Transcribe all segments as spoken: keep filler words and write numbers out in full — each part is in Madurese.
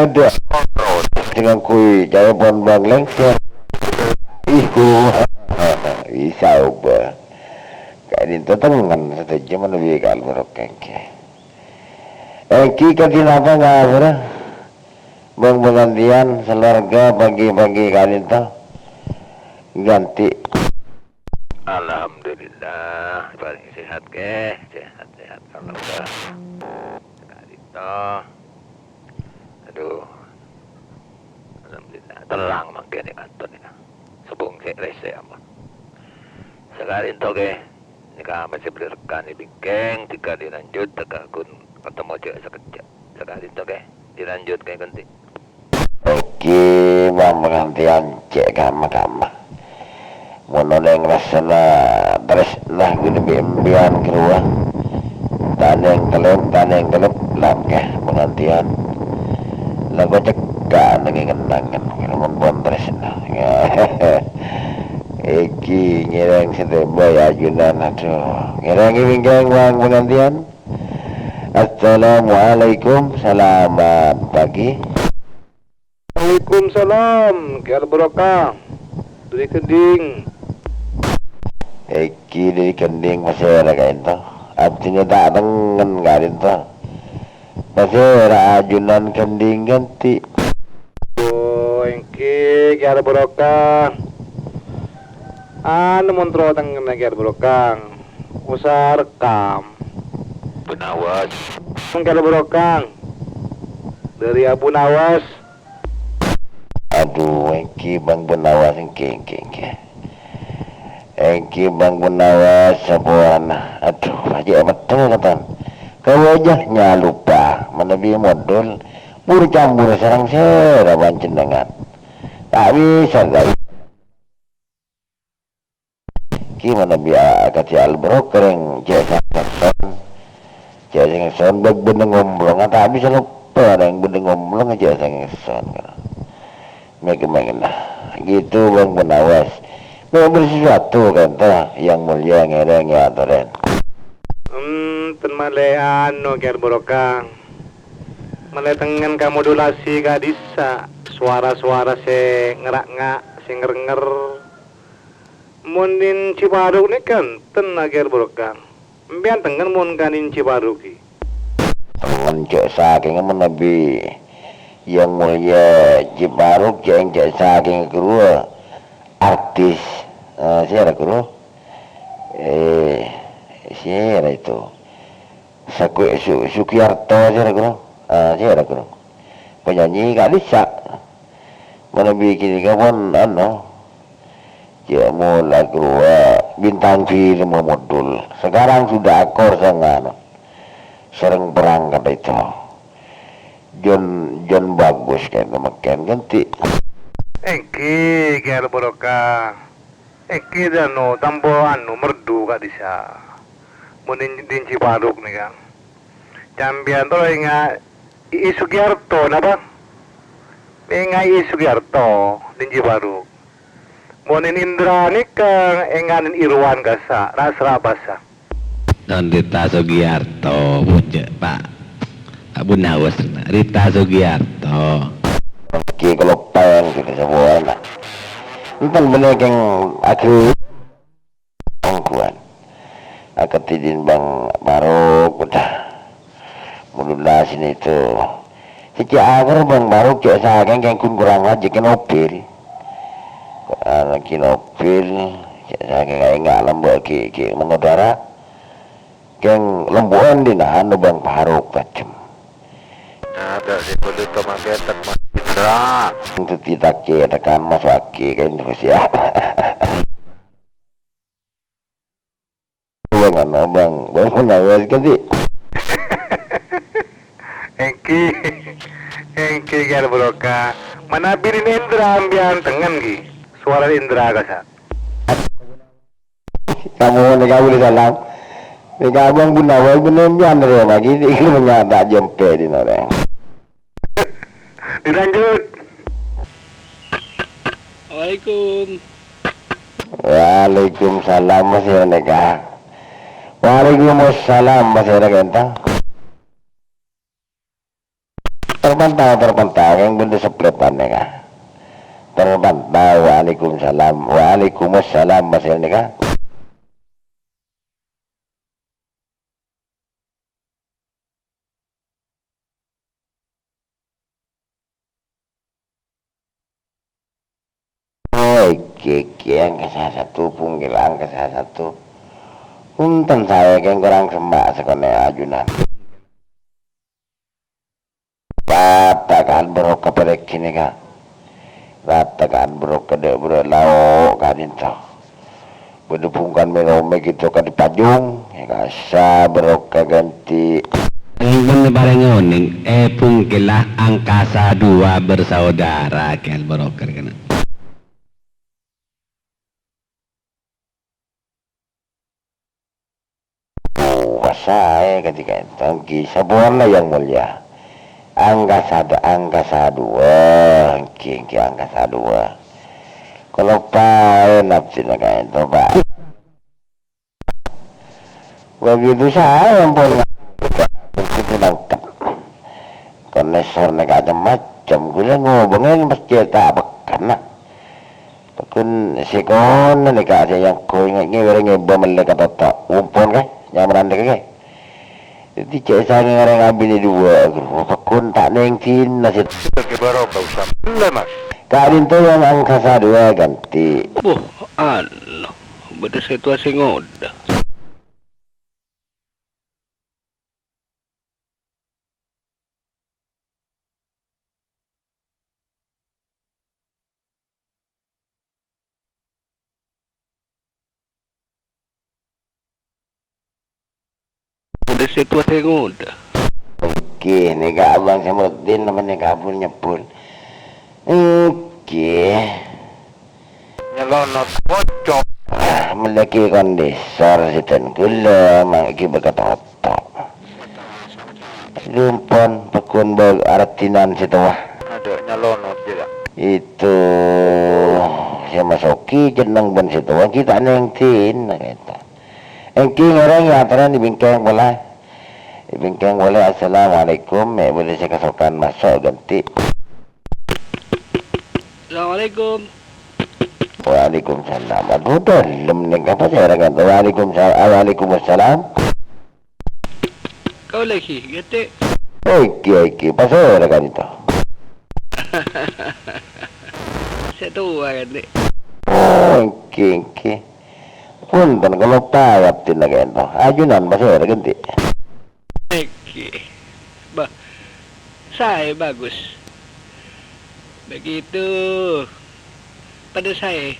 Adâ'. Sè ngangghuy carèpon bâng lèngser. Iku. Bisa obâ. Ka'dinto tengngen sadhâjâ manabi kal barokah èngghi. Èngghi kadhi napa kabhârrâ? Bâng pangantèyan, sakeluarga, pagi-pagi ka'dinto. Ghântè. Alhamdulillah, paling sehat, Kè. Sehat-sehat, alhamdulillah. Ka'dinto. Aduh. Alhamdulillah, terrang mangkèn è kanto nèka. Sobung sè rèsè ampon. Saka'dinto, Kè. Nèka mèsè bâli rekan è bingkèng, dhika dilanjut, dhika ghun katemmo jâ' sakejjhâ'. Saka'dinto, Kè. Dilanjut, Kè, ghântè. Èngghi, bâng pangantèyan cè' kamma-kamma. Mon orèng rassana tarèsna ghun bi' empèyan ghâruwa. Ta' nèng tellep, ta' nèng tellep, lakè pangantèyan. Lako cekka' nangèng kennangan, mon pon tarèsna. Èngghi ngèrèng sè tèmbhâi ajunan, adhu. Ngèrèng è bingkèng, bâng pangantèyan. Assalamualaikum, selamat pagi. Waalaikumsalam, Kè Al Barokah. Dâri Kendhing. Èngghi dâri Kendhing, pasèra ka'dinto? Abdhina ta' tengngen ka'dinto. Pasèra ajunan Kendhing ghântè? Oh, èngghi, Kè Al Barokah. Anu, mon terro tengngen, Kè Al Barokah. Usaha rekam. Benawas. Kè Al Barokah. Dâri Abu Nawas. Adhu, èngghi Bâng Benawas, èngghi, èngghi, èngghi. Èngghi Bâng Benawas, sapowana. Adhu, ajjhâ' meddheng, katon. Ka wajahnya lupa, manabi modul, bur-cambur sareng sèra panjhennengngan. Ta' bisa, ta' bisa. Ghi manabi a-, akadhi Al Barokah rèng cè' sèngèng son. Cè' sèngèng son bâ-, bâdâ ngomplongnga, ta' bisa loppa rèng bâdâ ngomplongnga cè' sèngèng son. Mèg-, mègna. Gitu, Bâng Benawas. Mè' bâdâ sesuatu ka'dinto, Yang Mulia ngèrèng, ya, atoran. Hmm, ten malè anu, Kè Al Barokah. Malè tengngen ka modulasi ka'dissa', sowara-sowara sè ngerra'-nga', sè nger-nger. Mon è Ciparuk nèka enten, Kè Al Barokah. Empèyan tengngen mon ka è Ciparuk ghi. Tengngen cè' sakèngnga manabi Yang Mulia Ciparuk, cè', cè' sakèngnga ghâruwa artis. Eh, sèra ghâruwa? Eh, sèra itu? Saku-, Su-, Sugiyarto sèra ghâruwa? Eh, sèra ghâruwa? Penyanyi ka'dissa'. Manabi ghânèka pon, anu, cè' mola ghâruwa bintang film modul. Sekarang sudah akor sanga-, anu, sareng perangkat itu. Jon, jon bagus ka'dinto mangkèn ghântè. Èngghi, Kè Al Barokah. Èngghi, anu, tampo, anu, merdu ka'dissa'. Mon è, è Ciparuk nèka. Sampèyan terro ènga' I I Sugiyarto, napa? Ènga' I I Sugiyarto, è Ciparuk. Mon è Indra nèka, ènga' Irwan kassa', ra-, sera basa. Don Rita Sugiyarto, pojâ, Pak. Pak Benawas, Rita Sugiyarto. Èngghi kaloppaèn ghânèka sapowana. Enten bânnè kèng aghi-, ongghuwân. Akadhi Bâng Paruk, udah. Mula sini itu. Sejak akhir Bâng Paruk cè' sakèng kèng ghun kurang ajâ kèng mobil. Anu, kèng mobil, cè' sakèng kaènga' lambâ' ghi-, ghi' mangudara. Kèng lombu'an dina'an Bâng Paruk tajhem. Nah, ta' sè kodhu ka mangkèn, Mas Indra. Daddi takè tekan Mas Waki kèng terros, ya. Bâng anu, Bâng, Bâng Munawas kan, Di'? Èngghi, èngghi, Kè Al Barokah. Manabi Indra sampèyan tengngen, ghi? Sowara Indra kassa'. Kamu nèka bâli salam. Nèka Abang Gunawan bânnè nyandra lagi, di' kèra ta' jempè di' norè. Dilanjut. Assalamualaikum. Waalaikumsalam, Mas, ya, nèka. Waalaikumsalam, Mas, ya, nèka, entah. Terpantau, terpantau, yang bener sepletan nèka. Terpantau, waalaikumsalam, waalaikumsalam, Mas Elni ka. Oh, èngghi, èngghi, angka satu, pungkèla angka satu. Punten saè kèng korang semma' sakonè' ajunan. Rata ka'an barokah parèngghina, Ka'. Rata ka'an barokah dâ' bârâ' lao' ka'dinto. Bâdâ bungkana mènomè ghi' to kadi pajung, èkasa barokah ghântè. Èngghi parèng onèng, è, pungkèla angkasa dua bersaudara, kèng barokah kèna. Wah, saè ka'dinto, èngghi, saporana, Yang Mulia. Angkasa d-, angkasa dua, èngghi, èngghi, angkasa dua. Kaloppaè nafsina ka'dinto, Pak. Begitu saè ampon. Begitu nangkep. Konesorna macem-macem, ghulâ ngobângè pas cèta' pekkanna. Pagghun sè kono nèka sè nyangko ngè-, ngèwèrè ngèbâ mellè ka toto'. Ompon, Ka', nyamanan nèka, Ka'. Dhâddhi cè' sangèng orèng abinè duwâ', ghuru, pagghun ta' nèng dinna sè. Sebagai barokah usah mellè, Mas. Ka'dinto yang angkasa dua ghântè. Buh, anu, bâdâ sè towa sè ngodâ. Bâdâ sè towa sè ngodâ. Èngghi, nèka Abang Samruddin napa nèka ampon nyebbhut. Èngghi. Nyelonot pocong. Ah, mellè ghi' kondisor sèdhân ghulâ, mangkè bâkal toto'. Ompon, pagghun bâ-, ardinan sè towa. Adâ' nyelonot jâ, Ka'. Itu, sè masogi jenneng bân sè towa, ghi' ta' nèng dinna, ka'dinto. Èngghi ngèrèng, ya, atorè è bingkèng polè. È bingkèng polè, assalamualaikum, mè' bâdâ sè kasokan maso' ghântè. Assalamualaikum. Waalaikumsalam. Adhu, dhâlem nèng apa sè ora ngantos? Waalaikumsalam. Ah, waalaikumsalam. Kaulâ ghi, ghântè. Èngghi, èngghi. Pas ora ka'dinto. Sè towa ghântè. Oh, èngghi, èngghi. Punten, kaloppaè abdhina ka'dinto. Ajunan pas ora ghântè. Èngghi. Bâh, saè, bagus. Begitu. Padâ saè.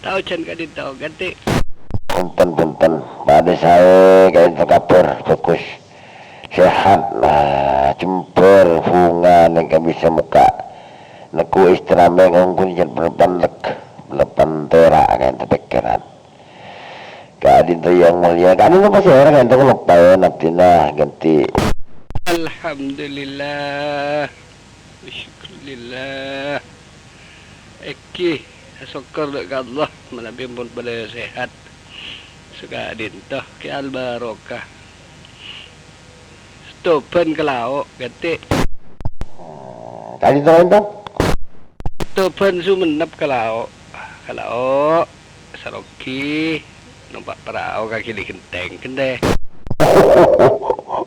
Ta' ojhân ka'dinto, ghântè. Punten, punten. Padâ saè, ka'dinto kabhâr. Bagus. Sehat. Nah, jembhâr bhunga nèka bisa mokka'. Neggu' èstramèng ongghu jhâ' bâlâbân lèk, bâlâbân tèra' ka'dinto pèkkèran. Ka'dinto yang mulia, ka'dinto pas ora ka'dinto kaloppaè abdhina ghântè. Alhamdulillah. Syukurillah. Èngghi, asokkor dâ' ka Allah, manabi ampon polè sehat. Saka'dinto, kè al-barokah. Setoban ka lao', ghântè. Ka'dinto, ka'dinto? Setoban Sumenep ka lao'. Ka lao'. Sarogi nompa' parao ka Gili Genteng, ghântè.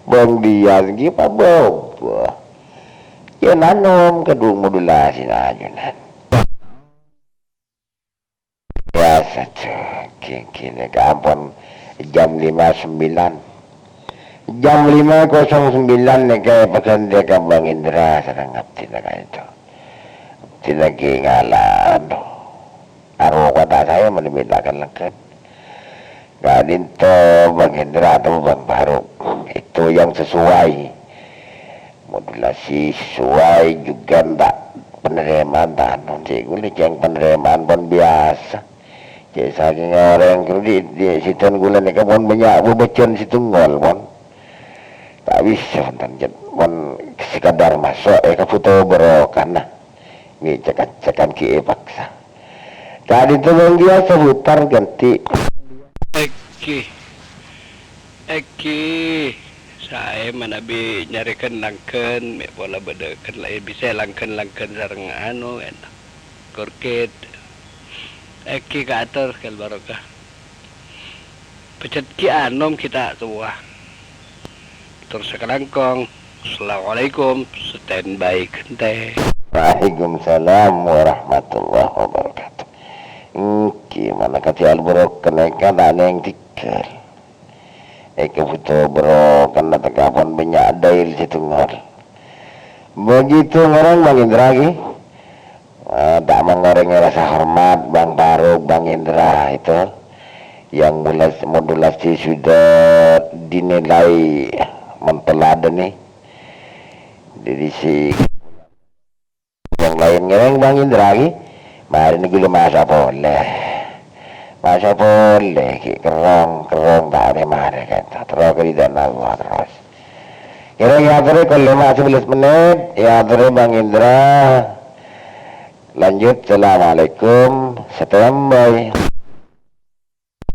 Bang Dian ghi' pabâbâ. Yâ nanom kadhung modulasi ajunan. Biasa, Cak. Ghi-, ghini ka ampon jam lima sembilan. Jam lima kosong sembilan nèka èpaghântè ka Bang Indra sareng abdhina ka'dinto. Abdhina ghi' ngala', adhu. Arowa ta' saè manabi ta' kalèngghât. Ka'dinto Bang Hendra atau Bang Faruk. Itu yang sesuai. Modulasi sesuai juga ta' penerimaan ta' anu. Cè' ghulâ cèng penerimaan pon biasa. Cè' sakèng orèng kredit di siton ghulâ nèka pon bânnya' bâbâcân sèttong ngol pon. Ta' bisa, wonten, Cèt. Mon sekadar maso', è, kabhuto barokana. Mè' cèkan-cèkan ghi' èpaksa. Ka'dinto bân ghi' saputar ghântè. Èngghi. Èngghi. Saè manabi nyarèkèn langghân, mè' pola bâdâ kèn-, eh, bisa langghân-langghân sareng anu, kan. Korkit. Èngghi kaator kèl barokah. Pajhât ghi' anom ghi' ta' towa. Terros sakalangkong. Assalamualaikum. Standby ghântè. Waalaikumsalam warahmatullahi wabarakatuh. Èngghi, manabi kadhi alburuk kènèka ta' nèng dhigghâl. Èkabhuto bârâkana tèkapon bânnya' dail sè dungor. Begitu ngèrèng Bang Indra ghi. Eh, ta' mangorèngè rasa hormat Bang Faruk, Bang Indra itu yang mulas-, modulasi sudah dinilai menteladan nih. Jadi si yang laèn ngèrèng Bang Indra ghi, marèna ghulâ masa polè. Masa polè ghi' kerrong-kerrong ta' arè marè kan. Terro karidhâna Allah terros. Ngèrèng èyatorè kol lèma' sabellâs mennit, èyatorè Bang Indra. Lanjut, assalamualaikum, standby.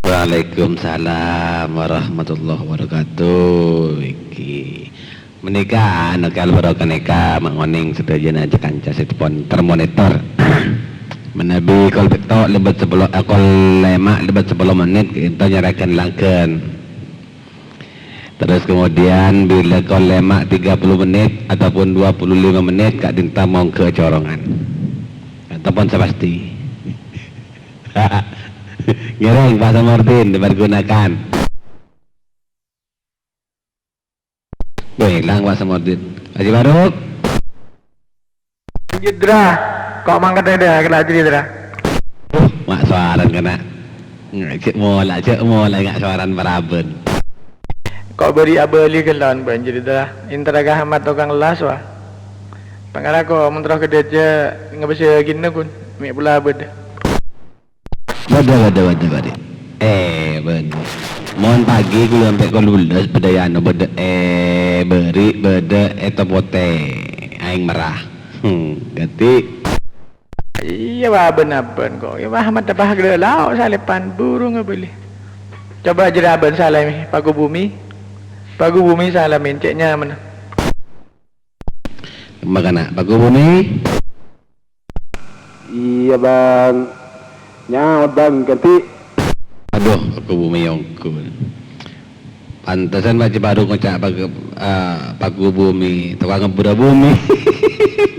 Waalaikumsalam warahmatullahi wabarakatuh. Èngghi. Mènèka, anu, kal bârâkana nèka, ma' ngonèng sadhâjâna jâ-kanca sè pon termonitor. Manabi kol pètto' lèbât sapolo, eh, kol lèma' lèbât sapolo mennit, ènto nyarèkèn langghân. Terus kemudian bilâ kol lèma' tiga puluh mennit ataupun dua puluh lima mennit, ka'dinto mongghâ corongan. Ataupun sapastè. Ngèrèng, Pak Samardin, dipergunakan. Bâh, èlang, Pak Samardin. Haji Faruk. Lanjut, Dra. Kok mangkat, Dra? Kena jadi, Dra. Uh, ma' sowaran kena. Cè' mola, cè' mola nga' sowaran paraban. Kok bâri' abâli kèlon bân jadi, Dra. Intara ka Ahmad tokang las, wah. Pangara kok, mon terro ka dâjâ ngabâsâghinna, kun. Mè' pola bâdâ. Bâdâ, bâdâ, bâdâ, bâdâ. Eh, bâdâ. Mon pagi ghulâ sampè' kol dubellâs bâdâ è anu, bâdâ è bâri', bâdâ è topotè. Aèng merra. Hmm, ghântè. Iyâ, bâ, bân-abân kok. Iyâ, bâ, mateppa ghellâ' lao' salèpan buru ngabâli. Coba jârèya bân salèmè, Paku Bumi. Paku Bumi salèmè, cè' nyamana. Makana, Paku Bumi. Iyâ, Bang. Nyaot, Bang, ghântè. Aduh, Paku Bumi ongghu. Pantesan Pak Ciparuk ngoca' Paku, eh, Paku Bumi, tokang ngebbhurâ bumi.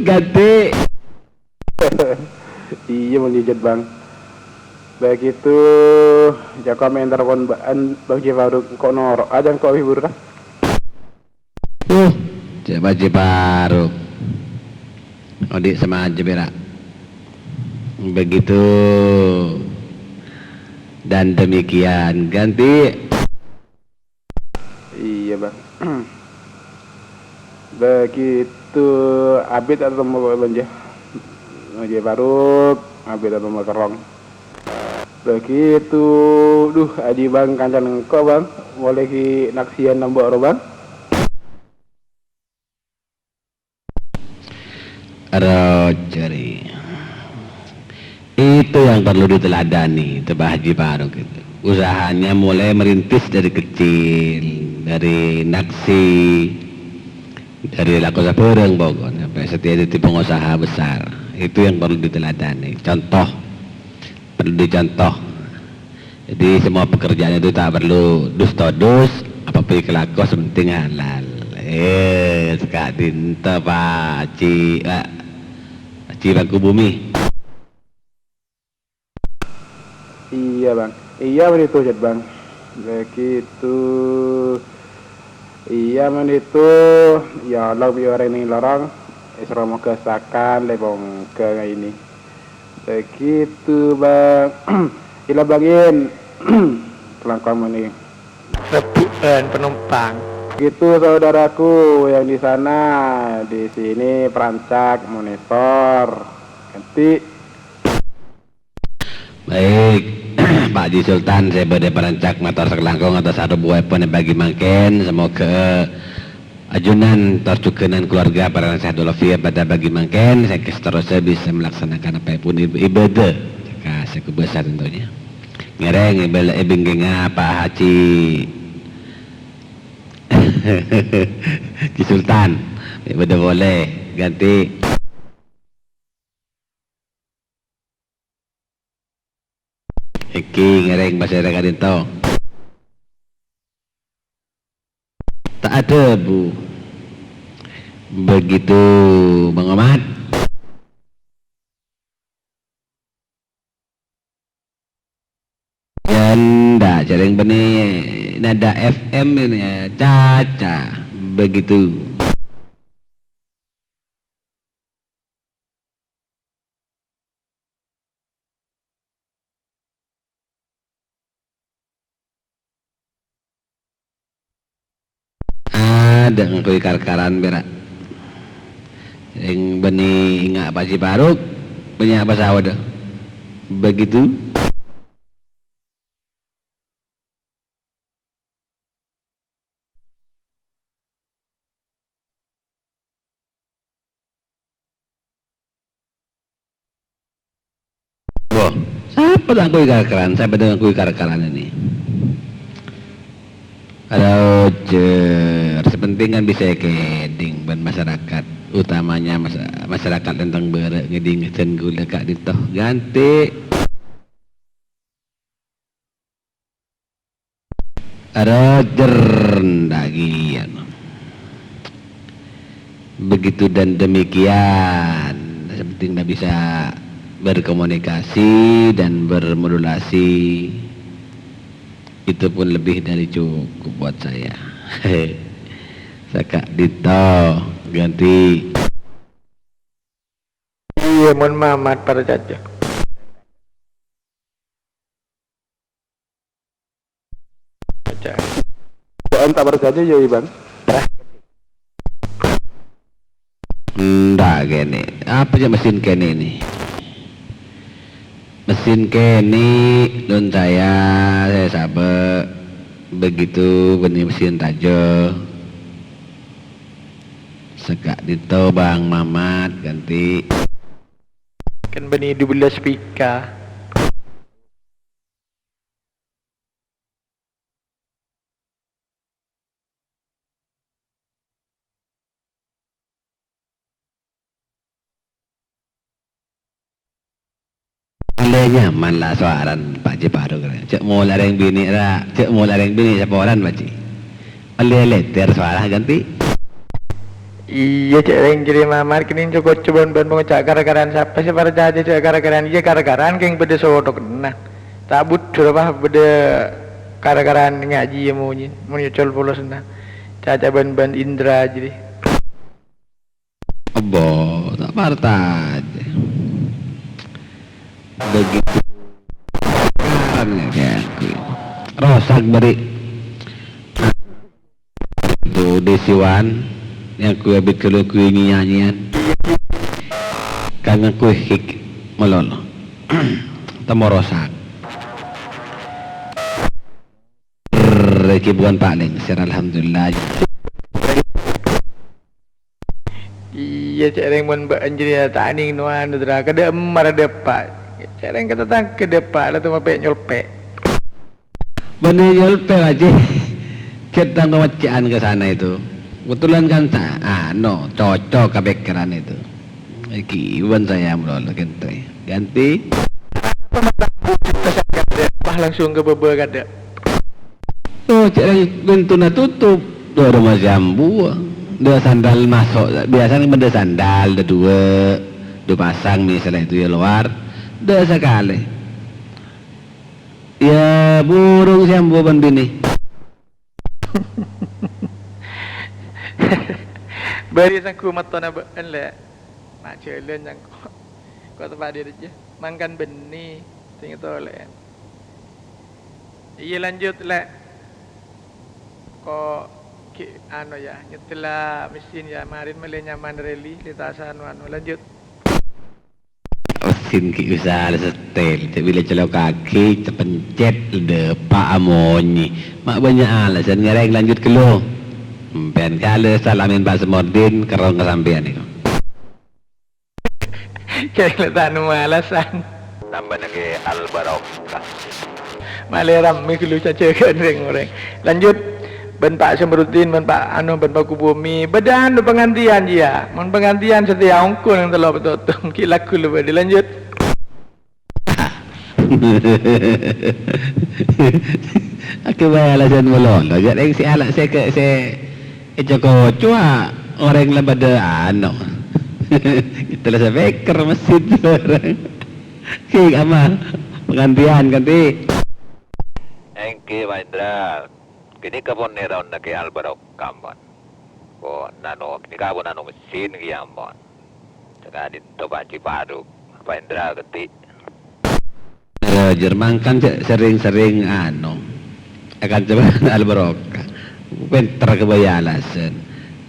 Ghântè. Iyâ, mon jhujhur, Bang. Begitu, jhâ' kok mè' entar kon bâ'ân, Bang Ciparuk, engko' noro' ajâ engko' hibur, ta? Uh, cè' Pak Ciparuk. Odi' samaja pèra'. Begitu dan demikian. Ghântè. Iyâ, Bang. Begitu abit atau mau bânjâ. Bâng Ciparuk, abit atau mau kerrong. Begitu, duh, Aji Bang, kancana engko', Bang. Molaè ghi' naksiyân nambâ' ro, Bang. Rojari. Itu yang perlu diteladani, itu Pak Haji Faruk itu. Usahanya mulai merintis dari kecil, dari naksi, dari lako sabhârâng pokoknya, sampai setia jadi pengusaha besar. Itu yang perlu diteladani. Contoh, perlu dicontoh. Jadi, semua pekerjaan itu tak perlu dus-todus, apa pè kalako, sè pentèng halal. Eh, ka'dinto, Pak Haji, Pak Haji Paku Bumi. Iyâ, Bang. Iyâ, bânnè itu, Jhât, Bang. Begitu. Iyâ, bânnè itu. Ya Allah, bi' orèng neng lorong. Isra moghâ sakan, lè bongkâ ngaini. Begitu, Bang. Ila bangin. Kelangkong mani. Rebu'an penumpang. Begitu, saudaraku yang di sana, di sini perancak monitor. Ganti. Baik, Pak Haji Sultan, sè bâdâ perancak mator sakalangkong atas arobuwèpon è bâgi mangkèn. Semoga ajunan tor jhughân keluarga parèng sehat walafiat bâdâ bâgi mangkèn, sehingga seterusnya bisa melaksanakan apa pun ib-, ibadah. Ka sè kobâsa tentunya. Ngèrèng ibal-, èbingkènga Pak Haji. Ki Sultan, bâdâ polè, ganti. Èngghi ngèrèng pasèra ka'dinto. Ta' ada, Bu. Begitu, Bang Mamat. Jhâ' endâ', jhâ' rèng bânnè Nada F M ini, Caca. Begitu. Adâ' ngangguy kar-karan, pèra'. Sèng bânnè enga' Pak Haji Faruk, bânnya' pasawadhâ. Begitu. Wah, sapa ta' ngangguy kar-karan? Sapa ta' ngangguy kar-karan ini? Roger, sè pentèng kan bisa èkèdhing bân masyarakat, utamanya mas-, masyarakat Lenteng Bârâ' ngèdhing jhân ghulâ ka'dinto. Ganti. Roger, endâ' kèya. Begitu dan demikian, sè pentèng bisa berkomunikasi dan bermodulasi, itu pun lebih dari cukup buat saya. Saka'dinto, ganti. Iyâ, mon Mamat parcajâ. Bacaan. Bâ'ân ta' parcajâ, yâ, Iban? Endâ' kènè'. Apa jhâ' mesin kènè' ini? Mesin kènè', don saya, saya sabâ'. Begitu bânnè mesin tajâ. Saka'dinto Bang Mamat ganti. Kan bânnè dua belas pika. Ollè nyaman la sowarana Pa' Haji Faruk rè. Cè' mola rèng binè' ra, cè' mola rèng binè' saporana, Pa' Haji. Ollè lètèr sowara ganti. Iyâ, cè' rèng jârèya Mamat kènè' co-koco bân-bân ngoca' kar-karan sapa sè parcajâ cè' kar-karan, iyâ kar-karan kèng bâdâ sothokna. Ta' bhudhur apa bâdâ kar-karan ngajhi monyè, mon nyocol polosna. Caca bân-bân Indra jârèya. Abo, ta' parcajâ. Begitu. Rosak bâri'. Itu Desiwan yang kue abit kalau kue nyanyian. Kan kue hik malolo. Temo rosak. Rèki bukan paling, sir, alhamdulillah. Iyâ, cè' rèng mon bâ'ân jârèya ta' nèng no anu, Dra. Kadâ' emmar dâpa'. Cè' rèng ka tatangghâ dâpa', la toma pè' nyolpè'. Bânnè nyolpè', Haji. Cè' tang pemecaan ke sana itu. Kebetulan kan sa-, anu, cocok ka pikiran itu. Iki, iwan saya mulai kente. Ganti. Apa mata wujud kesan kadâ'? Wah, langsung ka bâbâ kadâ'. Oh, cè' rèng pintona totop. Dâ' roma jam dua. Dâ' sandal maso'. Biasanya bâdâ sandal, dâ' dua. Dua pasang misalnya itu ya luar. Dâ' sakalè. Ya, burung sè ambu bân binè. Bâri' sangghu mettona bâ'ân, Lè'. Ma' jhâlân nyangko'. Ko' tepa' diri jâ. Mangkan bânnè. Sèngko' tolè. Iyâ, lanjut, Lè'. Ko' ghi' anu, ya, nyetella mesin, ya. Marèn malè nyaman rally, litasan, anu, lanjut. Mesin ghi' bisa setel, cè' bilâ celokaghi, cepencet, dâpa' amonyè. Ma' bânnya' alasan ngarèng lanjut ghâllu. Sampèyan kalè salamin Pak Semordin, kerrong ka sampèyan nèko. Kèng la tanu alasan. Tambâna kè al-barokah. Malè rammè ghâllu cajâgân rèng-orèng. Lanjut. Bân Pa' Samruddin, bân Pa', anu, bân Paku Bumi, bâdâ anu pangantèyan, jiyâ. Mon pangantèyan satèya ongghu neng tello' pètto' taon, ghi' lagghu la bâdâ. Lanjut. Akè bhâi alasan malolo, jhâ' rèng sè ala-, sè ke-, sè èco-koco, a, orèng la padâ anu. Kita la speaker masjid bareng. Ki, ama, pangantèyan, kanti. Èngghi, Pa' Indra. Ghânèka pon nèraonna Kè Al Barokah, mon. Pon anu, ghânèka pon anu mesin kèya, mon. Sakadinto Pa' Haji Faruk, Pa' Indra Geti'. Roger, mangkana jhâ' serrèng-serrèng anu, akan coba Al Barokah. Pènter ka bhâi alasan.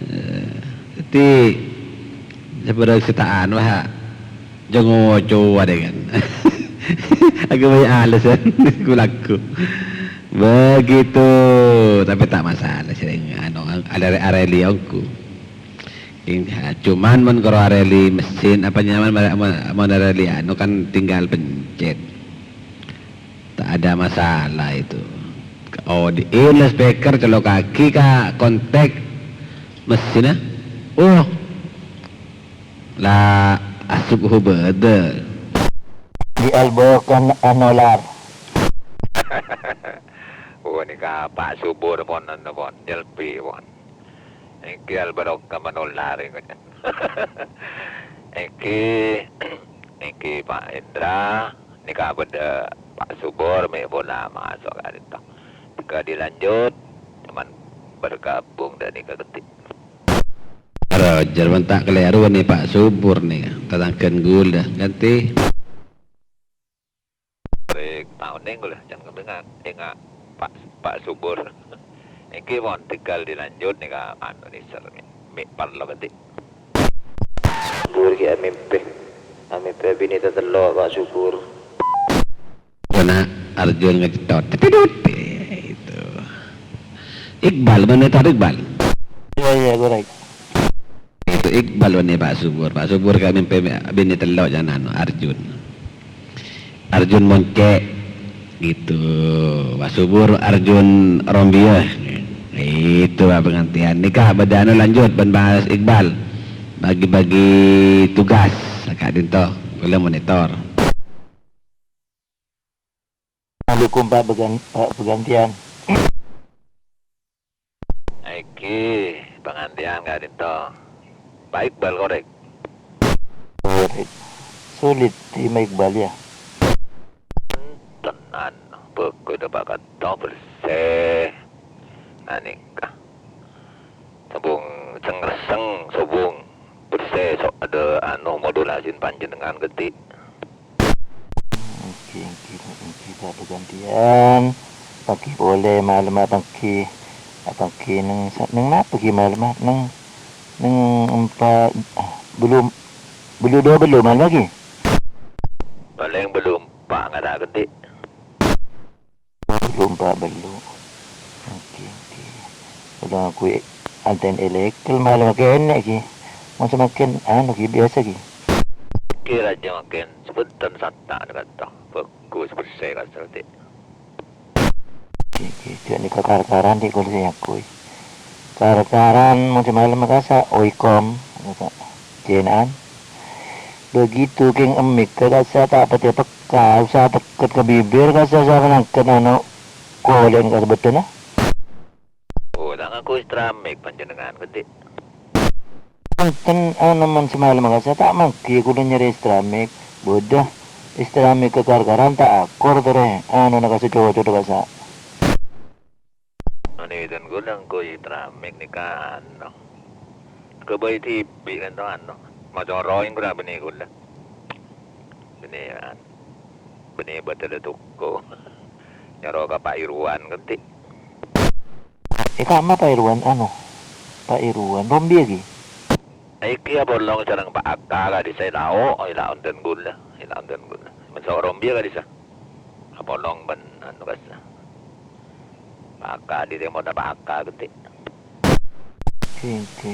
Eh, dhâddhi, sabârâng sè ta' anu, ha. Jhâ' ngoco arè kan. Aghâbây alasan, ghu-lagghu. Begitu, tapi ta' masalah, sering anu, are-, arèli ongghu. Ing-, cuman mon karo arèli mesin, apa nyaman, mon, mon arèli anu kan tinggal pencet. Tak ada masalah itu. Oh, di, eh, loudspeaker, colokaghi ka kontak mesinna. Oh, la asubhu bâdâ. Di Al Barokah anolar. Oh, nèka Pa' Subur pon, anu, pon, nyelbi, pon. Èngghi Al Barokah manolar, èngghi. Èngghi, èngghi Pa' Indra, nèka bâdâ Pa' Subur, mè' pola maso' ka dhinto. Jhâ' dilanjut, cuman bergabung dâ' nèka geti'. Roger, mon ta' kalèro nè Pa' Subur nè, tatangghâna ghulâ, kanti. Rèk, ta' onèng ghulâ, can ngèdhingngaghi, ènga' Pa', Pa' Subur. Èngghi, mon, tinggal dilanjut nèka, anu, nèser, mè', mè' parlo genti. Subur ghi' amèmpè. Amèmpè binè tatello', Pa' Subur. Kèna Arjun ngecethot. Tepidut. Itu. Iqbal, monitor Iqbal. Iyâ, iyâ, korèk. Itu Iqbal bânnè Pa' Subur. Pa' Subur ka'dinto mèmpè binè tello' jhânan, Arjun. Arjun Moncè'. Gitu. Pa' Subur Arjun Rombia. Itu, Pa', pangantèyan. Nèka bâdâ anu lanjut bân Mas Iqbal. Bagi-bagi tugas ka'dinto. Kaulâ monitor. Assalamualaikum, Pa', bagan-, Pa', pangantèyan. Èngghi, pangantèyan ka'dinto. Pa' Iqbal korèk. Korèk. Sulit terima Iqbal, ya. Tenan, bhâghus, Pa', ka'dinto bersè. Anèka. Sobung seng-resseng, sobung bersè, so' adâ' anu modulasi panjhennengngan genti. Èngghi, èngghi, èngghi, Pa', ghântèyan. Paghi polè malemma paghi. Paghi neng sa-, neng napa ghi malemma? Neng, neng empa-, bellu, bellu dua bellu malemma ghi? Palèng bellu empa' ngara genti. Bellu empa' bellu. Èngghi, èngghi. Udah aku antèn elekel malemma kènè' ghi. Mon samangkèn anu ghi, biyasa ghi. Kèra jhâ' mangkèn, sabhunten santa' ka'dinto. Bhâghus, bersè ka'dinto. Ghi, ghi, jhâ' nèka kar-karan, Dik, kaulâ sè ngakoy. Kar-karan mon sè malemma kasa', oikom, kasa'. Jhânan. Begitu kèng emmik ka kasa' ta' patè pekka, usaha tekket ka bibir kasa' sa-, samangkèn anu, kolèng ka sabhâddhâna. Oh, ta' nganggo Istra Mik panjhennengngan, genti. Bhunten, anu, mon sè malemma kasa' ta' mangghi kaulâ nyarè Istra Mik. Bâdâ Istra Mik ka kar-karan ta' akor torè, anu, na kasa' cowok-cowok kasa'. Anu, èdhân kaulâ nganggo Istra Mik nèka, anu. Ghâbây dhibi' kan to, anu. Macoroy kaulâ bânnè kaulâ. Bânnè, anu. Bânnè bâdâlâ toko. Nyoro ka Pa' Irwan, genti. È, ka'emma Pa' Irwan, anu, Pa' Irwan, Rombia ghi? Èngghi apolong sareng Pa' Aka ka'dissa' è lao', è lao' onten kaulâ, è lao' onten kaulâ. Maso' Rombia ka'dissa'. Apolong bân, anu, ka'dissa'. Pa' Aka, di tèmorra Pa' Aka, genti. Oke, oke.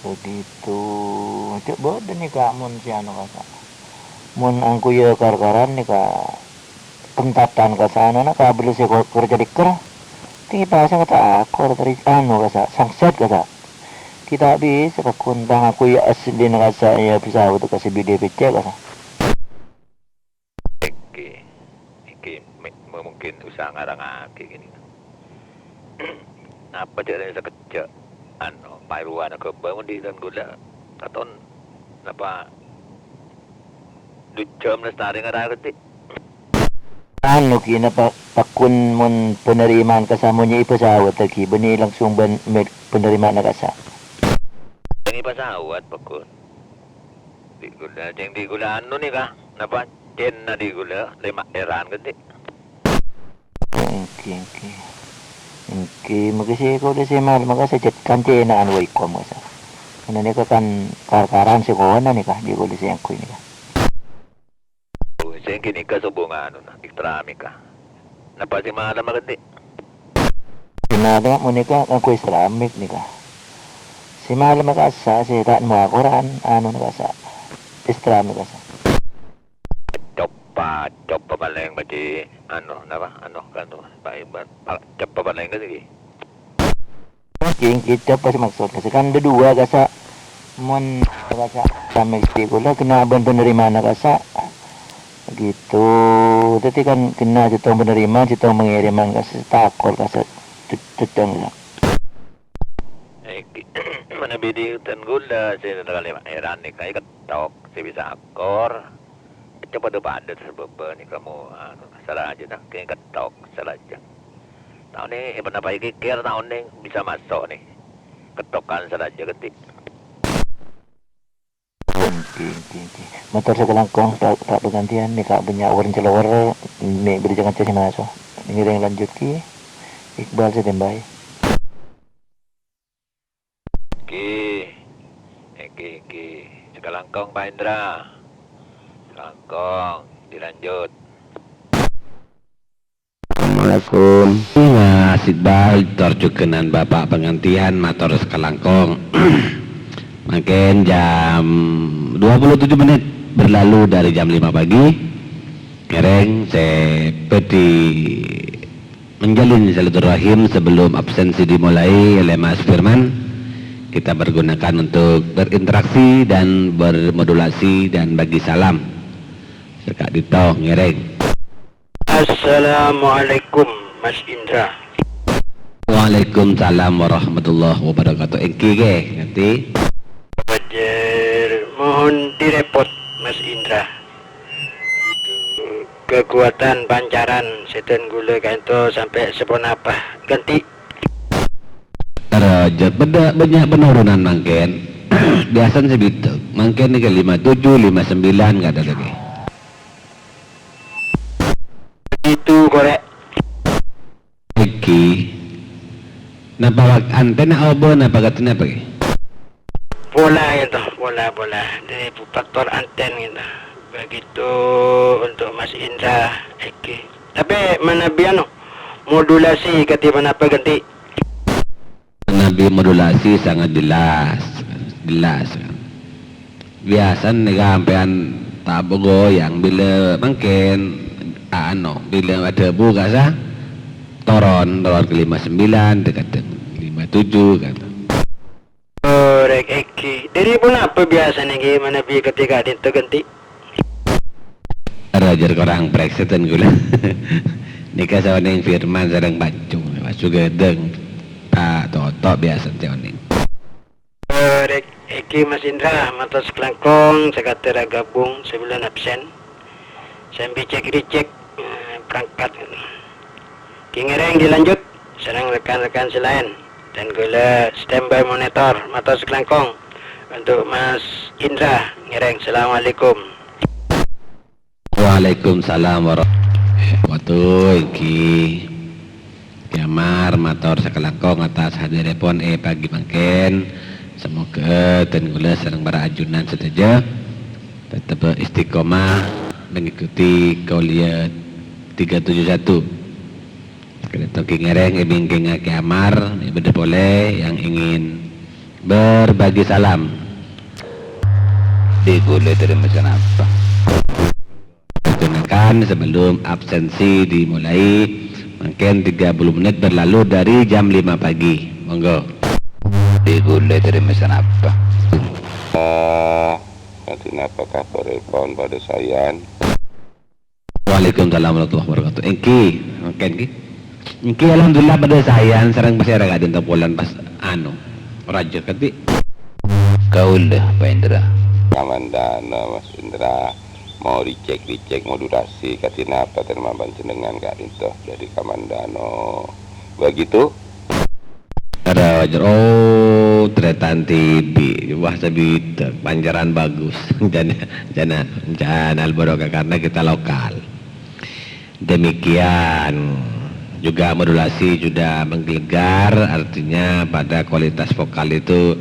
Begitu. Cè' bâdâ nèka mon sè anu kasa'. Mon angkuya kar-karan nèka pentatan kasa' anona kabellâ sè ko-, kor calikkèr. Tè pasang kata akor tadi anu kasa, sangsat kasa. Kita bisa pakon tang aku ya asli na kasa ya pesawat kasa bidè pecah kasa. Èngghi, èngghi, me-, me-, mungkin usaha ngarangaghi kènè. Napa jârèya sakejjhâ', ano, pairuwana ghâbây mon dhi' dhân ghulâ katon napa du jhâm lastarè ngaraghi? Ano, ghi, napa pakon mon penerimaan kasa mon nyè' è pesawat ghi, bânnè langsung bân me-, penerimaanna kasa? Nyè' è pesawat, pakon. Dhi' ghulâ, cèng dhi' ghulâ anu nèka, napa, cènna dhi' ghulâ, lèma' èran ghântè. Èngghi, èngghi. Èngghi, mangkè sè kodhu sè mal-, mangkè sè jhât kancèna anu waikom kasa. Ana nèka kan kar-karan sè kona nèka, dhi' ghulâ sè angghuy nèka. Oh, sè èngghi nèka sobungan anu, Ikramika. Napa sè malem ghântè? Sè malem mon nèka ngangguy seramik nèka. Sè malem kasa sè ta' nemmo akoran, anu nèka sa. Istra nèka sa. Coppa, coppa palèng bâji, anu, napa? Anu, kan, pa-, pa-, coppa palèng kan iki. Èngghi, èngghi, coppa sè maksod. Kasa kan ada dua kasa. Mon kasa samè dhi' ghulâ kèna bân penerimaanna kasa. Gitu. Dhâddhi kan kèna sèttong penerimaan, sèttong pangèrèman kasa, takor kasa, cè-, cèttong kasa. Èngghi, manabi dhi' dhân ghulâ sè kalèma' èran nèka èkettok, sè bisa akor. Cè' padâ-padâ sabâbbhâ nèka mo-, anu, sarajâna kèng kettok sarajâ. Ta' onèng, eh, ponapa èkèkèr ta' onèng bisa maso' nè. Kettokan sarajâ ghântè. Èngghi, èngghi, èngghi. Mator sakalangkong, Pak, Pak Pangantèyan, nèka bânnya' wor-celowor, mè' bâdâ jhâ' kanca sè maso'. Ngèrèng lanjut ghi. Iqbal standby. Èngghi, èngghi, èngghi. Sakalangkong, Pak Indra. Sakalangkong, dilanjut. Assalamualaikum. Mas Iqbal, tor jhughân Bapak Pangantèyan, mator sakalangkong. Mangkèn jam dua puluh tujuh menit berlalu dari jam lima pagi. Ngèrèng sè bhâdhi menjalin silaturahim sebelum absensi dimulai oleh Mas Firman, kita pergunakan untuk berinteraksi dan bermodulasi dan bagi salam. Sè ka'dinto ngèrèng. Assalamualaikum, Mas Indra. Waalaikumsalam warahmatullahi wabarakatuh. Èngghi, ngghi, ngerti? Pajâr, mohon direpot, Mas Indra. Kekuatan pancaran sè dhân ghulâ kaènto sampè' saponapa? Ghântè. Rajâ, bâdâ bânnya' penurunan mangkèn. Biasana sè bidhâk. Mangkèn nèka lima tujuh, lima sembilan kadhâng lagi. Itu korè'. Èngghi. Napa wak-, antèna obâ napa ghântèna apa ghi? Pola gitu, pola, pola. Jadi faktor anten gitu. Begitu untuk Mas Indra, èngghi. Tapè manabi anu, modulasi kadhi ponapa ghântè? Manabi modulasi sangat jelas, jelas. Biasana nèka sampèyan ta' goyang bilâ mangkèn, anu, bilâ adhâbu kasa toron, toron ka lima sembilan, kadhâng lima tujuh, kan. Oh, rèk èngghi. Dhâri ponapa biasana èngghi manabi kadhi ka'dinto ghântè? Rajâ korang prèksa dhân ghulâ. Nèka saonèng Firman sareng Pancung, pas jhughân ta' toto' biasana saonèng. Eh, rèk, èngghi Mas Indra, mator sakalangkong, sè kadhâr aghâbung, sè bulân absen. Sambi cèk-ricèk, eh, perangkat. Ghi ngèrèng dilanjut sareng rekan-rekan sè laèn. Dhân ghulâ standby monitor, mator sakalangkong untuk Mas Indra ngèrèng. Assalamualaikum. Waalaikumsalam warahmatullahi wabarakatuh. Èngghi. Kè Amar, mator sakalangkong atas hadirèpon è pagi mangkèn. Samoga dhân ghulâ sareng para ajunan sadhâjâ tetep istiqomah mengikuti Kauliat tiga tujuh satu. Ka'dinto ghi ngèrèng èbingkèngnga Kè Amar, mè' bâdâ polè yang ingin berbagi salam. Di kulit dari macam apa? Perkenalkan, sebelum absensi dimulai, Mangkèn tiga puluh menit berlalu dari jam lima pagi. Monggo. Di ghulâ terima sanapa? Ah, kadhi napa kabhârèpon padhâ saèyan? Waalaikumsalam warahmatullahi wabarakatuh. Èngghi, mangkèn, èngghi. Èngghi, alhamdulillah, padhâ saèyan sareng pasèra ka'dinto polana pas, anu, rajâ kadhi. Kaulâ, Pak Indra. Kamandano, Mas Indra. Mau dicek-dicek modulasi, kadhi napa terima panjhennengngan ka'dinto dhâri Kamandano. Begitu? Ada wajar. Oh, Tretan T V. Wah, sabidhâk. Pancaran bagus. Jana, jana, jana al-barokah karena kita lokal. Demikian juga modulasi sudah menggelegar, artinya pada kualitas vokal itu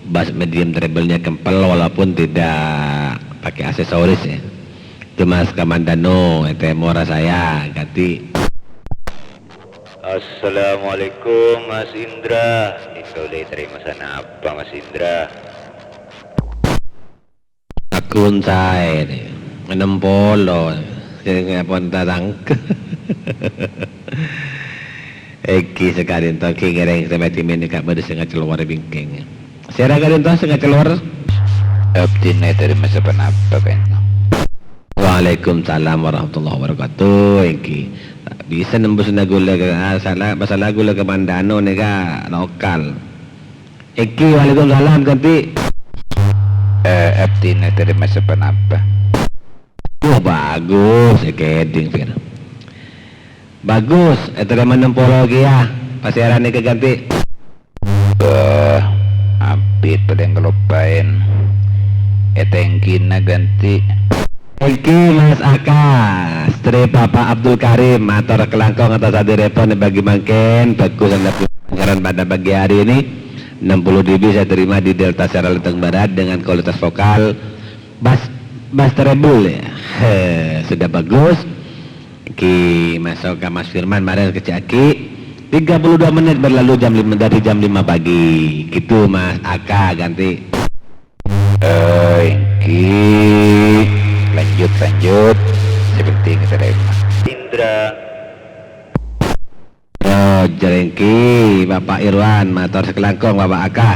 bass medium treble-nya kempel walaupun tidak pakai aksesoris ya. Itu Mas Kamandano, ètemor saya, ganti. Assalamualaikum, Mas Indra. Èngghi kaulâ terima sanapa, Mas Indra? Akun saè nè, ennem polo, sè ngapon tatangghâ. Èngghi saka'dinto èngghi ngèrèng sampè' dhimèn ka' bâdâ sè ngacelowar bingkèng. Sèra ka'dinto sè ngacelowar? Abdhina terima sanapa ka'dinto? Waalaikumsalam warahmatullahi wabarakatuh. Èngghi. Bisa nembus na ghulâ ka, ah, sala, masalah ghulâ Kamandano nèka lokal. Èngghi, waalaikumsalam, ganti. Eh, abdhina terima sanapa? Wah, bagus, èkèdhing, Fir. Bagus, ètarèma ennem polo kèya. Pasèra nèka ganti. Bâh, abit palèng kaloppaèn. Ètèngghina ganti. Èngghi, Mas Aka, istri Bapak Abdul Karim, mator kalangkong atas hadirèpon è pagi mangkèn. Bagus Anda punya pancaran pada pagi hari ini. Enam puluh dB saya terima di Delta Sierra Lintang Barat dengan kualitas vokal bass, bass treble ya. He, sudah bagus. Èngghi, maso' ka Mas Firman, marè kècè'aghi. Tiga puluh dua menit berlalu jam lima, dari jam lima pagi. Gitu, Mas Aka, ganti. Eh, èngghi. Lanjut, lanjut. Sè penting terima. Indra. Yo, jhârèngkè, Bapak Irwan, mator sakalangkong, Bapak Aka.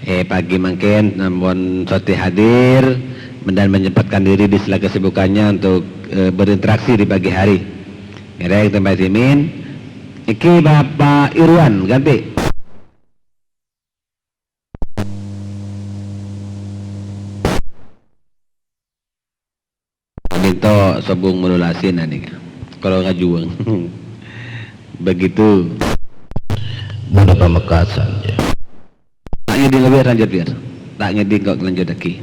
Eh, pagi mangkèn, ampon sodi hadir dan menyempatkan diri di sela kesibukannya untuk, eh, berinteraksi di pagi hari. Ngèrèng sampè' dhimèn. Èngghi Bapak Irwan, ganti. Minto sobung modulasi nèka. Kalau ngajuwèng. Begitu. Bâdâ Pamekasan, ya. Ta' ngèdhing lebbi lanjut, Fir. Ta' ngèdhing kok lanjut lagi.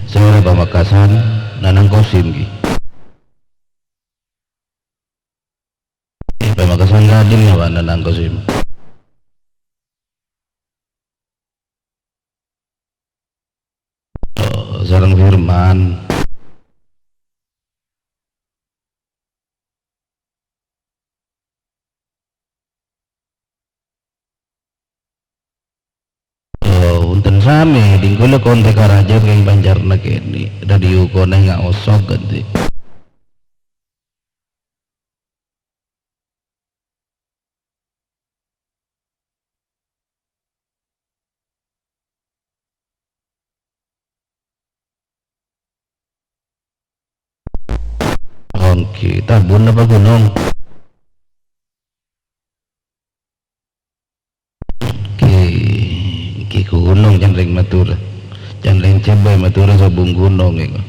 Sore Pamekasan, Nanang Kosim, ghi. Pamekasan Gading apa Nanang Kosim? Oh, sareng Firman. Oh, wonten sami, dhing kaulâ kontak ka Rajab kèng pancarna kènè', Radio Konèng osok ganti. Ongkè, tabun apa gunung? Kè, kè gunung can rèng Madhurâ. Can rèng Jember Madhurâ sobung gunung èko.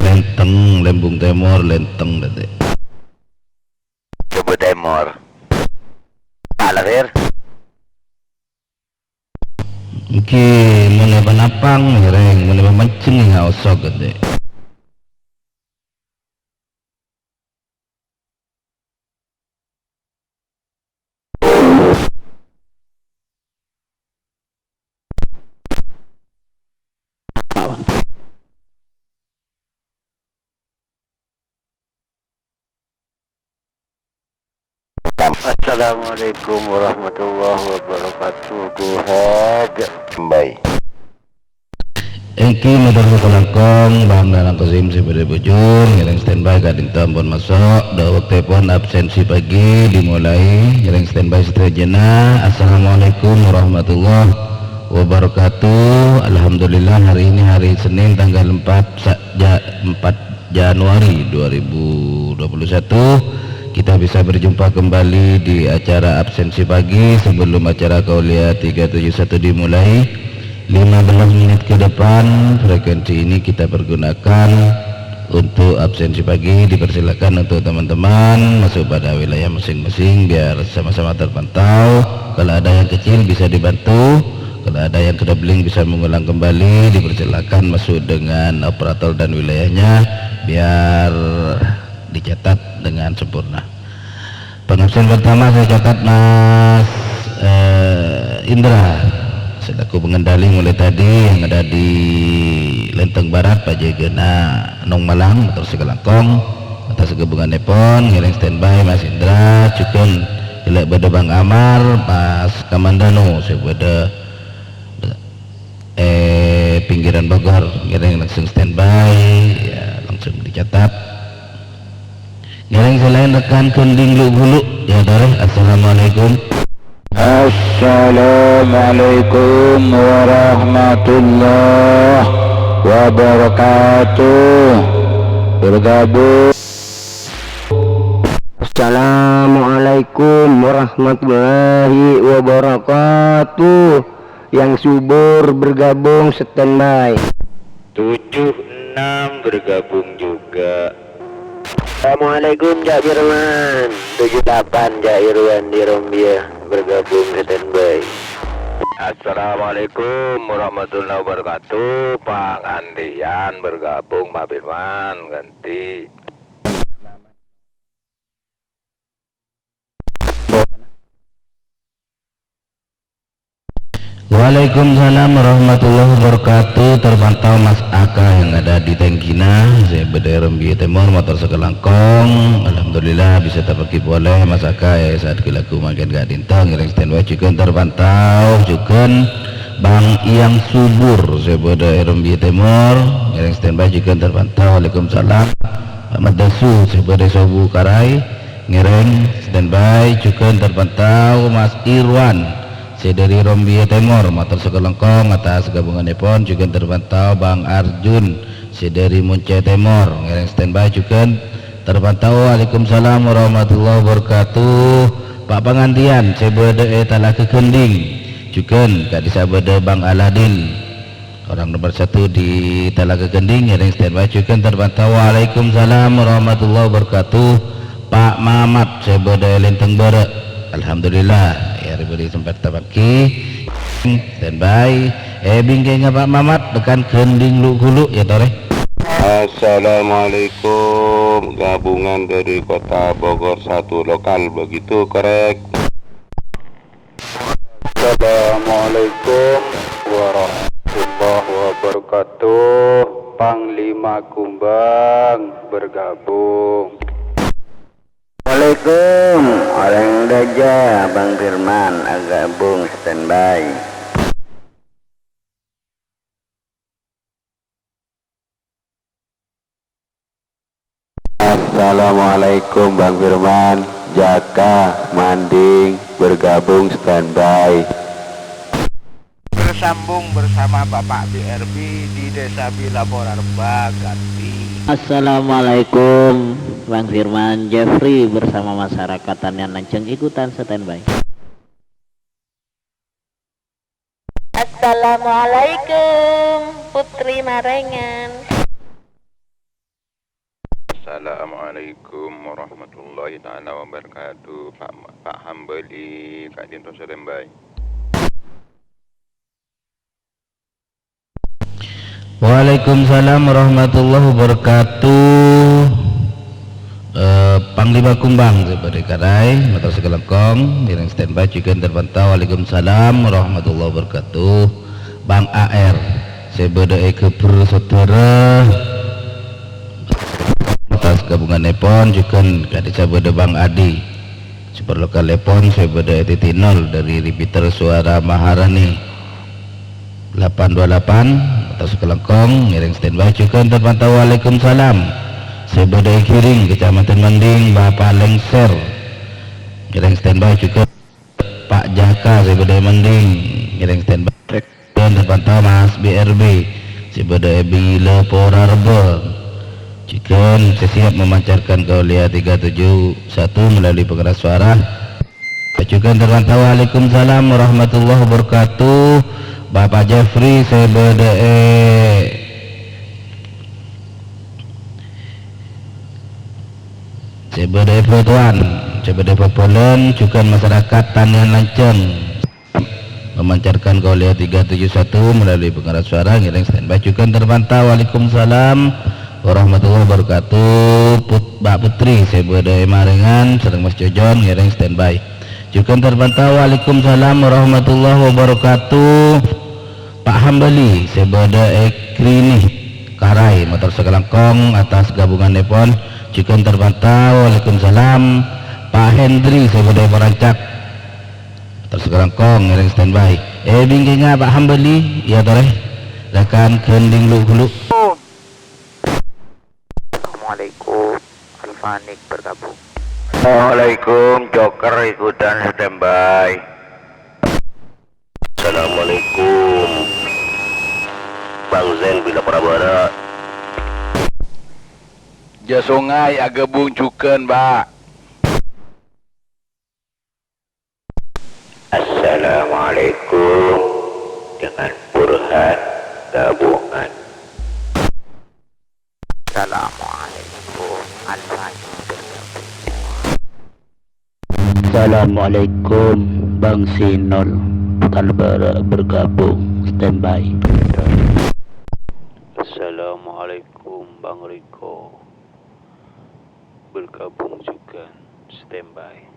Lenteng, Lembung Tèmor, Lenteng, berarti. Coba Tèmor. Apa lahir? Èngghi, mon è Panapang, ngèrèng, mon è Pamajeng, ya, osok, ganti. Assalamualaikum warahmatullahi wabarakatuh. Duhâjâ. Bye. Èngghi mator sakalangkong, Bang Danang Qasim sè bâdâ è Bujur, ngèrèng standby ka'dinto ampon maso', dâ' bâktèpon absensi pagi dimulai, ngèrèng standby sadhâjâna. Assalamualaikum warahmatullahi wabarakatuh. Alhamdulillah, hari ini hari Senin tanggal empat sa-, ja-, empat Januari dua ribu dua puluh satu, kita bisa berjumpa kembali di acara absensi pagi sebelum acara Kauliah tiga tujuh satu dimulai. Lima belas menit ke depan, frekuensi ini kita pergunakan untuk absensi pagi. Dipersilakan untuk teman-teman masuk pada wilayah masing-masing biar sama-sama terpantau. Kalau ada yang kecil bisa dibantu, kalau ada yang sudah blank bisa mengulang kembali, dipersilakan masuk dengan operator dan wilayahnya biar dicatat dengan sempurna. Pengabsen pertama saya catat Mas, eh, Indra, selaku pengendali mulai tadi yang ada di Lenteng Barat, Pajâgâna Nong Malang, mator sakalangkong. Atas ghâbungannèpon, ngèrèng standby Mas Indra, jhughân ghellâ' bâdâ Bang Amar, Mas Kamandano, sè bâdâ è pinggiran Bogor, ngèrèng langsung standby, ya, langsung dicatat. Ngèrèng sè laèn rekan Gending Lu'-Bulu', ya, torè. Assalamualaikum. Assalamualaikum warahmatullahi wabarakatuh. Bergabung. Assalamualaikum warahmatullahi wabarakatuh. Yang subur bergabung standby. Tujuh enam bergabung juga. Assalamualaikum, Cak Firman. Tujuh delapan, Cak Irwan di Rombia bergabung standby. Assalamualaikum warahmatullahi wabarakatuh. Pangandiyan bergabung, Pak Firman. Ganti. Waalaikumsalam warahmatullahi wabarakatuh. Terpantau Mas Aka yang ada di Tengkina. Saya bâdâ è Rombia Tèmor, mator sakalangkong. Alhamdulillah bisa tapaghi polè Mas Aka è saat ghâlâghu mangkèn ka'dinto. Ngèrèng standby jhughân terpantau. Jhughân Bang Iyang Subur, saya bâdâ è Rombia Tèmor. Ngèrèng standby jhughân terpantau. Waalaikumsalam. Ahmad Dasu, saya bâdâ è Sobu Karai. Ngèrèng standby jhughân terpantau Mas Irwan. Sè dâri Rombia Tèmor, mator sakalangkong atas ghâbungannèpon, jhughân terpantau Bang Arjun sè dâri Moncè Tèmor, ngèrèng standby jhughân terpantau. Waalaikumsalam warahmatullahi wabarakatuh. Pak Pangandiyan sè bâdâ è Talaga Gending, jhughân ka'dissa' bâdâ Bang Aladin. Orang nomor satu di Talaga Gending, ngèrèng standby jhughân terpantau. Waalaikumsalam warahmatullahi wabarakatuh. Pak Mamat, sè bâdâ è Lenteng Bârâ'. Alhamdulillah, ya, rèbâ di sempat tapaghi. Standby. Eh, bingkèngnga Pak Mamat, tekan Gending Lu'-Gulu', ya, torè. Assalamualaikum, gabungan dari Kota Bogor satu lokal, begitu, korek? Assalamualaikum warahmatullahi wabarakatuh. Panglima Kumbang bergabung. Assalamualaikum. Orèng Dâjâ, Bang Firman, aghâbung standby. Assalamualaikum, Bang Firman. Jaka, Manding, bergabung standby. Bersambung bersama Bapak B R B di Desa Bila Pora Rembang, ganti. Assalamualaikum, Bang Firman. Jeffrey bersama masyarakat Tanian Lanjeng ikutan standby. Assalamualaikum, Putri Marengan. Assalamualaikum warahmatullahi taala wabarakatuh. Pak, Pak Hambali, ka'dinto standby. Waalaikumsalam warahmatullahi wabarakatuh. Eh, Panglima Kumbang, sè bâdâ è Karai, mator sakalangkong, ngèrèng standby, jhughân terpantau. Waalaikumsalam warahmatullahi wabarakatuh. Bang A R, sè bâdâ è Geber, saudara. Atas gabungannèpon, jhughân ka'dissa' bâdâ Bang Adi. Sè parlo kalèpon sè bâdâ è titik nol dâri repeater suara Maharani. Lapan dua lapan, atas kalangkong, ngèrèng standby, jhughân terpantau, waalaikumsalam. Sè bâdâ è Giring, Kecamatan Mending, Bapak Lengser. Ngèrèng standby jhughân. Pak Jaka sè bâdâ è Mending, ngèrèng standby. Jhughân terpantau Mas B R B, sè bâdâ è Bilapora Rebbhâ. Jhughân sè siap memancarkan Kauliya tiga tujuh satu melalui pengeras suara. Jhughân terpantau, waalaikumsalam warahmatullahi wabarakatuh. Bapak Jeffrey sè bâdâ è, sè bâdâ è Batuan, sè bâdâ è Bhâbhâlân, jhughân masyarakat Tanian Lanjhâng. Memancarkan Kauliya tiga tujuh satu melalui pengeras suara, ngèrèng standby, jhughân terpantau. Waalaikumsalam warahmatullahi wabarakatuh. Put-, Mbak Putri, sè bâdâ è Marengan, sareng Mas Jojon, ngèrèng standby. Jhughân terpantau, waalaikumsalam warahmatullahi wabarakatuh. Pak Hambali, sè bâdâ è Krini, Karai, mator sakalangkong atas gabungannèpon, jhughân terpantau, waalaikumsalam. Pak Hendri, sè bâdâ è Parancak, mator sakalangkong, ngèrèng standby. È bingkèngnga Pak Hambali, iyâ torè, rakan ghândhing lu-ghulu. Assalamualaikum. Alfanik bergabung. Assalamualaikum. Joker ikutan standby. Assalamualaikum. Bang Zen Bilapora Bârâ'. Jhâ' Songay aghâbung jhughân, Mbak. Assalamualaikum, dengan Burhan gabungan. Assalamualaikum, Al-Fatih bergabung. Assalamualaikum, Bang Sinol, Kalbara bergabung, standby. Assalamualaikum, Bang Riko. Bergabung juga, standby.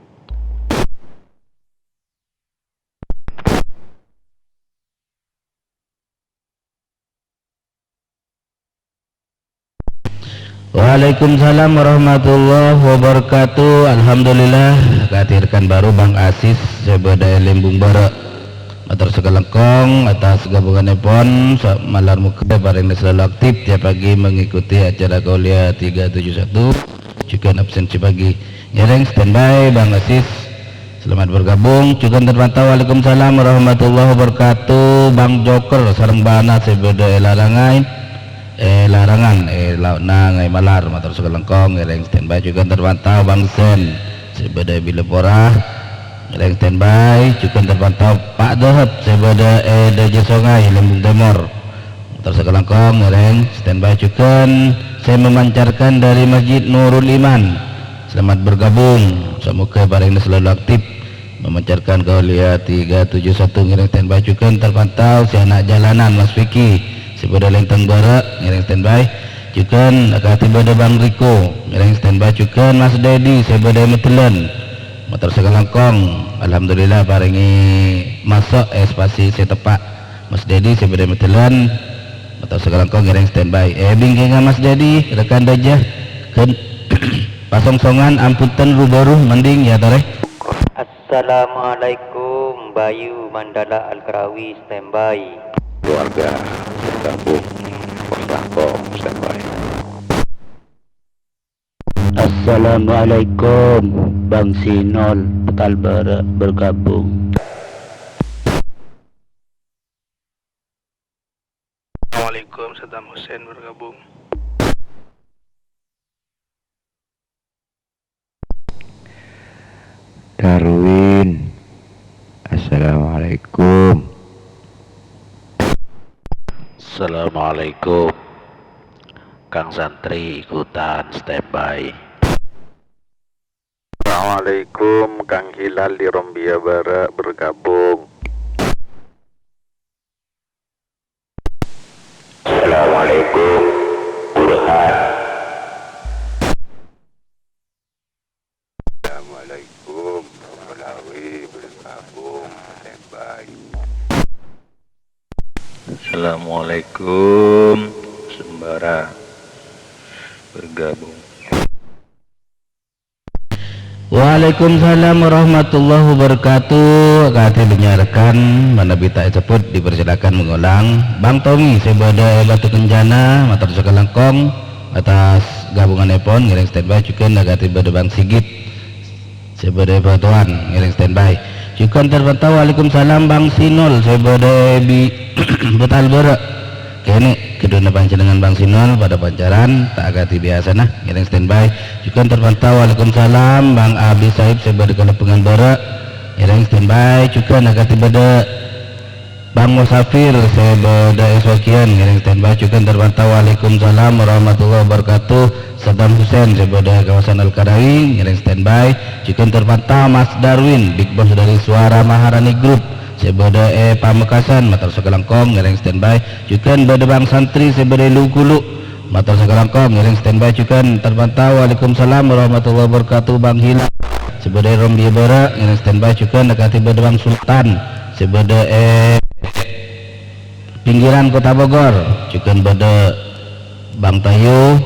Waalaikumsalam warahmatullahi wabarakatuh. Alhamdulillah, kahadirkan baru Bang Asis, sè bâdâ è Lembung Bârâ'. Mator sakalangkong atas gabungannèpon, sa-, malar moghâ parèngna selalu aktif tiap pagi mengikuti acara Kauliya tiga tujuh satu, jhughân absen sè pagi. Ngèrèng standby, Bang Asis. Selamat bergabung. Jhughân terpantau, waalaikumsalam warahmatullahi wabarakatuh. Bang Joker sareng bâ'na sè bâdâ è Larangai, è Larangan, è Lao'na Ngai Malar, mator sakalangkong, ngèrèng standby. Jhughân terpantau, Bang Sen sè bâdâ è Bilapora, ngèrèng standby. Jhughân terpantau, Pak Dahab sè bâdâ è Dâjâ Songay, Lembung Tèmor. Mator sakalangkong, ngèrèng standby jhughân sè memancarkan dari Masjid Nurul Iman. Selamat bergabung. Samoga parèngna selalu aktif memancarkan Kauliya tiga tujuh satu, ngèrèng standby jhughân terpantau sè ana' jalanan, Mas Vicky sè bâdâ Lenteng Bârâ', ngèrèng standby jhughân, akadhi bâdâ Bang Riko, ngèrèng standby jhughân, Mas Dedi sè bâdâ è Medellan. Mator sakalangkong, alhamdulillah parèngè maso' è spasi sè teppa'. Mas Dedi sè bâdâ è Medellan, mator sakalangkong ngèrèng standby. È bingkèngnga Mas Dedi, rekan Dâjâ, ghân-, pasongsongan, ampun ten ru-bâru, mending ya torè. Assalamualaikum, Bayu Mandala Al-Karawi, standby. Keluarga bergabung, Pos Rangkong, standby. Assalamualaikum, Bang Sinol, Kalbara bergabung. Assalamualaikum, Saddam Hussein bergabung. Darwin, assalamualaikum. Assalamualaikum. Kang Santri ikutan standby. Assalamualaikum, Kang Hilal di Rombia Bara bergabung. Assalamualaikum, Burhan. Assalamualaikum, Bolawi bergabung, standby. Assalamualaikum, Sembara bergabung. Waalaikumsalam warahmatullahi wabarakatuh. Kadhi bânnya' rekan, manabi ta' èsebbhut, dipersilakan mengulang. Bang Tommy, sè bâdâ è Batu Kencana, mator sakalangkong atas gabunganèpon, ngèrèng standby. Jhughân kadhi bâdâ Bang Sigit, sè bâdâ è Batuan, ngèrèng standby. Jhughân terpantau, waalaikumsalam, Bang Sinol, sè bâdâ è Bi-, Betal Bârâ'. Kènè', ghâdhuwânna panjhennengngan Bang Sinol padâ pancaran, ta' akadhi biyasana, ngèrèng standby. Jhughân terpantau, waalaikumsalam, Bang Abi Saib sè bâdâ Kalabângan Bârâ', ngèrèng standby. Jhughân akadhi bâdâ Bang Musafir sè bâdâ è Sogiyan, ngèrèng standby. Jhughân terpantau, waalaikumsalam warahmatullahi wabarakatuh, Saddam Hussein sè bâdâ è kawasan Al-Karawi, ngèrèng standby. Jhughân terpantau, Mas Darwin, Big Boss dari Suara Maharani Group, sè bâdâ è Pamekasan, mator sakalangkong ngèrèng standby. Jhughân bâdâ Bang Santri sè bâdâ è Lugulu, mator sakalangkong ngèrèng standby. Jhughân terpantau, waalaikumsalam warahmatullahi wabarakatuh, Bang Hilal sè bâdâ è Rombia Bârâ', ngèrèng standby. Jhughân akadhi bâdâ Bang Sultan sè bâdâ è pinggiran Kota Bogor. Jhughân bâdâ Bang Tayu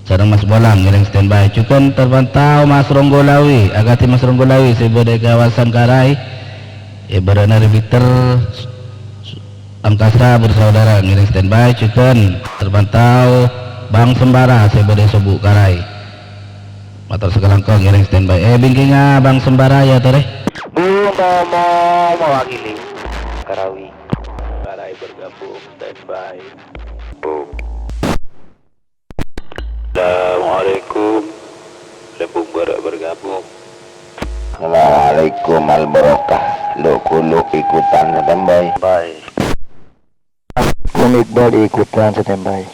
sareng Mas Bolang ngèrèng standby. Jhughân terpantau Mas Ronggolawi, akadhi Mas Ronggolawi sè bâdâ è kawasan Karai, è bârâ'na Repeater, Angkasa Bersaudara ngèrèng standby. Jhughân terpantau Bang Sembara sè bâdâ è Sobu' Karai, mator sakalangkong ngèrèng standby. È, bingkèngnga Bang Sembara, yâ, torè. Bung Tomo mewakili Karawi. Karai bergabung, standby. Bung. Assalamualaikum. Lempung Barat bergabung. Assalamualaikum, Al Barokah. Luk-kuluk ikutan standby. Bye. Assalamualaikum, Iqbal ikutan standby.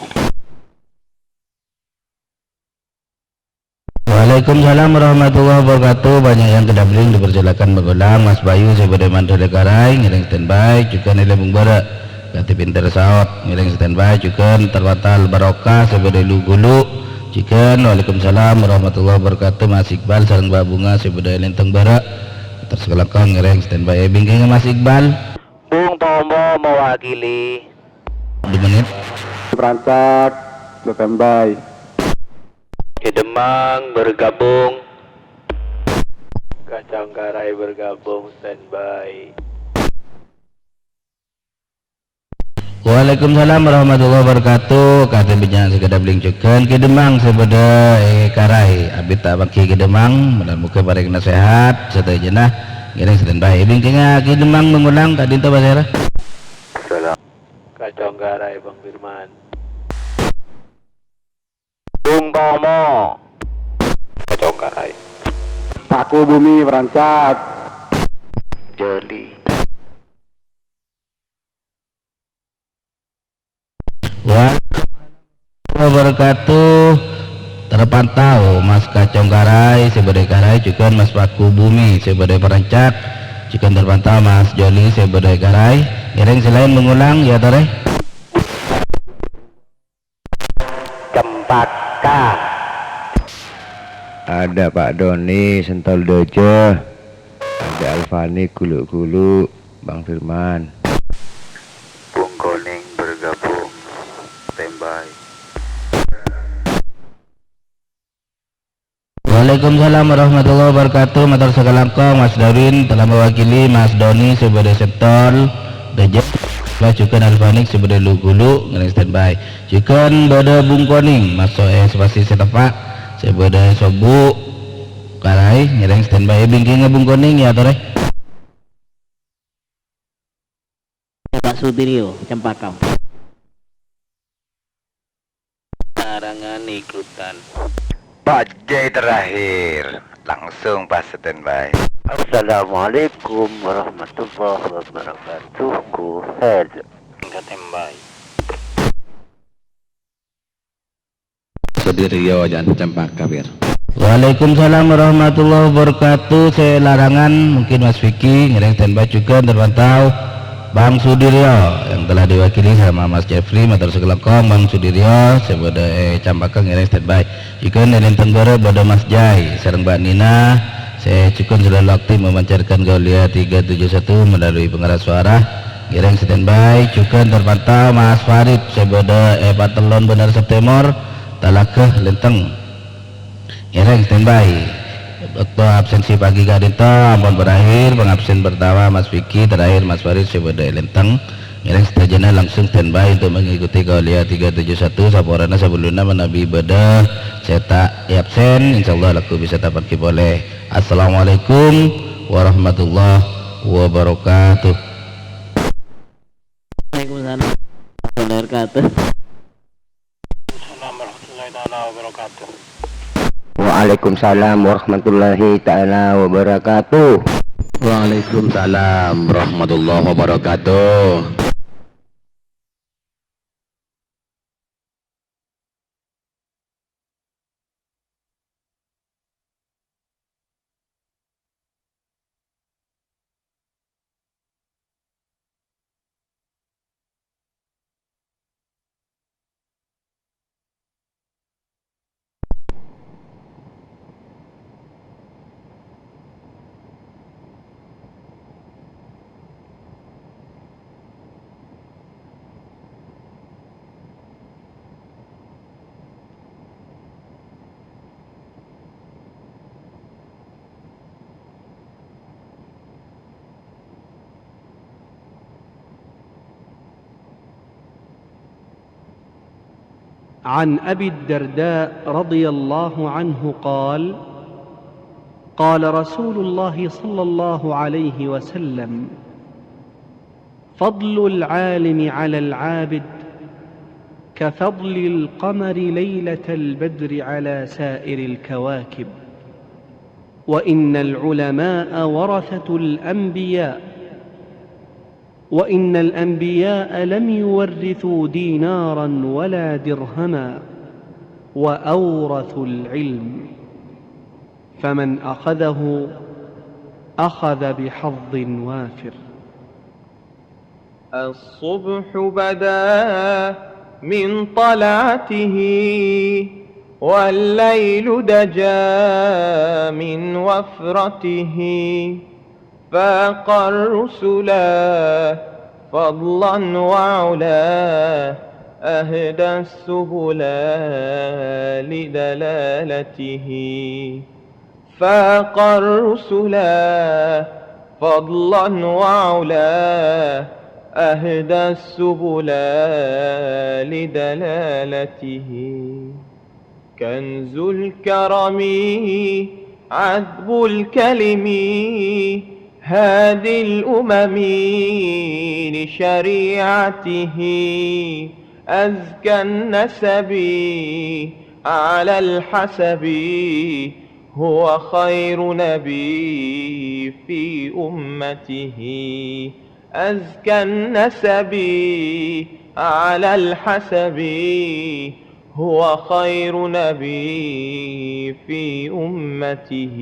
Waalaikumsalam warahmatullahi wabarakatuh. Banyak yang kedabling, dipersilakan mengulang. Mas Bayu sè bâdâ è Mandalikarai, ngèrèng standby. Jhughân è Lempung Barat, kadhi pinter saot, ngèrèng standby. Jhughân terpantau Barokah sè bâdâ è Lugulu. Jhughân, waalaikumsalam warahmatullahi wabarakatuh. Mas Iqbal sareng Mbak Bunga sè bâdâ è Linteng Barat, mator sakalangkong ngèrèng standby. È, bingkèngnga Mas Iqbal. Bung Tomo mewakili. Dua menit. Perancak, standby. Kè Demang bergabung. Kacang Karai bergabung, standby. Waalaikumsalam warahmatullahi wabarakatuh. Kadhi bânnya' sè kadabling jhughân, Kè Demang sè bâdâ è Karai. Abit ta' pangghi Kè Demang, moghâ-moghâ parèngana sehat sadhâjâna. Ngèrèng standby. Bingkèngnga Kè Demang mengulang, ka'dinto pasèra? Salam. Kacong Karai, Bang Firman. Bung Tomo. Kacong Karai. Paku Bumi, perancak. Jali. Wa-, wabarakatuh. Terpantau Mas Kacong Karai sè bâdâ è Karai, jhughân Mas Paku Bumi sè bâdâ è Perancak, jhughân terpantau Mas Joni sè bâdâ è Karai. Ngèrèng sè laèn mengulang, yâ, torè. Cempaka. Ada Pak Doni, Sentol Dojo. Ada Alfani, Gulu-Gulu, Bang Firman. Bung Koning bergabung, standby. Waalaikumsalam warahmatullahi wabarakatuh. Mator sakalangkong, Mas Darwin telah mewakili Mas Doni sè bâdâ Sentol Dojo, jhughân Alfanik sè bâdâ Lugulu, ngèrèng standby. Jhughân bâdâ Bung Koning, Mas Soe Spasi Setepak sè bâdâ Sobu' Karai, ngèrèng standby. È, bingkèngnga Bung Koning, yâ, torè. Pak Sudiryo, Cempaka. Larangan ikutan. Pak Jai terakhir, langsung pas standby. Assalamualaikum warahmatullahi wabarakatuh. Go ahead. Standby. Sudiryo, jhân Cempaka, Bir. Waalaikumsalam warahmatullahi wabarakatuh. Sè larangan mungkin Mas Vicky, ngèrèng standby jhughân, terpantau Bang Sudiryo yang telah diwakili sama Mas Jeffrey, mator sakalangkong Bang Sudiryo, sè bâdâ è Cempaka ngèrèng standby. Jhughân è Linteng Bârâ' bâdâ Mas Jai, sareng Mbak Nina, sè jhughân selalu aktif memancarkan Gaulia tiga tujuh satu melalui pengeras suara. Ngèrèng standby, jhughân terpantau Mas Farid sè bâdâ è Patellon Banarsep Tèmor, Talaga, Linteng. Ngèrèng standby. Bâkto absensi pagi ka'dinto ampon berakhir, pangabsen pertama Mas Vicky, terakhir Mas Farid sè bâdâ è Lenteng. Ngèrèng sadhâjâna langsung standby untuk mengikuti Kauliah tiga tujuh satu, saporana sabellunna manabi bâdâ sè ta' èabsen, insyaallah lagghu bisa tapangghi polè. Assalamualaikum warahmatullahi wabarakatuh. Waalaikumsalam warahmatullahi wabarakatuh. Assalamualaikum warahmatullahi taala wabarakatuh. Waalaikumsalam warahmatullahi taala wabarakatuh. Waalaikumsalam warahmatullahi wabarakatuh. عن أبي الدرداء رضي الله عنه قال: قال رسول الله صلى الله عليه وسلم: فضل العالم على العابد كفضل القمر ليلة البدر على سائر الكواكب، وإن العلماء ورثة الأنبياء، وإن الأنبياء لم يورثوا دينارا ولا درهما، وأورثوا العلم، فمن أخذه أخذ بحظ وافر. الصبح بدا من طلعته، والليل دجا من وفرته، فاق الرسلا فضلا وعلا، أهدى السبلا لدلالته. فاق الرسلا فضلا وعلا، أهدى السبلا لدلالته. كنز الكرم عذب الكلم، هادي الأمم لشريعته. أزكى النسب على الحسب، هو خير نبي في أمته. أزكى النسب على الحسب، هو خير نبي في أمته.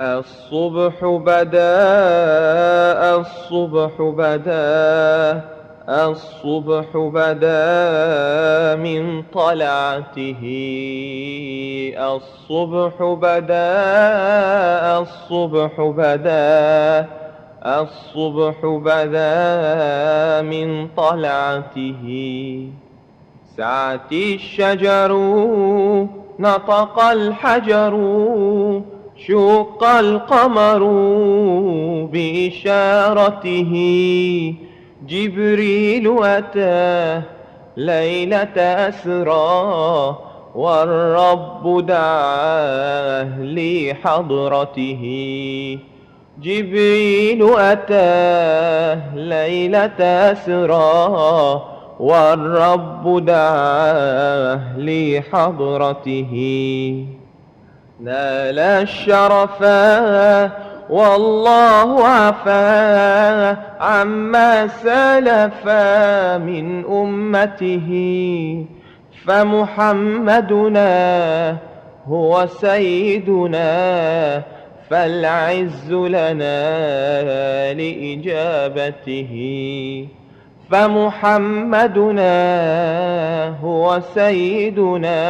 الصبح بدا، الصبح بدا، الصبح بدا من طلعته. الصبح بدا، الصبح بدا، الصبح بدا من طلعته. سعت الشجر، نطق الحجر، شق القمر بإشارته. جبريل أتى ليلة أسرى، والرب دعاه لحضرته. جبريل أتى ليلة أسرى، والرب دعاه لحضرته. نال الشرفا والله عفا عما سلف من أمته. فمحمدنا هو سيدنا، فالعز لنا لإجابته. فمحمدنا هو سيدنا،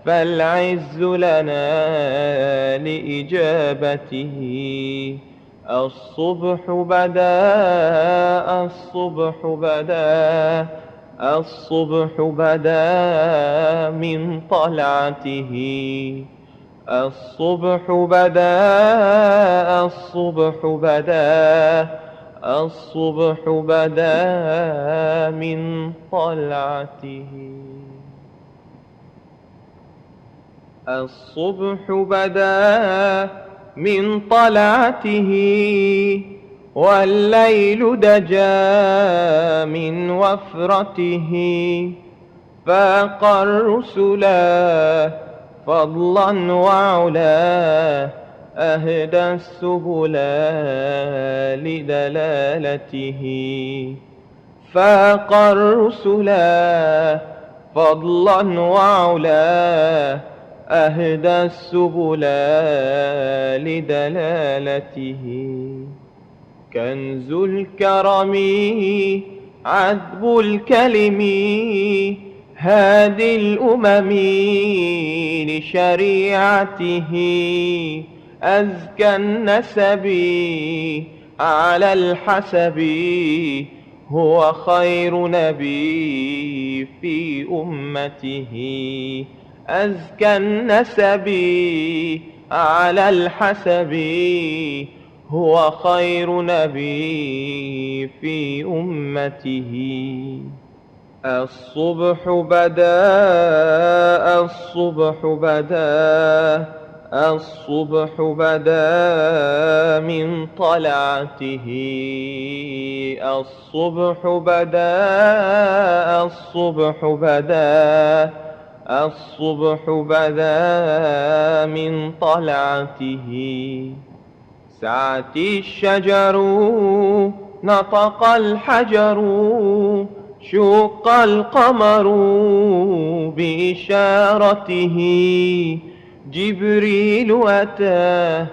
فالعز لنا لإجابته. الصبح بدا، الصبح بدا، الصبح بدا من طلعته. الصبح بدا، الصبح بدا، الصبح بدا من طلعته. الصبح بدا من طلعته، والليل دجا من وفرته، فاق الرسلا فضلا وعلا، أهدى السبل لدلالته. فاق الرسلا فضلا وعلا، أهدى السبل لدلالته. كنز الكرم عذب الكلم هادي الأمم لشريعته، أزكى النسب على الحسب هو خير نبي في أمته، أزكى النسب على الحسب هو خير نبي في أمته. الصبح بدا، الصبح بدا، الصبح بدا من طلعته. الصبح بدا، الصبح بدا، الصبح بدا من طلعته. سعت الشجر، نطق الحجر، شق القمر بإشارته. جبريل أتى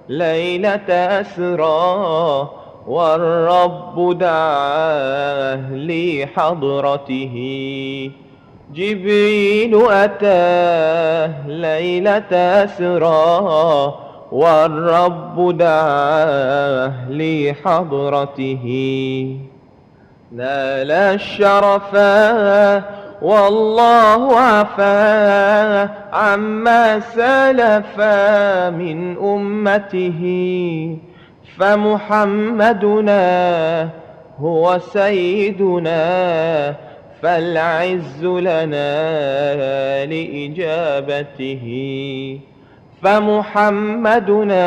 ليلة أسرى، والرب دعاه لحضرته. جبريل أتى ليلة أسرى، والرب دعاه لحضرته. نال الشرفا والله عفا عما سلف من أمته. فمحمدنا هو سيدنا، فالعز لنا لإجابته. فمحمدنا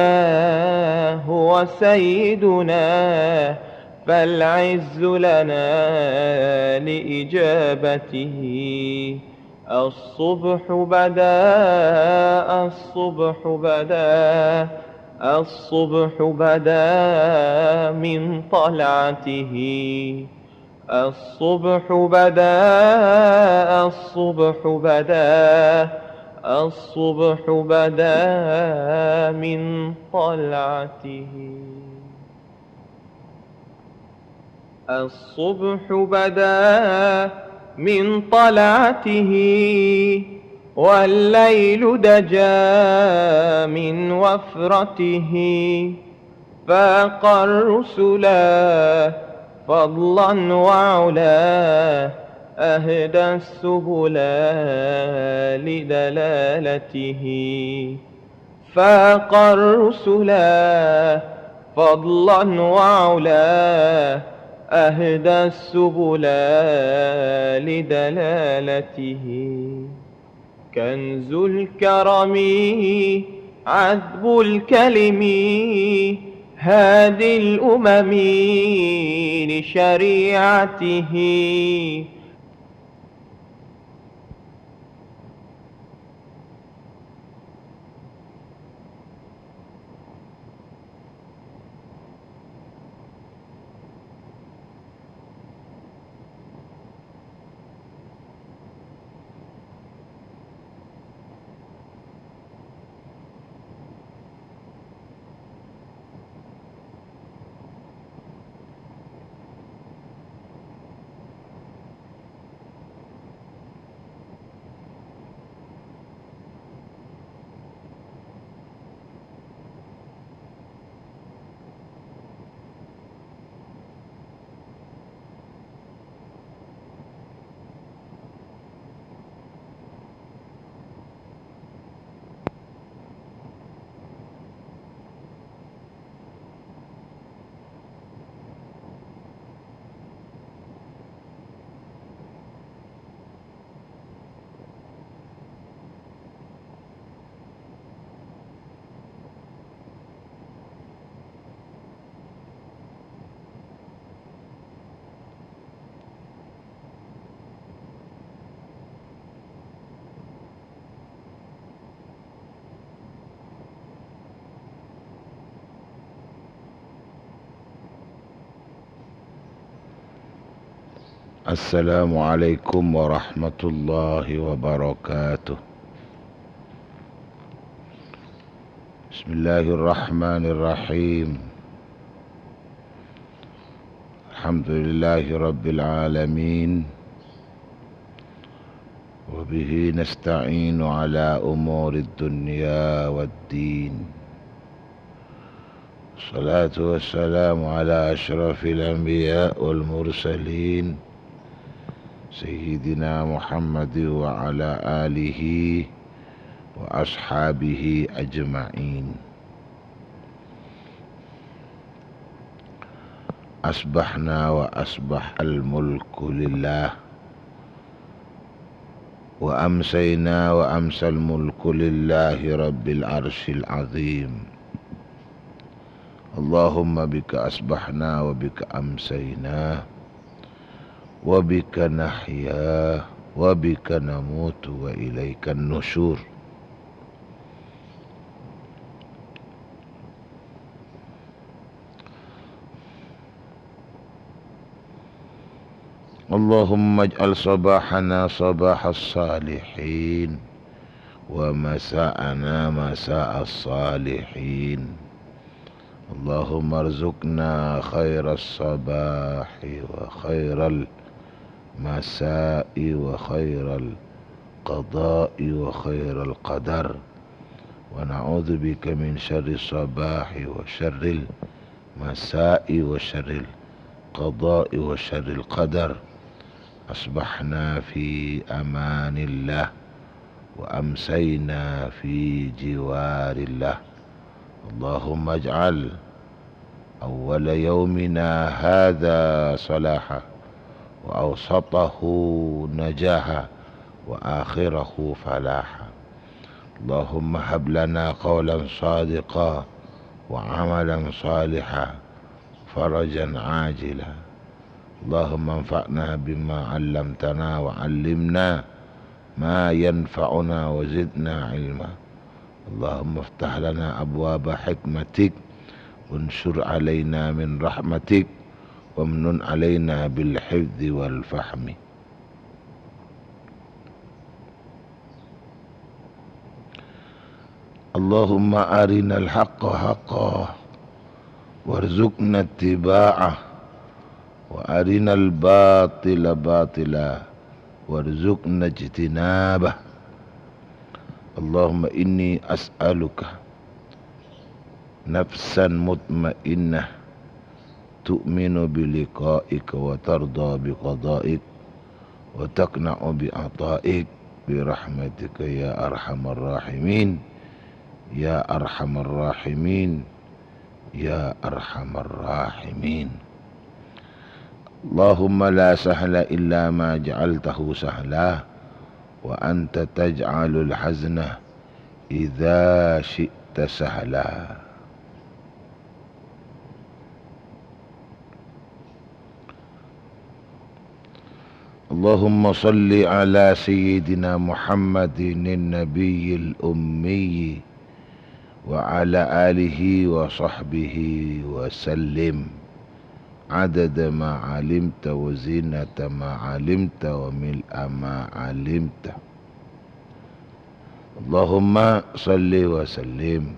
هو سيدنا، فالعز لنا لإجابته. الصبح بدا، الصبح بدا، الصبح بدا من طلعته. الصبح بدا، الصبح بدا، الصبح بدا من طلعته. الصبح بدا من طلعته، والليل دجا من وفرته. فاق الرسلا فضلا وعلا، أهدى السبل لدلالته. فاق الرسلا فضلا وعلا، أهدى السبل لدلالته. كنز الكرم عذب الكلم، هادي الأمم لشريعته. Assalamualaikum warahmatullahi wabarakatuh. Bismillahirrahmanirrahim. Alhamdulillahi rabbil alamin. Wa bihi nasta'inu ala umurid dunya wad din. Wassalatu wassalamu ala asyrafil anbiya wal mursalin, Sayyidina Muhammad wa ala alihi wa ashabihi ajma'in. Asbahna wa asbahal mulku lillah, wa amsayna wa amsal mulku lillahi rabbil arsyil azim. Allahumma bika asbahna wa bika amsayna wa bika nahya wa bika namutu wa ilaikan nusyur. Allahumma ij'al sabahana sabahas salihin wa masa'ana masa'as salihin. Allahumma arzuqna khairas sabahi wa khairal masa'i wa khairal qada'i wa khairal qadar. Wa na'udzubika min syarris sabahi wa syarril masa'i wa syarril qada'i wa syarril qadar. Asbahna fi amanillah wa amsayna fi jiwarillah. Allahumma ij'al awwala yaumina hadha salaha wa awsatahu najaha wa akhirahu falaha. Allahumma hab lana qawlan sadiqa wa amalan saliha farajan ajila. Allahumma anfa'na bima 'allamtana wa 'allimna ma yanfa'una wa zidna ilma. Allahumma iftah lana abwaba hikmatik, wansyur 'alaina min rahmatik, wamnun 'alaina bil hifdzi wal fahmi. Allahumma arinal haqqa haqqa warzuqna ittiba'ah, wa arinal batila batila warzuqna ijtinabah. Allahumma inni as'aluka nafsan mutmainnah tu'minu bi liqa'ika wa tardha bi qada'ik wa taqna'u bi ata'ik bi rahmatika ya arhamar rahimin, ya arhamar rahimin, ya arhamar rahimin. Allahumma la sahla illa ma ja'altahu sahla, wa anta taj'alul hazna idza syi'ta sahla. Allahumma shalli ala sayyidina Muhammadin nabiyil ummi wa ala alihi wa sahbihi wa sallim. Adada ma alimta wa zinata ma alimta wa mil'a ma alimta. Allahumma shalli wa sallim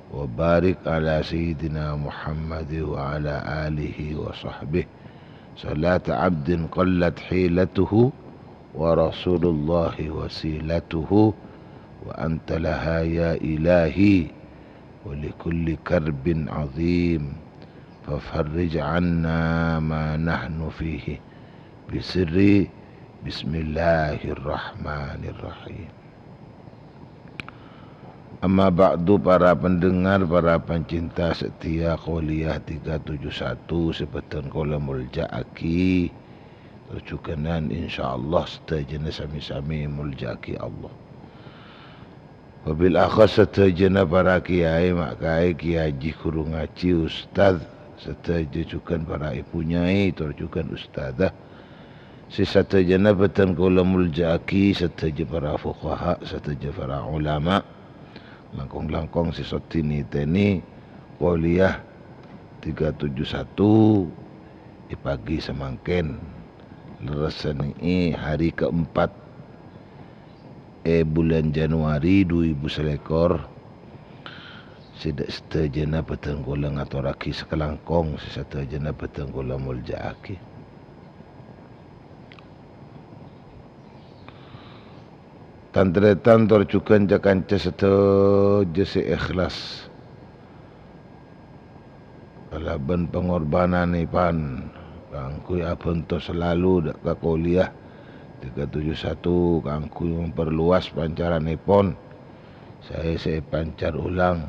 wa barik ala sayyidina Muhammad wa ala alihi wa sahbihi. Salata abdin qallat hilatuhu wa rasulullahi wasilatuhu wa anta laha ya ilahi wa likulli karbin azim fafarrij anna ma nahnu fihi bisirri bismillahirrahmanirrahim. Amma ba'du, para pendengar, para pencinta setia Qauliyah tiga tujuh satu sè bhâdhân kaulâ molja'aghi, tor jhughân insyaallah sadhâjâna sami-sami molja'aghi Allah. Wabil akhas sadhâjâna para kiai, ma' kaè, kiai haji, ghuru ngajhi, ustad, sadhâjâ jhughân para ibu nyai, tor jhughân ustadzah. Sè sadhâjâna bhâdhân kaulâ molja'aghi, sadhâjâ para fuqaha, sadhâjâ para ulama. Langkong-langkong sè soddhi nètènè Qauliyah tiga tujuh satu è pagi samangkèn. lerressènè hari keempat è bulân Januari du èbu salèkor, sè dâ' sadhâjâna bhâdhân kaulâ ngatorraghi sakalangkong sè sadhâjâna bhâdhân kaulâ molja'aghi. Tan-tarètan tor jhughân ca-kanca sadhâjâ sè ikhlas kalabân pangorbhânanèpon kaangghuy abhânto salalu dâ' ka kolèa tiga tujuh satu kaangghuy memperluas pancaranèpon saè sè èpancar ulang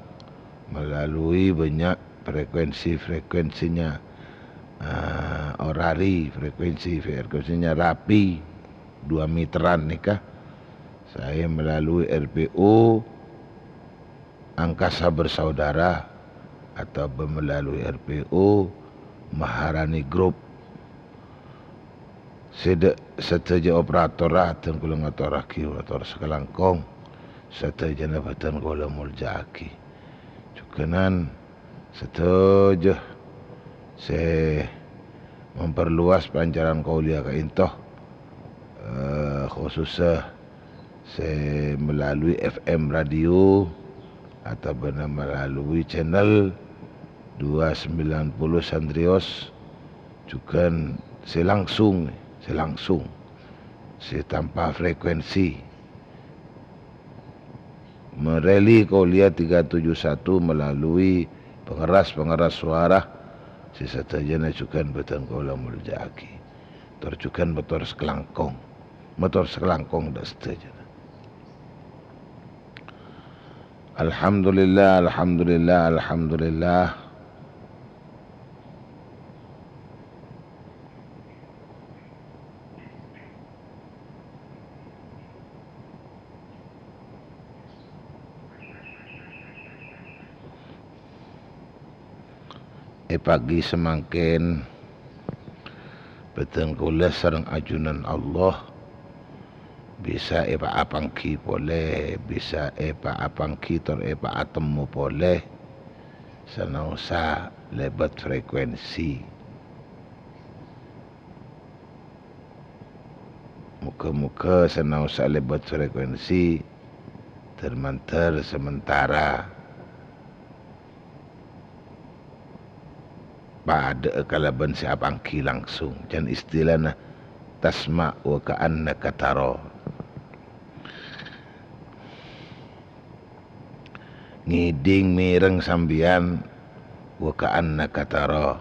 melalui bânnya' frekuensi-frekuensinya, eh, orari, frekuensi-frekuensinya rapi, dua meteran nèka, saè melalui R P U Angkasa Bersaudara atabâ melalui R P U Maharani Group. Sè dâ' sadhâjâ operatorra, bhâdhân kaulâ ngatorraghi mator sakalangkong, sadhâjâna bhâdhân kaulâ molja'aghi. Jhughânan sadhâjâ sè memperluas pancaran kolèa ka'dinto, eh, khusussa sè melalui F M radio atabâna melalui channel dua sembilan puluh Sandrios, jhughân sè langsung, sè langsung, sè tanpa frekuensi. Merèli kolèa tiga tujuh satu melalui pengeras-pengeras suara sè sadhâjâna jhughân bhâdhân kaulâ molja'aghi. Tor jhughân mator sakalangkong. Mator sakalangkong dâ' sadhâjâna. Alhamdulillah, alhamdulillah, alhamdulillah. È pagi samangkèn, bhâdhân kaulâ sareng ajunan Allah bisa èpa-, apangghi polè, bisa èpa-, apangghi tor èpaatemmo polè, sanaossa lèbât frekuensi. Moghâ-moghâ sanaossa lèbât frekuensi dhâr-mandhâr sementara padâ'â kalabân sè apangghi langsung, jhân istilana tasma' wa ka'annaka tara. Ngèdhing mèreng sampèyan wa ka'annaka tara,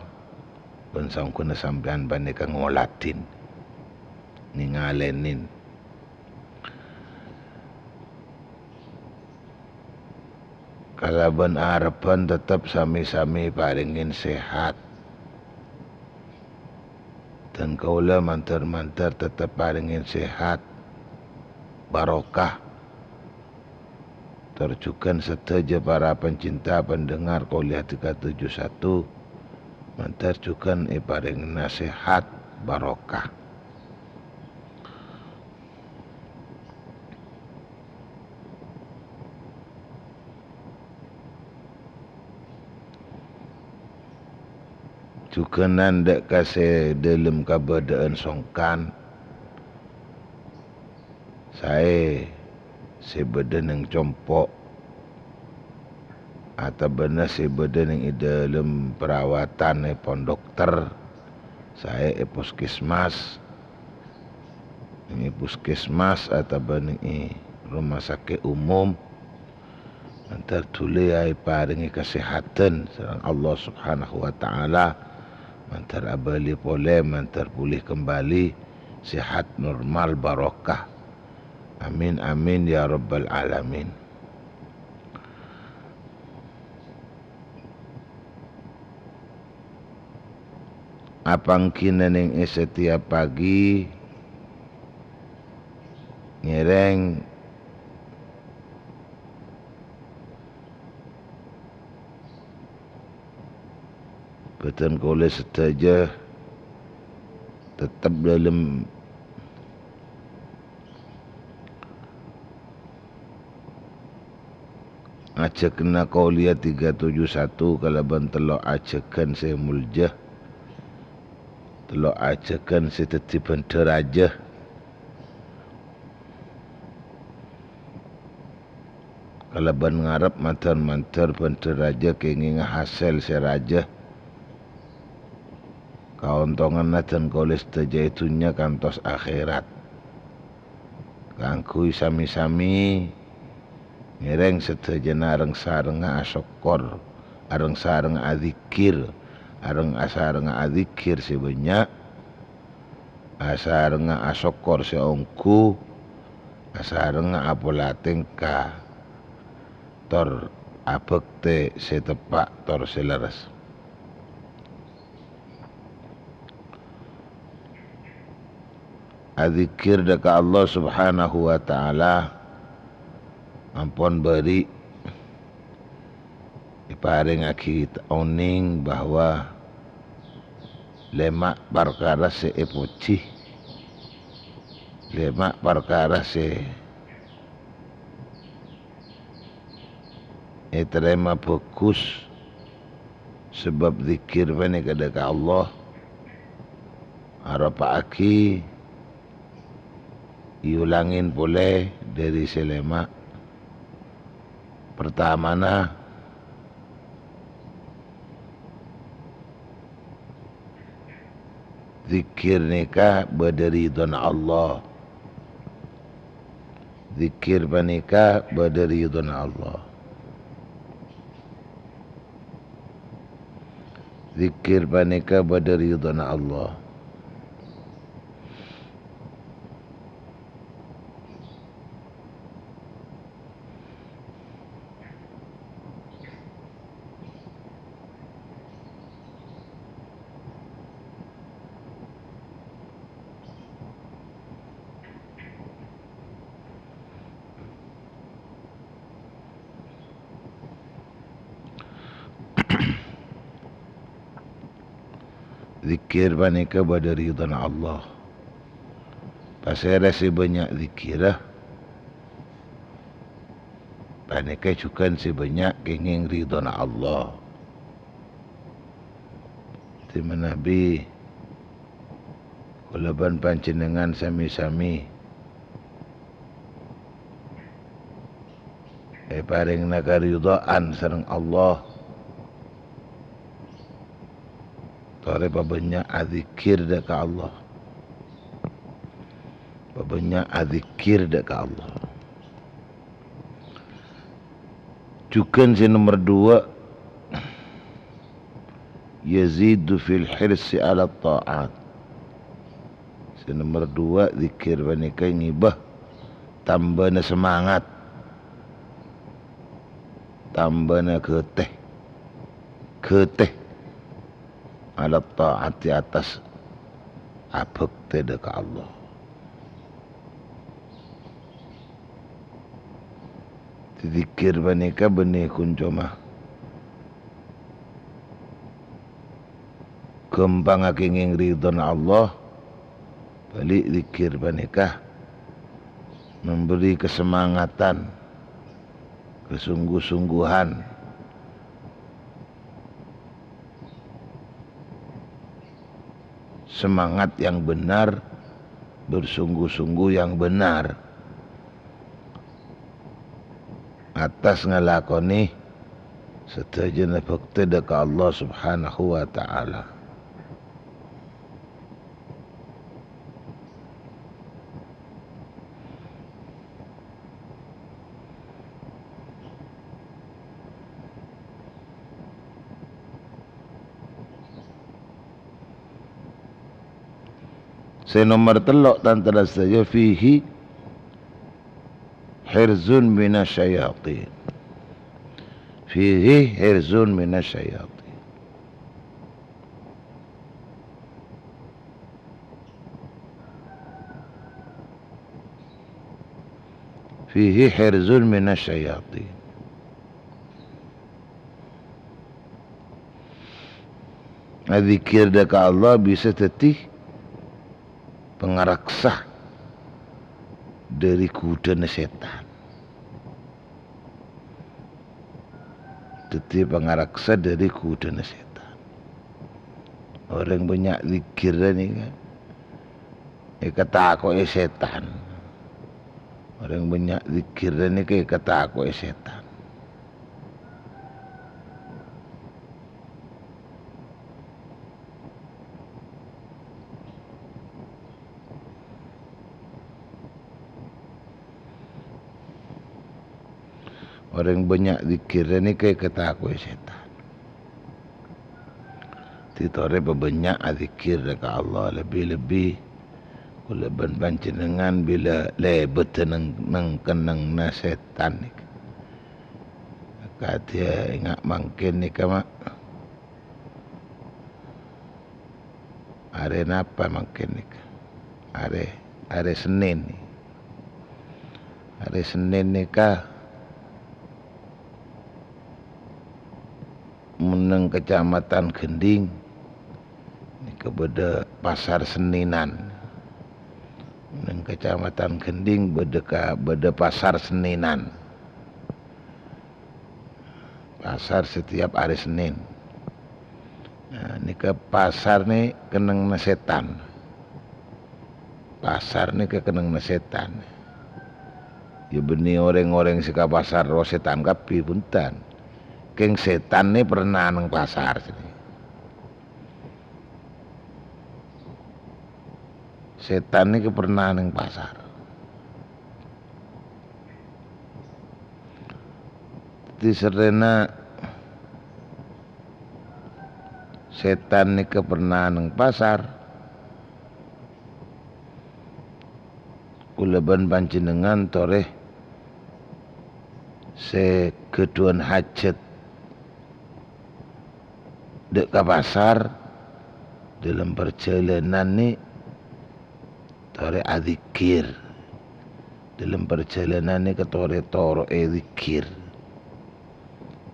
bân saongghuna sampèyan panèka ngoladhin, nèngalènin. Kalabân arebbhân tettep sami-sami parèngè sehat. Dhân kaulâ mandhâr-mandhâr tettep parèngè sehat, barokah. Tor jhughân sadhâjâ para pencinta pendengar Kolèa tiga tujuh satu, mandhâr jhughân èparèngana sehat, barokah. Jhughân nandhâ' ka sè dhâlem kabâdâ'ân songkan, saè sè bâdâ neng compo', atabâna sè bâdâ neng è dhâlem perawatan è pondokter, saè è puskesmas, neng è puskesmas atabâ neng è rumah sakit umum, mandhâr dhuli èparèngè kasèhadhân sareng Allah Subhanahu wa Ta'ala, mandhâr abâli polè, mandhâr pulih kembali, sehat, normal, barokah. Amin, amin, ya rabbal alamin. Apangghina neng è setiap pagi, ngèrèng bâdân kaulâ sadhâjâ tettep dhâlem ajâgânna Kolèa tiga tujuh satu kalabân tello' ajâgân sè molja. Tello' ajâgân sè dhâddhi bhândhâ rajâ. Kalabân ngarep mandhâr-mandhâr bhândhâ rajâ kèngènga hasèl sè rajâ. Kaontonganna dân kaulâ sadhâjâ è dhunnya kantos akhèrat. Kaangghuy sami-sami ngèrèng sadhâjâna reng-sarengnga asokkor, areng-sarengnga adzikkèr, areng-sarengnga adzikkèr sè bânnya', asarengnga asokkor sè ongghu, asarengnga apola tèngka, tor abhâktè sè teppa' tor sè lerres. Adzikkèr dâ' ka Allah Subhanahu wa Ta'ala ampon bâri' èparèngaghi onèng bahwa lèma' parkara sè èpojhi, lèma' parkara sè ètarèma bhâghus, sabâb dzikkèr panèka dâ' ka Allah, aropa'aghi èolangè polè dâri sè lèma'. Pertamana, Dzikkèr nèka bâdâ ridhâna Allah. Dzikkèr panèka bâdâ ridhâna Allah. Dzikkèr panèka bâdâ ridhâna Allah. Dzikkèr panèka bâdâ ridhâna Allah. Pasèra sè bânnya' dzikkèrra, panèka jhughân sè bânnya' kèngèng ridhâna Allah. Dhâddhi manabi kaulâ bân panjhennengngan sami-sami èparèngana karidhâ'ân sareng Allah. Torè pabânnya' adzikkèr dâ' ka Allah. Pabânnya' adzikkèr dâ' ka Allah. Jhughân sè nomer duwâ', yazidu fil hirsi 'ala tha'at. Sè nomer duwâ', dzikkèr panèka ngibâ tambâna semangat, tambâna ghâtè, ghâtè, 'ala tha'ati, attas abhâktè dâ' ka Allah. Dzikkèr panèka bânnè ghun coma ghâmpangnga kèngèng ridhâna Allah, bâli' dzikkèr panèka memberi kesemangatan, kesungguh-sungguhan, semangat yang benar, bersungguh-sungguh yang benar attas ngalakonè sadhâjâna bhâktè dâ' ka Allah Subhanahu wa Ta'ala. Sè nomer tello', tan-tarètan sadhâjâ, fihi hirzun minasyayatin. Fihi hirzun minasyayatin. Fihi hirzun minasyayatin. Adzikkèr dâ' ka Allah bisa dhâddhi pangaraksa dâri ghudhâna sètan. Dhâddhi pangaraksa dâri ghudhâna sètan. Orèng bânnya' zikirra nèka èkatako'è sètan. Orèng bânnya' zikirra nèka èkatako'è sètan. Orèng bânnya' zikirra nèka èkatako'è sètan. Dhâddhi torè pabânnya' adzikir ka Allah, lebbi-lebbi kaulâ bân panjhennengngan bilâ lèbâdhâ neng-, neng-kennengnganna sètan nèka. Kadhi enga' mangkèn nèka, Ma'. Arè napa mangkèn nèka? Arè, arè Sennèn. Arè Sennèn nèka, mon neng Kecamatan Gending, nèka bâdâ pasar Sennènan. Neng Kecamatan Gending bâdâ ka-, bâdâ pasar Sennènan. Pasar setiap arè Sennèn. Nah, nèka pasar nè kennengnganna sètan. Pasar nèka kennengnganna sètan. Yâ bânnè orèng-orèng sè ka pasar rowa sètan kabbhi, bhunten. Kèng sètan nè pernah neng pasar sènè. Sètan nèka pernah neng pasar. Dhâddhi sarrèna sètan nèka pernah neng pasar, kaulâ bân panjhennengngan torè sè ghâdhuwân hajhât dâ' ka pasar, dâlem parjhâlânan nè torè adzikir. Dâlem parjhâlânan nèka torè toro'è dzikir.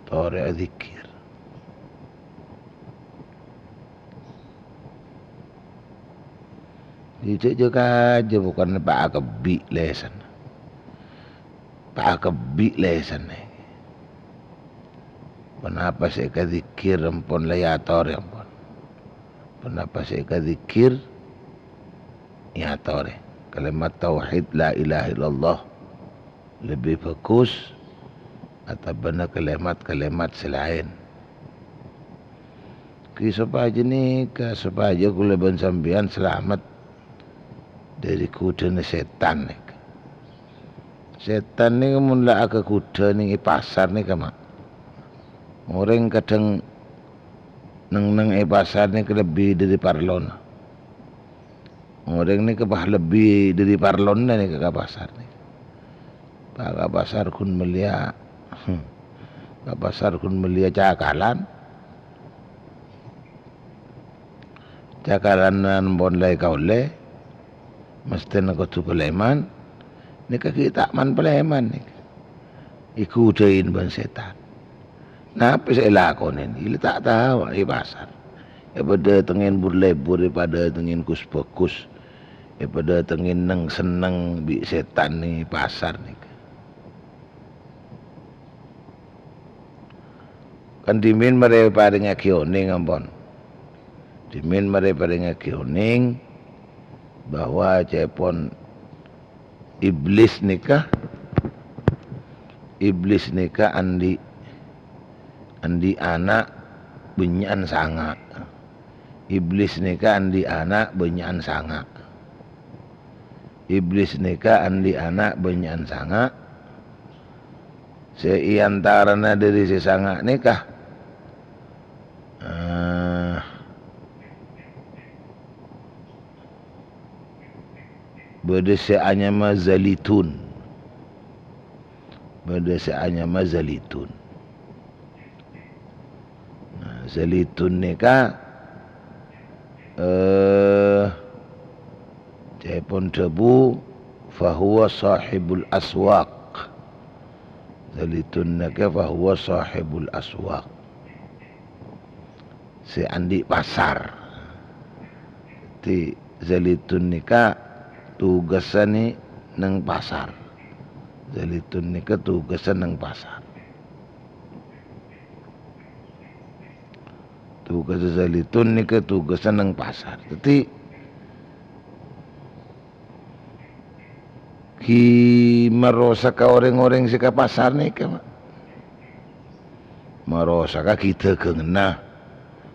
Toro'è adzikir. Jhâ'-jhâ' kajâ, bukan pa' akebbi' lèsanna. Pa' akebbi' lèsanna. Ponapa sè èkadzikir ampon la èyatorè ampon. Ponapa sè èkadzikir, èyatorè. Kalimat tauhid la ilaha illallah lebbi bhâghus atabâna kalimat-kalimat sè laèn. Ghi sopajâ nèka, sopajâ kaulâ bân sampèyan salamet dâri ghudhâna sètan nèka. Sètan nèka mon la aghâghudhâ nèng è pasar nèka, Ma'. Orèng kadhâng neng-neng è pasar nèka lebbi dâri parlona. Orèng nèka bâ lebbi dâri parlona nèka ka pasar nèka. Bâ ka pasar ghun mellèya, ka pasar ghun mellèya cakalan. Cakalan ampon la èkaollè, mestèna kodhu palèman. Nèka ghi' ta' man-palèman nèka. Èghudhâi bân sètan. Napa sè èlakonè? Ila ta' tao è pasar. Èpadâtengngè bur-lebur, èpadâtengngè gus-bhâghus. Èpadâtengngè neng-senneng bi' sètan è pasar nèka. Kan dhimèn marè èparèngaghi onèng ampon. Dhimèn marè èparèngaghi onèng bahwa ca'èpon Iblis nèka, Iblis nèka andi', andi' ana' bânnya'an sanga'. Iblis nèka andi' ana' bânnya'an sanga'. Iblis nèka andi' ana' bânnya'an sanga'. Sè è antarana dâri sè sanga' nèka, eh, bâdâ sè anyama Zalitun. Bâdâ sè anyama Zalitun. Nah, Zalitun nèka, eh, ca'èpon dhâbu, "Fahuwa sahibul aswaq." Zalitun nèka, "Fahuwa sahibul aswaq." Sè andi' pasar. Dhâddhi, Zalitun nèka tugassannè neng pasar. Zalitun nèka tugassa neng pasar. Tugassa Zalitun nèka tugassa neng pasar. Dhâddhi, ghi' marosaka orèng-orèng sè ka pasar nèka, Ma'. Marosaka ghi' dhâghângnga.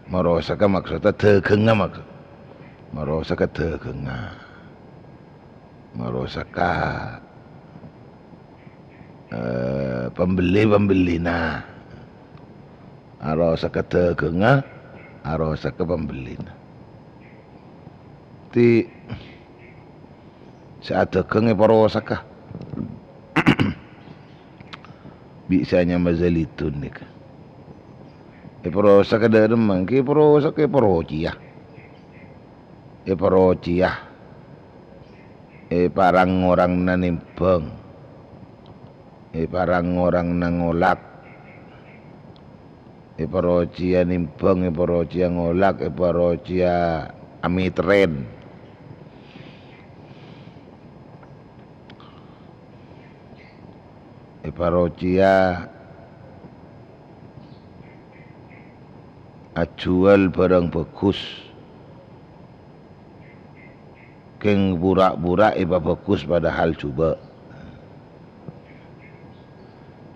Marosaka maksodda dhâghângnga, maksod. Marosaka dhâghângnga. Marosaka, eh, pembelli-pembellina. Arosaka dhâghângnga, arosaka pembellina. Dhâddhi, sè adhâghâng èparosaka. Bi' sè anyama Zalitun nèka. Èparosaka dhâ' remma, èparosaka, èparocèya. Èparocèya. Èparang-orangna nèmbhâng. Èparang-orangna ngolak. Èparocèya nèmbhâng, èparocèya ngolak, èparocèya amèterrèn. Èparocèya ajhuwâl bhârâng bhâghus. Kèng pura-pura èpabhâghus padahal jhubâ'.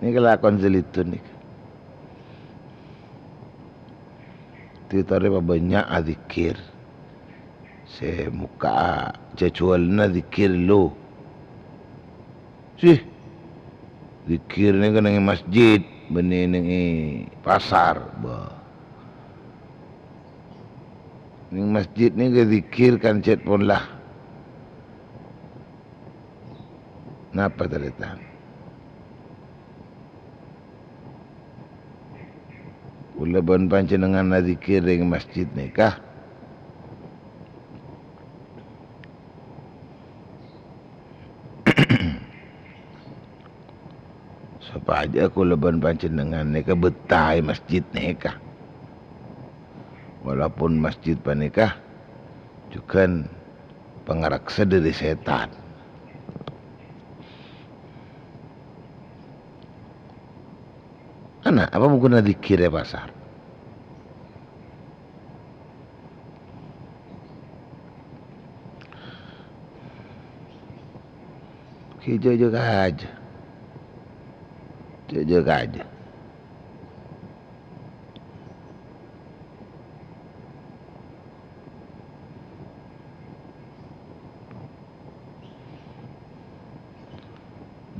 Nèka lakon Zalitun nèka. Dhâddhi torè pabânnya' adzikkèr. Sè mokka' jhâjhuwâlânna dzikkèr lo. Sih, dzikkèr nèka neng è masjid, bânnè neng è pasar, bâh. Neng masjid nèka dzikkèr kan cèt pon la. Napa tarètan? Kaulâ bân panjhennengngan adzikkèr neng masjid nèka. Sopajâ kaulâ bân panjhennengngan nèka betah è masjid nèka. Walaupun masjid panèka jhughân pangaraksa dhâri sètan. Ana, apa mongghuna dzikkèr è pasar? Ghi' jhâ'-jhâ' kajâ. Jhâ'-jhâ' kajâ.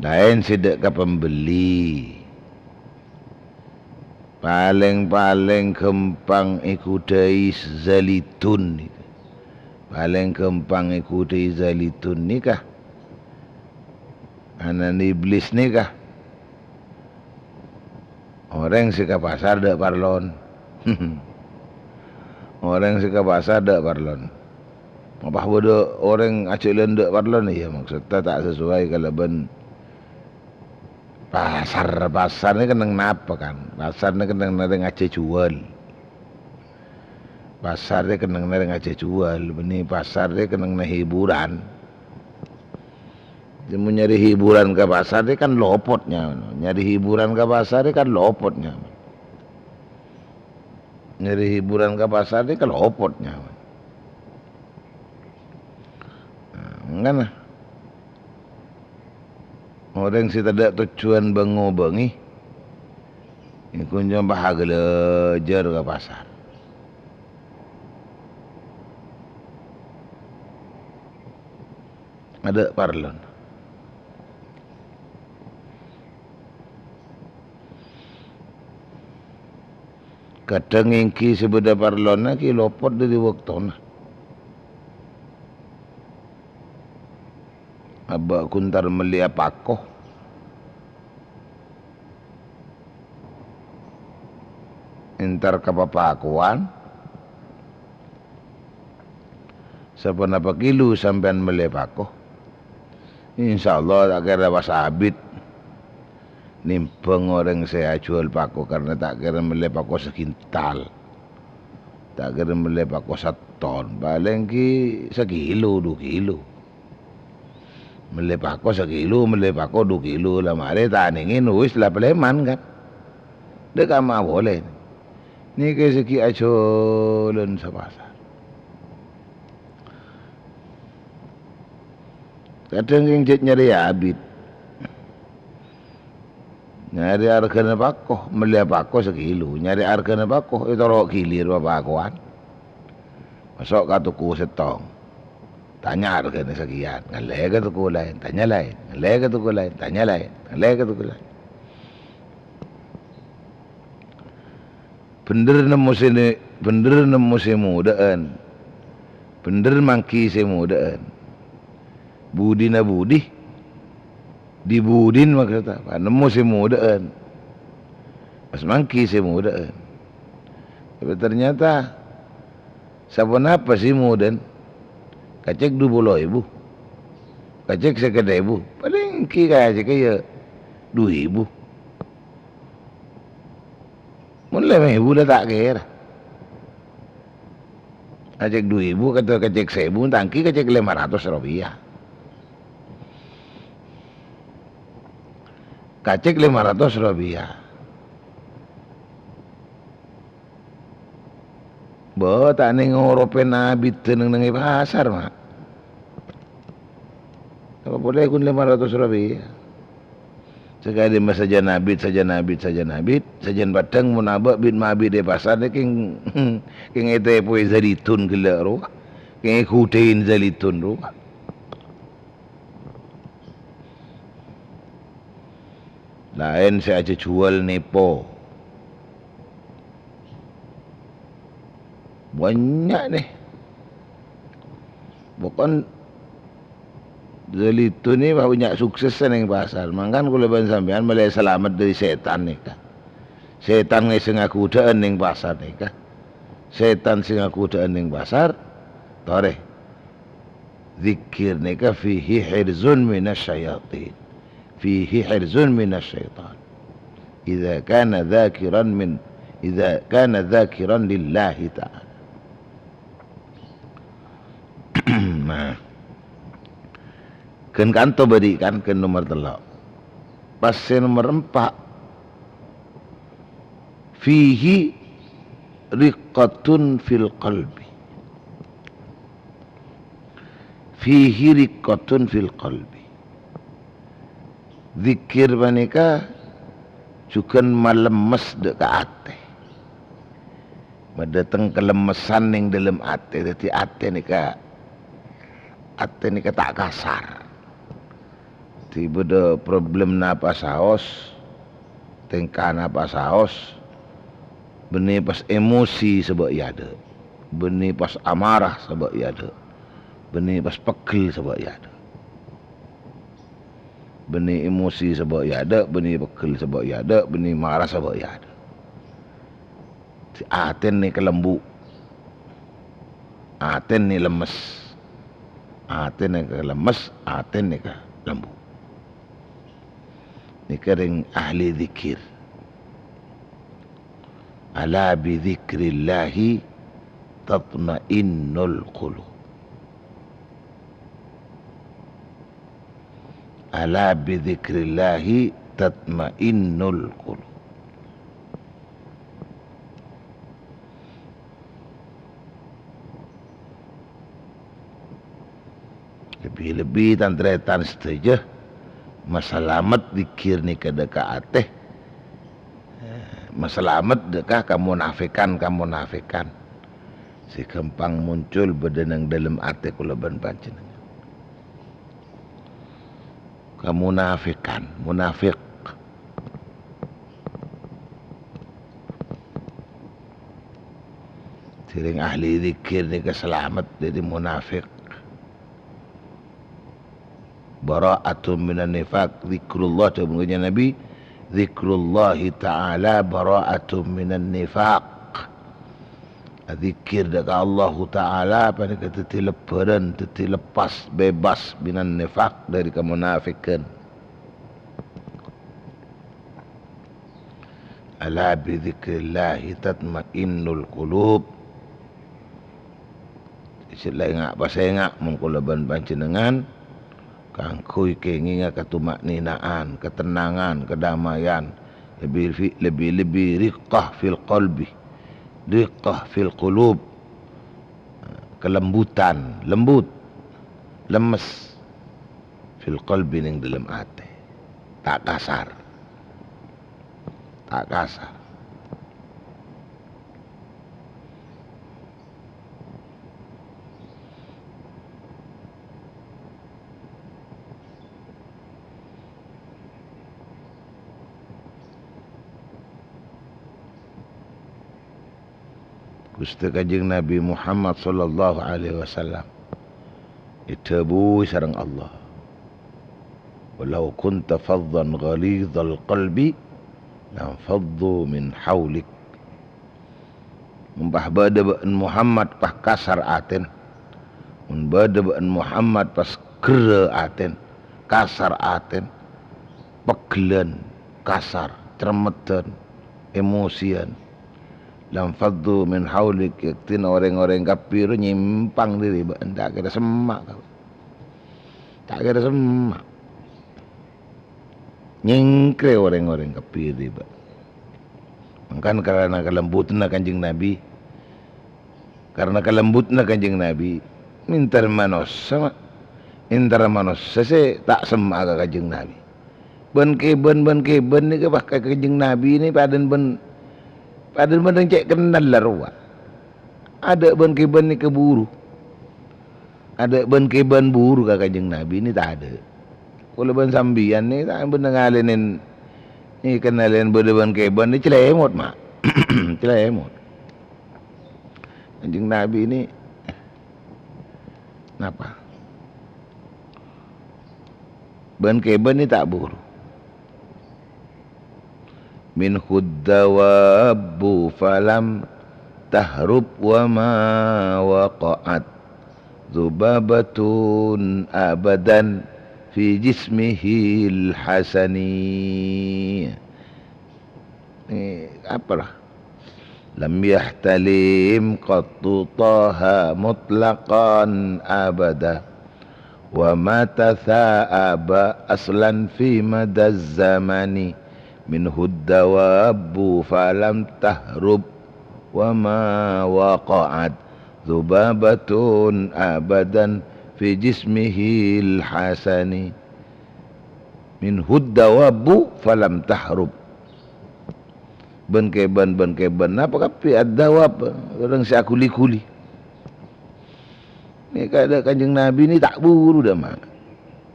Laèn sè dâ' ka pambelli. Palèng-palèng ghâmpang èghudhâi Zalitun nèka. Palèng ghâmpang èghudhâi Zalitun nèka. Ana'na Iblis nèka. Orèng sè ka pasar dâ' parlon. Orèng sè ka pasar dâ' parlon. Apa bâdâ orèng ajhâlân dâ' parlon? Iyâ, maksodda ta' sesuai kalabân pasar. Pasar nèka kennengnga napa, kan? Pasar nèka kennengnga rèng ajhâjuwâl. Pasar rè kennengnga rèng ajhâjuwâl, bânnè pasar rè kennengnga hiburan. Mon nyarè hiburan ka pasar rè kan lopot nyaman. Nyarè hiburan ka pasar rè kan lopot nyaman. Nyarè hiburan ka pasar rè kan lopot nyaman. Nah, mangkana. Orèng sè tadâ' tojjhuwân bâng-ngobângè, èngko' coma paghâlâjâr ka pasar. Adâ' parlona. Kadhâng èngghi sè bâdâ parlona ghi' lopot dâri bâktona. Abâ' ghun entar mellèya pako. Entar ka papakowan. Saponapa kilo sampèyan mellè pako? Insyaallah ta' kèra pas abit. Nèmbhâng orèng sè ajhuwâl pako karna ta' kèra mellè pako sakintal. Ta' kèra mellè pako saton. Palèng ghi' sakilo, du kilo. Mellè pako sakilo, mellè pako du kilo, la marè tanèngè wis la palèman, kan. Dâ' kamma polè. Nèka sè ghi' ajhâlân sapasar. Kadhâng kèng jhât nyarè abit. Nyarè arghâna pako, mellè pako sakilo. Nyarè arghâna pako, ètoro' ghilir papakowan. Maso' ka toko sèttong. Tanya arghâna sakèyan, ngallè ka toko laèn, tanya laèn, ngallè ka toko laèn, tanya laèn, ngallè ka toko laèn. Bhender nemmo sè ne-, bhender nemmo sè modhâ'ân. Bhender mangghi sè modhâ'ân. Budina budi, dibudin maksodda, nemmo sè modhâ'ân. Pas mangghi sè modhâ'ân. Tapè ternyata, saponapa sè modhâ'ân? Kacèk du polo èbu. Kacèk sèket èbu. Palèng ghi' kacèk iyâ du èbu. Mon lèma èbu la ta' kèra. Kacèk du èbu, kacèk, kacèk sèbu, tangki kacèk lèma ratos ropèya. Kacèk lèma ratos ropèya. Bâ, ta' nèng oropèn abit neng-neng è pasar, Ma'. Apa polè ghun lèma ratos ropèya. Sakalè ma' sajân abit, sajân abit, sajân abit, sajân paddhâng mon abâ' bit-mabit è pasar nè kèng, kèng ètèpoè zalitun ghellâ' rowa. Kèng èghudhâi zalitun rowa. Laèn sè ajhâjhuwâl nèpo. Bânnya' nè. Pokon zalitun nè bânnya' suksessa neng pasar. Mangkana kaulâ bân sampèyan mèlè salamet dâri sètan nèka. Sètan ngèsènga ghudhâ'ân neng pasar nèka. Sètan sè ngaghudhâ'ân neng pasar, torè. Dzikir nèka fihi hirzun minasyayatin. Fihi hirzun minasyaitan. Idza kana dzakiran min, idza kana dzakiran lillahi ta'ala. Nah. Ghân kanto bâdhi kan, ghân nomer tello'. Pas sè nomer empa', fihi riqqatun fil qalbi. Fihi riqqatun fil qalbi. Dzikir panèka jhughân malemmes dâ' ka atè. Madâteng kalemmesan neng dâlem atè. Dhâddhi atè nèka, atè nèka ta' kasar. Dhâddhi bâdâ problem napa saos, tèngka napa saos, bânnè pas emosi sabâ' è adâ', bânnè pas amarah sabâ' è adâ', bânnè pas peggel sabâ' è adâ'. Bânnè emosi sabâ' è adâ', bânnè peggel sabâ' è adâ', bânnè mara sabâ' è adâ'. Atèna kalembhu'. Atèna lemmes. Atèna kalemmes, atèna kalembhu'. Nèka rèng ahli dzikir. Ala bi dzikrillahi tatma'innul qulub. Ala bi dzikrillahi tatma'innul qulub. Lebbi-lebbi tan-tarètan sadhâjâ, masalamet dzikir nèka dâ' ka atè. Masalamet dâ' ka kamonafèkan-kamonafèkan sè ghâmpang muncul bâdâ neng dâlem atè kaulâ bân panjhennengngan. Kamonafèkan, monafèk. Dhâddhi rèng ahli dzikir nèka salamet dâri monafèk. Bara'atun minan nifaq, dzikrullah, dhâbuna Kanjeng Nabi, "Dzikrullahi ta'ala bara'atun minan nifaq." Dzikir dâ' ka Allahu Ta'ala panèka dhâddhi lebbhârân, dhâddhi leppas, bebas minan nifaq, dâri kamonafèghân. Ala bi dzikrillahi tatmainnul qulub. Sè la enga' pasenga' mon kaulâ bân panjhennengngan kaangghuy kèngènga katuma'ninaan, katennangan, kadamaian, lebbi-, lebbi-lebbi riqqah fil qalbi. Diqqah fil qulub, kelembutan, lembut, lemes, fil qalbi, neng dâlem atè. Ta' kasar. Ta' kasar. Ghustè Kanjeng Nabi Muhammad sallallahu alaihi wasallam èdhâbuwi sareng Allah, "Walau kunta fadhdhan ghalizhal qalbi lanfadhdhu min haulik." Mon pas bâdâ bâ'na Muhammad pas kasar atèn, mon bâdâ bâ'na Muhammad pas gerrâ atèn, kasar atèn, pegghellân, kasar, cermeddhân, emosian, lanfadhdhu min haulik, yaktèna orèng-orèng kabbhi rowa nyèmpang dâri bâ'na, ta' kèra semma' ka bâ'na. Ta' kèra semma'. Nyèngkrè orèng-orèng kabbhi dâri bâ'na. Mangkana karana kalembutanna Kanjeng Nabi, karana kalembutanna Kanjeng Nabi, èntar manossa, ma-, èntar manossa sè ta' semma'a ka Kanjeng Nabi. Bân-kèbân, bân-kèbân nèka pas ka Kanjeng Nabi nè padâna bân, padâna bân rèng cè' kennal la rowa. Adâ' bân-kèbân nèka buru. Adâ' bân-kèbân buru ka Kanjeng Nabi nè tadâ'. Kaulâ bân sampèyan nè ta' bân ngalènè, nè kennalèn bâdâ bân-kèbân nè calèmot, ma'. Calèmot. Kanjeng Nabi nè napa? Bân-kèbân nè ta' buru. Minhud dawabbu falam tahrub wa ma waqa'at dzubabatun abadan fi jismihil hasani. Eh, apa lah? Lam yahtalim qattu Taha mutlaqan abada. Wa ma tatha'aba aslan fi madaz zamani. Minhud dawabbu falam tahrub. Wa ma waqa'at dzubabatun abadan fi jismihil hasani. Minhud dawabbu falam tahrub. Bân-kèbân, bân-kèbân. Napa kabbhi? Ad-dawab, orèng sè aghuli-ghuli. Nèka adâ' Kanjeng Nabi nè ta' buru dâ', ma'.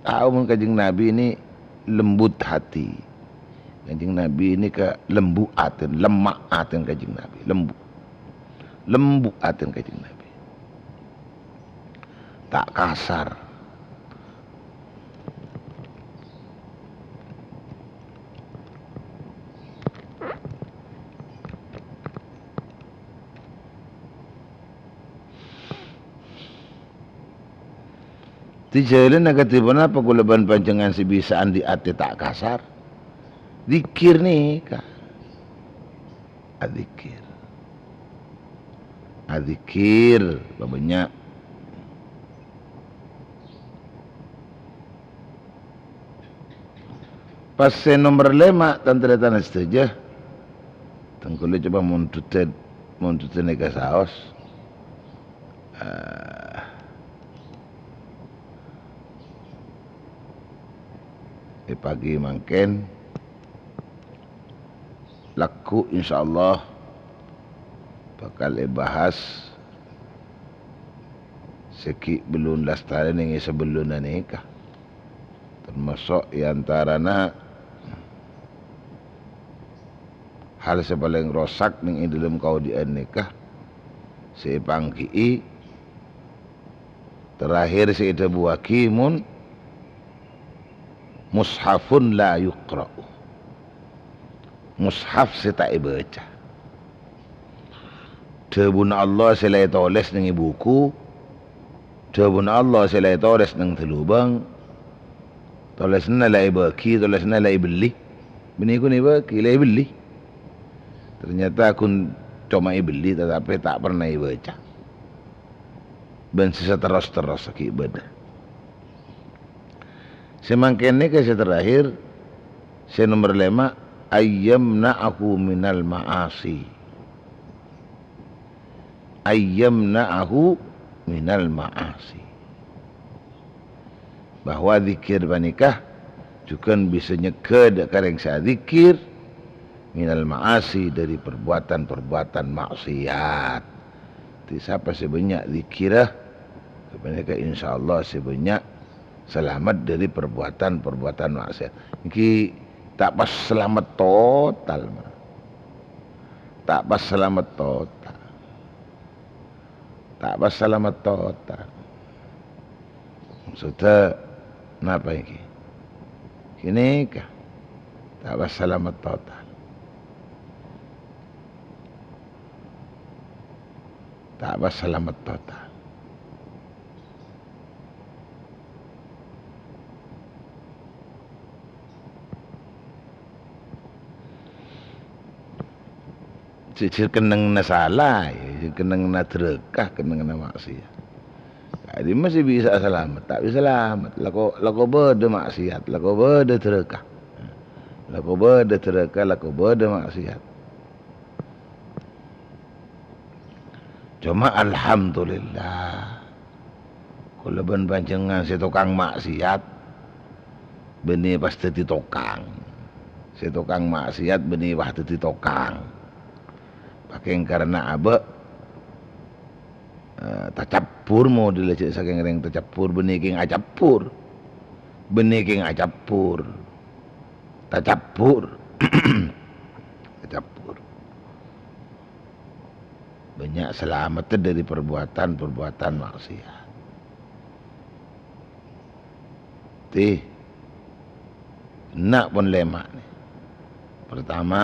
Tao mon Kanjeng Nabi nè lembut hati. Kanjeng Nabi nèka lembu atèn, lemma' atèn Kanjeng Nabi, lembu. Lembu atèn Kanjeng Nabi. Ta' kasar. Dhâddhi jhâlânna kadhi ponapa kaulâ bân panjhennengngan sè bisa andi' atè ta' kasar? Dzikir nèka. Adzikir. Adzikir pabânnya'. Pas sè nomer lèma', tan-tarètan sadhâjâ. Tang kaulâ coba mondhudhân, mondhudhân nèka saos. Ah. È pagi mangkèn, lagghu' insyaallah bhâkal èbahas sè ghi' bellun lastarè nèng è sabellunna nèka. Tamaso' è antarana hal sè palèng rosak nèng è dhâlem kaodi'ân nèka, sè èpangghi'i terakhir sè èdhâbuwâghi mon mushafun la yuqra'u. Mushaf sè ta' èbâca. Dhâbuna Allah sè la ètolès nèng è buku, dhâbuna Allah sè la ètolès nèng dhâlubâng, tolèsanna la èbâghi, tolèsanna la èbelli. Bânnè ghun èbâghi, la èbelli. Ternyata ghun coma èbelli, tatapè ta' pernah èbâca. Bân sè saterros-terros ghi' bâdâ. Sè mangkèn nèka sè terakhir, sè nomer lèma', ayyamna'ahu minal ma'asi. ayyamna'ahu minal ma'asi. Bahwa dzikir panèka jhughân bisa nyegghâ dhâ' ka rèng sè adzikir minal ma'asi, dhâri perbuatan-perbuatan maksiat. Dhâddhi, sapa sè bânnya' dzikkirra, sapanèka insyaallah sè bânnya' salamet dhâri perbuatan-perbuatan maksiat. Èngghi ta' pas salamet total, ma. Ta' pas salamet total. Ta' pas salamet total. Maksodda napa èngghi? Ghânèka. Ta' pas salamet total. Ta' pas salamet total. Jhâjhâr kennengnganna sala, ya, kennengnganna dhârâka, kennengnganna maksiat. Ka'dimma sè bisa salamet? Ta' bisa salamet. Lako, lako bâdâ maksiat, lako bâdâ dhârâka. Lako bâdâ dhârâka, lako bâdâ maksiat. Coma, alhamdulillah, kaulâ bân panjhennengngan sè tokang maksiat, bânnè pas dhâddhi tokang. Sè tokang maksiat bânnè pas dhâddhi tokang. Pakèng karana abâ', eh, tacabbhur, modella jhâ' sakèng rèng tacabbhur, bânnè kèng acabbhur. Bânnè kèng acabbhur. Tacabbhur. Tacabbhur. Bânnya' salamettâ dhâri perbuatan-perbuatan maksiat. Ti, enna' pon lèma' nè. Pertama,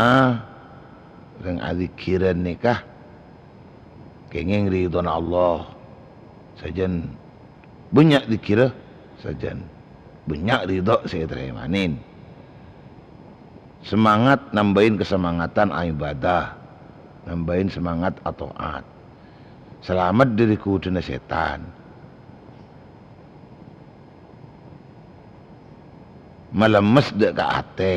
rèng adzikirân nèka kèngèng ridhâna Allah. Sajân bânnya' dzikkirra, sajân bânnya' ridho sè ètarèmanè. Semangat, nambâi kasemangatan aibadah, nambâi semangat ato'at. Salamet dhâri ghudhuna sètan. Malemmes dhâ' ka atè.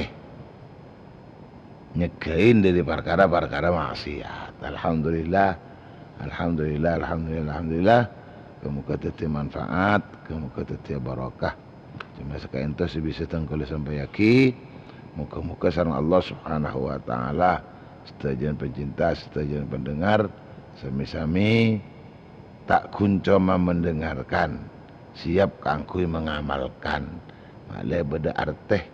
Nyegghâi dhâri parkara-parkara maksiat. Alhamdulillah. Alhamdulillah, alhamdulillah, alhamdulillah. Moghâ-moghâ dhâddhi manfaat, moghâ-moghâ dhâddhi barokah. Coma saka'ènto sè bisa tang kaulâ sampayaghi. Moghâ-moghâ sareng Allah Subhanahu wa Ta'ala, sadhâjâna pencinta, sadhâjâna pendengar, sami-sami ta' ghun coma mendengarkan, siap kaangghuy mengamalkan. Malè bâdâ artè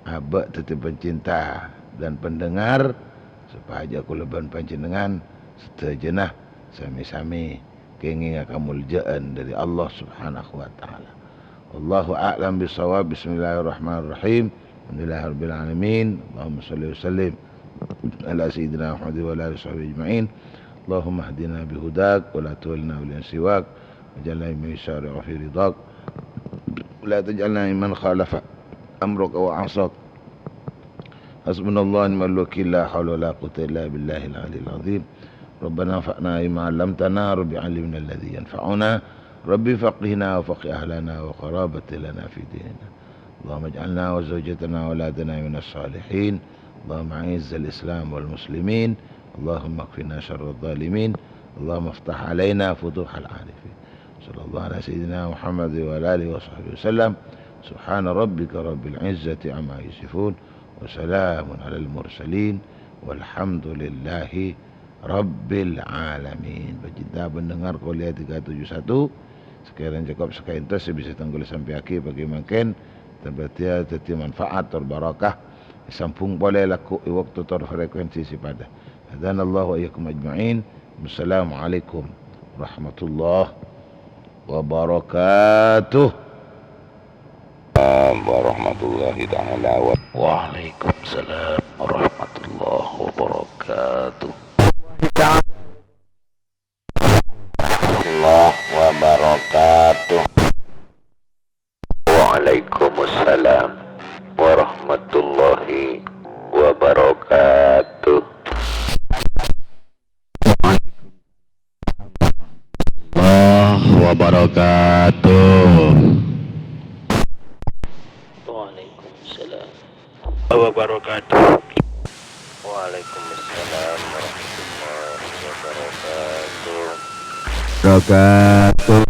abâ' dhâddhi pencinta dan pendengar, sopajâ kaulâ bân panjhennengngan sadhâjâna sami-sami kèngènga kamoljâ'ân dhâri Allah Subhanahu wa Ta'ala. Wallahu a'lam bissawab. Bismillahirrahmanirrahim. Alhamdulillahirabbil alamin. Allahumma shalli wa sallim ala sayyidina Muhammad wa ala alihi washabihi ajma'in. Allahumma hdina bihudak wa la tuwallina waliyan siwak. Waj'alna mimman yusari'u fi ridhak. Wa la taj'alna mimman khalafa amraka wa 'asak. Hasbunallahu wa ni'mal wakil, la haula wa la quwwata illa billahil aliyyil azim. Rabbana anfa'na bima 'allamtana, Rabbi 'allimna alladzi yanfa'una, Rabbi faqqihna wa faqqih ahlana wa qarabati lana fi dinina. Allahumma ij'alna wa zawjatana wa auladana minas salihin. Allahumma a'izzal Islam wal muslimin. Allahumma kfina syarradh dhalimin. Allahumma iftah 'alaina futuhal 'arifin. Sallallahu ala sayyidina Muhammad wa ala alihi wa sahbihi wasallam. Subhana rabbika rabbil izzati amma yasifun. Wa salamun alal mursalin. Walhamdulillahi rabbil alamin. Pecinta pendengar Kuliah tiga tujuh satu, sakèrana cokop saka'ènto sè bisa tang kaulâ sampayaghi pagi mangkèn, tabâdhiyâ dhâddhi manfaat tor barokah. Èsambhung polè lagghu' è bâkto tor frekuensi sè padâ. Hadanallahu wa iyyakum ajma'in. Wassalamualaikum warahmatullahi wabarakatuh. Warahmatullahi ta'ala wa- Waalaikumsalam warahmatullahi wabarakatuh. Warahmatullahi wabarakatuh. Waalaikumsalam warahmatullahi wabarakatuh. Warahmatullahi wabarakatuh. Waalaikumsalam. Wabarakatuh. Waalaikumsalam warahmatullahi wabarakatuh. Wabarakatuh.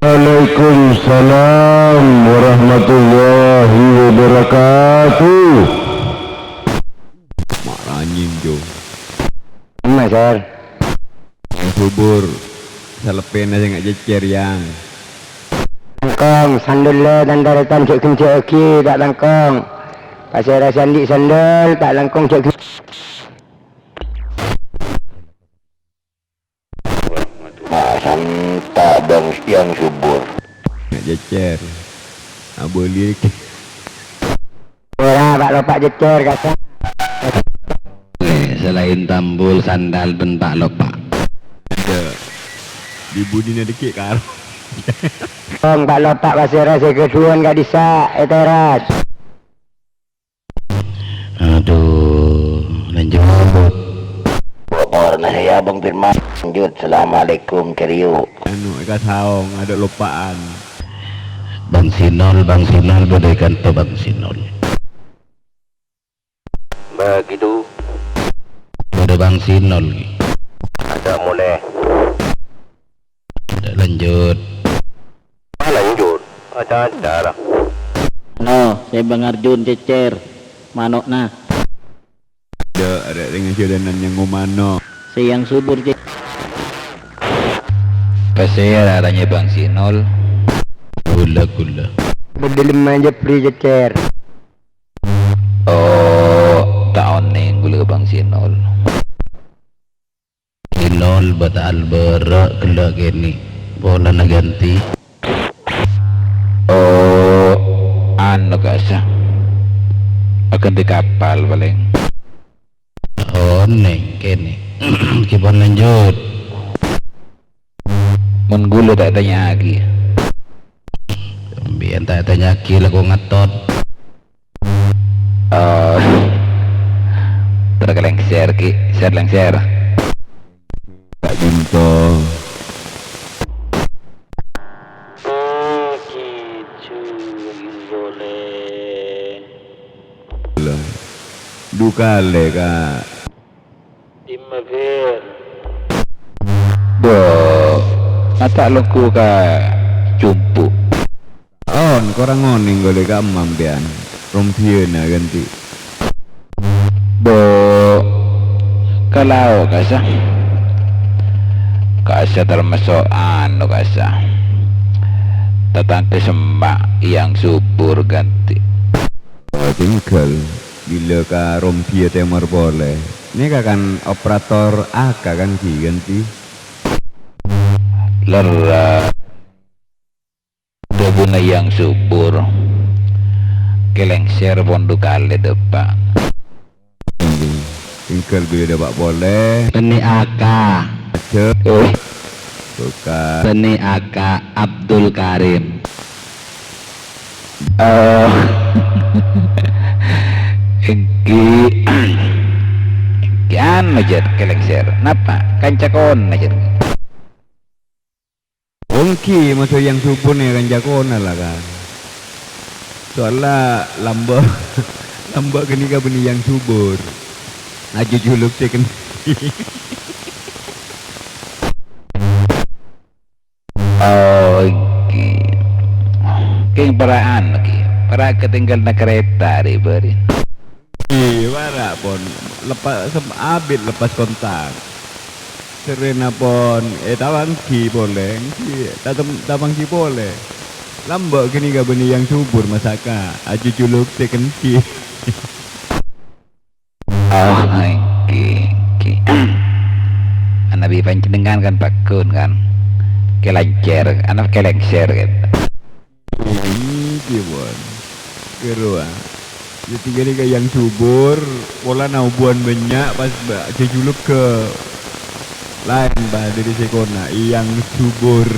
Waalaikumsalam warahmatullahi wabarakatuh. Mak ranying, Jo. Mas, Sir. Yang subur, saleppena sè nga' jhejjhâr, Yang. Langkong, sandhâlla tan-tarètan jhâ' ghânjhâ'aghi, ta' langkong. Pasèra sè andi' sandhâl, ta' langkong jhâ' ghân- Nah, santa' bang yang subur. Nga' jhejjhâr. Abâli. Ora, Pa' Lopa' jhejjhâr, kassa'. Eh, salaèn tambul, sandal, bân Pa' Lopa'. Iyâ. Di budina dhâggi' karo. Tong, Pa' Lopa' pasèra sè ghâdhuwân ka'dissa', è teras. Aduh, lanjut. Motorna saya, Bang Firman. Lanjut, assalamualaikum, cheerio. Anu, èkasaong, adâ' loppa'an. Bang Sinol, Bang Sinol, bâdâ è kanto Bang Sinol. Begitu. Bâdâ Bang Sinol, ghi. Ada mulai. Ada lanjut. Ah, lanjut. Ada acara. No, sè Bang Arjun cècèr mano'na. Dâ', arè' rèng ajhâlânan nyang ngomano. Sè yang subur, Cè'. Pasèra aranya Bang Sinol? Ghulâ-ghulâ. Bâdâ lemma jhâbri cècèr. Oh, ta' onèng ghulâ Bang Sinol. Sinol bâtal bârâ' ghellâ' kènè'. Polana ghântè. Oh, anu ka'issa'. Aghântè kapal palèng. Onèng kènè'. Ghi pon lanjut. Mon ghulâ ta' ètanya'aghi. Sampèyan ta' ètanya'aghi la ko ngetton. Eh, terus lengser, Ki. Ser, lengser. Tak jumpa. Ki Jun Boleh. Lah, du kalè, Kak. Dimma, Fir? Bo, mata' longku ka jumpu. On, korang onèng ghâllu ka emmam pèyan. Rombiyâna ghântè. Bo, ka lao' ka'issa'. Ka'issa' termasuk anu ka'issa'. Tatangghâ semma' yang subur ghântè. Oh, tinggal. Bilâ ka Rombiyâ Tèmor polè. Nèka kan operator A K kan, ghi ghântè. Lerres. Dhâbuna yang subur. Kèlèngser pon du kalè dâpa'. Tinggal bilâ dâpa' polè. Bânnè A K. Aja. Eh. Bukan. Bânnè A K Abdul Karim. Eh, èngghi, èngghi anu, Jat, kèlèngser. Napa? Kanca kona, Jat. Èngghi, maksud yang subur nèka kanca kona la, kan. Soalla lambâ', lambâ' ghânèka bânnè yang subur. Ajhujhuluk sè kènè'. Oh, èngghi. Kèng para'an, èngghi. Para' katèngghâlna karèta, rè-, bâri'. Iyâ, para' pon. Lepas, sem-, abit lepas kontak. Sèrrèna pon, eh, tapangghi polè. Èngghi, tatem-, tapangghi polè. Lambâ' ghânèka bânnè yang subur, masaka. Ajhujhuluk sè kènè'. Oh, èngghi, èngghi. Manabi panjhennengngan kan pagghun kan. Kèlèngser, ana kèlèngser kan. Èngghi, pon. Ghâruwa. Jadi ghânèka yang subur, polana obuwân bânnya' pas ba-, ajhujhuluk ka laèn, Pak, dâri sè kona, yang subur.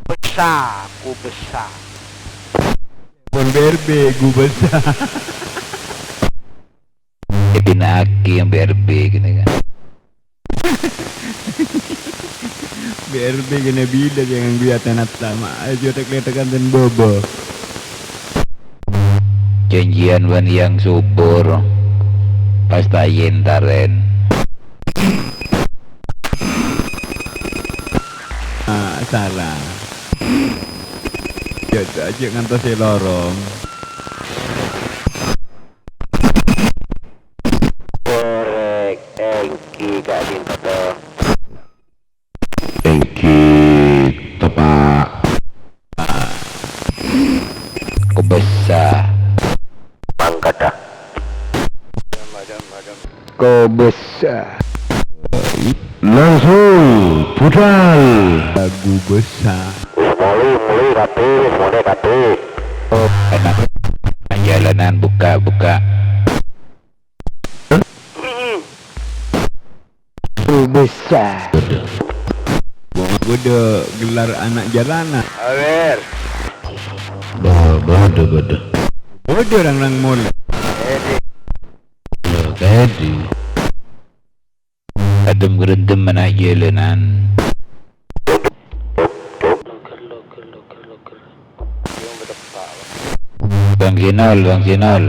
Bessa, ku bessa. Pon B R B, gubes. Èbina'aghi yang B R B kènè' kan. B R B kènè' bilâ sè ngangghuy ata-nata, ma' aja tek-letekan ten bobo. Janjian bân yang subur. Pas ta' iyèn tarèn. Ah, salah. Ya, aja' ngantos è lorong. Korèk, èngghi ka'dinto. Èngghi teppa'. Kobâsa. Mangkada. Kobâsa. Langsung budal. Lagu bâsa. Wis molè, molè kabhi, wis molè kabhi. Anak jalanan buka, buka. Bâsa. Bâdâ gelar ana' jalanan. Awèr. Bâ-, bâdâ, bâdâ. Bâdâ rang-rang molè. Èdhi. Lho, kèdhi. Adhem-gherendhem ana' jalanan. Bang Sinol, Bang Sinol.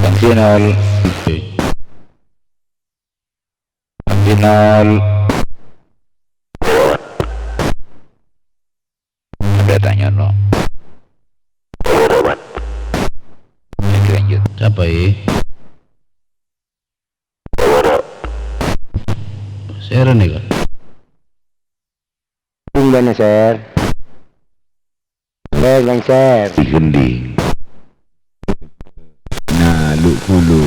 Bang Sinol. Bang Sinol. Ada tanya, no. Oke, lanjut. Sapa, è? Sèra nèka? Bung bâ'na, Sèr. Sèr, Bang Sèr. Di gending. Nah, lu-bulu.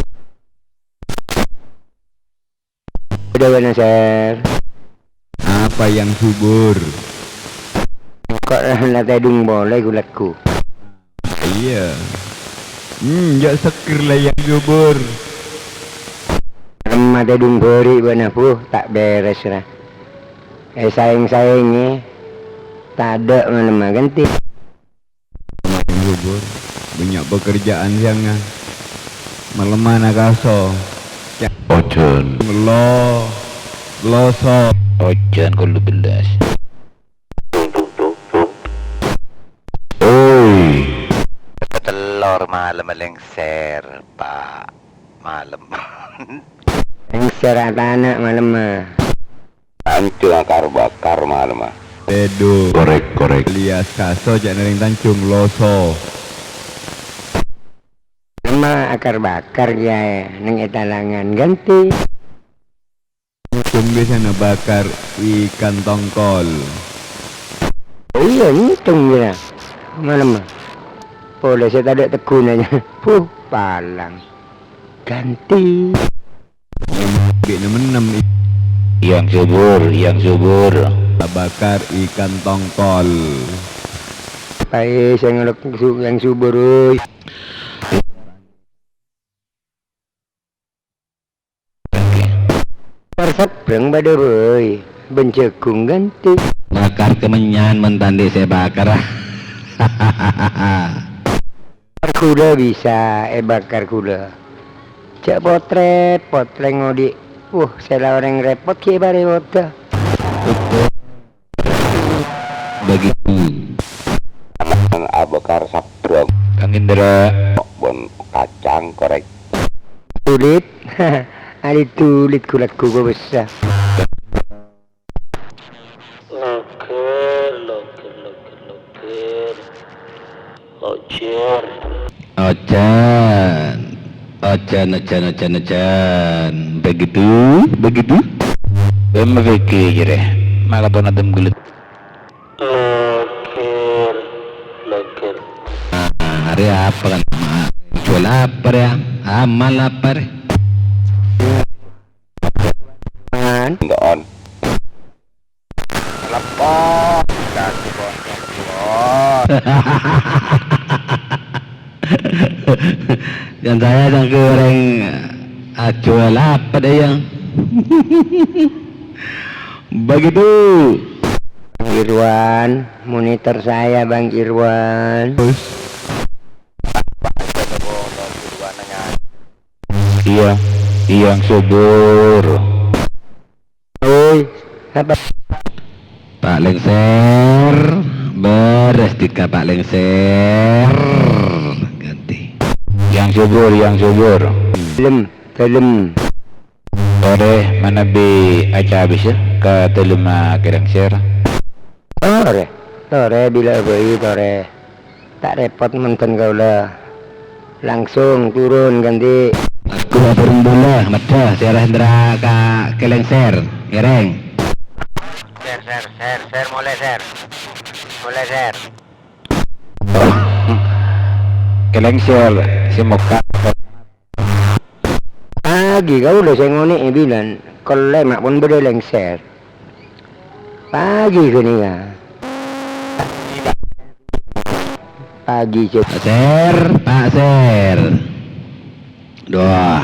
Bâdâ bâ'na, Sèr. Apa yang subur? Kok la tèdung polè ghu-lagghu. Iyâ. Hmm, jhâ' seger la yang subur. Remma tèdung bâri' bâ'na, buh, ta' bèrès, ra. Èsaèng-saèngè, tadâ' malemma ghântè. Maèn bubur, bânnya' pekerjaan sèyanga. Malemma nakaso. Ca-, ojhân. Lo-, loso. Ojhân kollo bellâs. Oi. Tello' malem lèngsèr, Pa'. Malem. Lèngsèr atana' malemma. Tanjung Akar Bakar malemma. Tèdung. Korèk, korèk. Alias kaso jhâ' nèrèng Tanjung Loso. Malemma Akar Bakar jhâ' neng è talangan ghântè. Tanjung biasana bakar ikan tongkol. Iyâ, èntung jhâ' malemma. Polè sè tadâ' tegghuna. Puh, palang. Ghântè. Bi' nem-ennem i-, yang subur, yang subur. Bakar ikan tongkol. Paè sè ngolok su-, yang subur, oi. Persebrang padâ bhâi, bân jhâghung ghântè. Bakar kemenyan mon ta' andi' sè bakar. Ghulâ bisa èbakar ghulâ. Jhâ' potrèt-potrèt ngodhi'. Wuh, sè la orèng rèpot ghi' èparèpoda. Begitu. Abakar sabrang. Kang Indra. Bon kacang korèk. Tulit. Ali tulit ghu-lagghu kobâsa. Logir, logir, logir, logir. Ojer. Ojan. Ojan, ojan, ojan, ojan. Begitu, begitu. Bemma pegge' jere. Mala pon adem gelet. Logir, logir. Ah, hari apa kan? Ma-, jual apa ya? Amal apa ya? An. Enggak on. Lepon. Ganti bos. Kan saya sangka orang ajual apa deh ya? Begitu. Bang Irwan, monitor saya, Bang Irwan. Iya, yang subur. Oi, apa? Pak Lengser, beres Ka Pak Lengser. Ganti. Yang subur, yang subur. Dalem, dalem. Torè manabi aca bisa ka dalemma Kè Lengser. Torè, torè bilâ bhâi torè. Ta' rèpot mon ghân kaulâ. Langsung turun ganti. Aku abareng bola, medda, Sèra Hendra ka Kè Lengser. Ngèrèng. Ser, ser, ser, ser, molè, ser. Molè, ser. Kè Lengser, sè mokka'. Aghi kaulâ sè ngonè'è bilan, kollè ma' pon bâdâ Lengser. Pagi ghânèka. Pagi, Cep. Pak Ser, Pak Ser. Duh.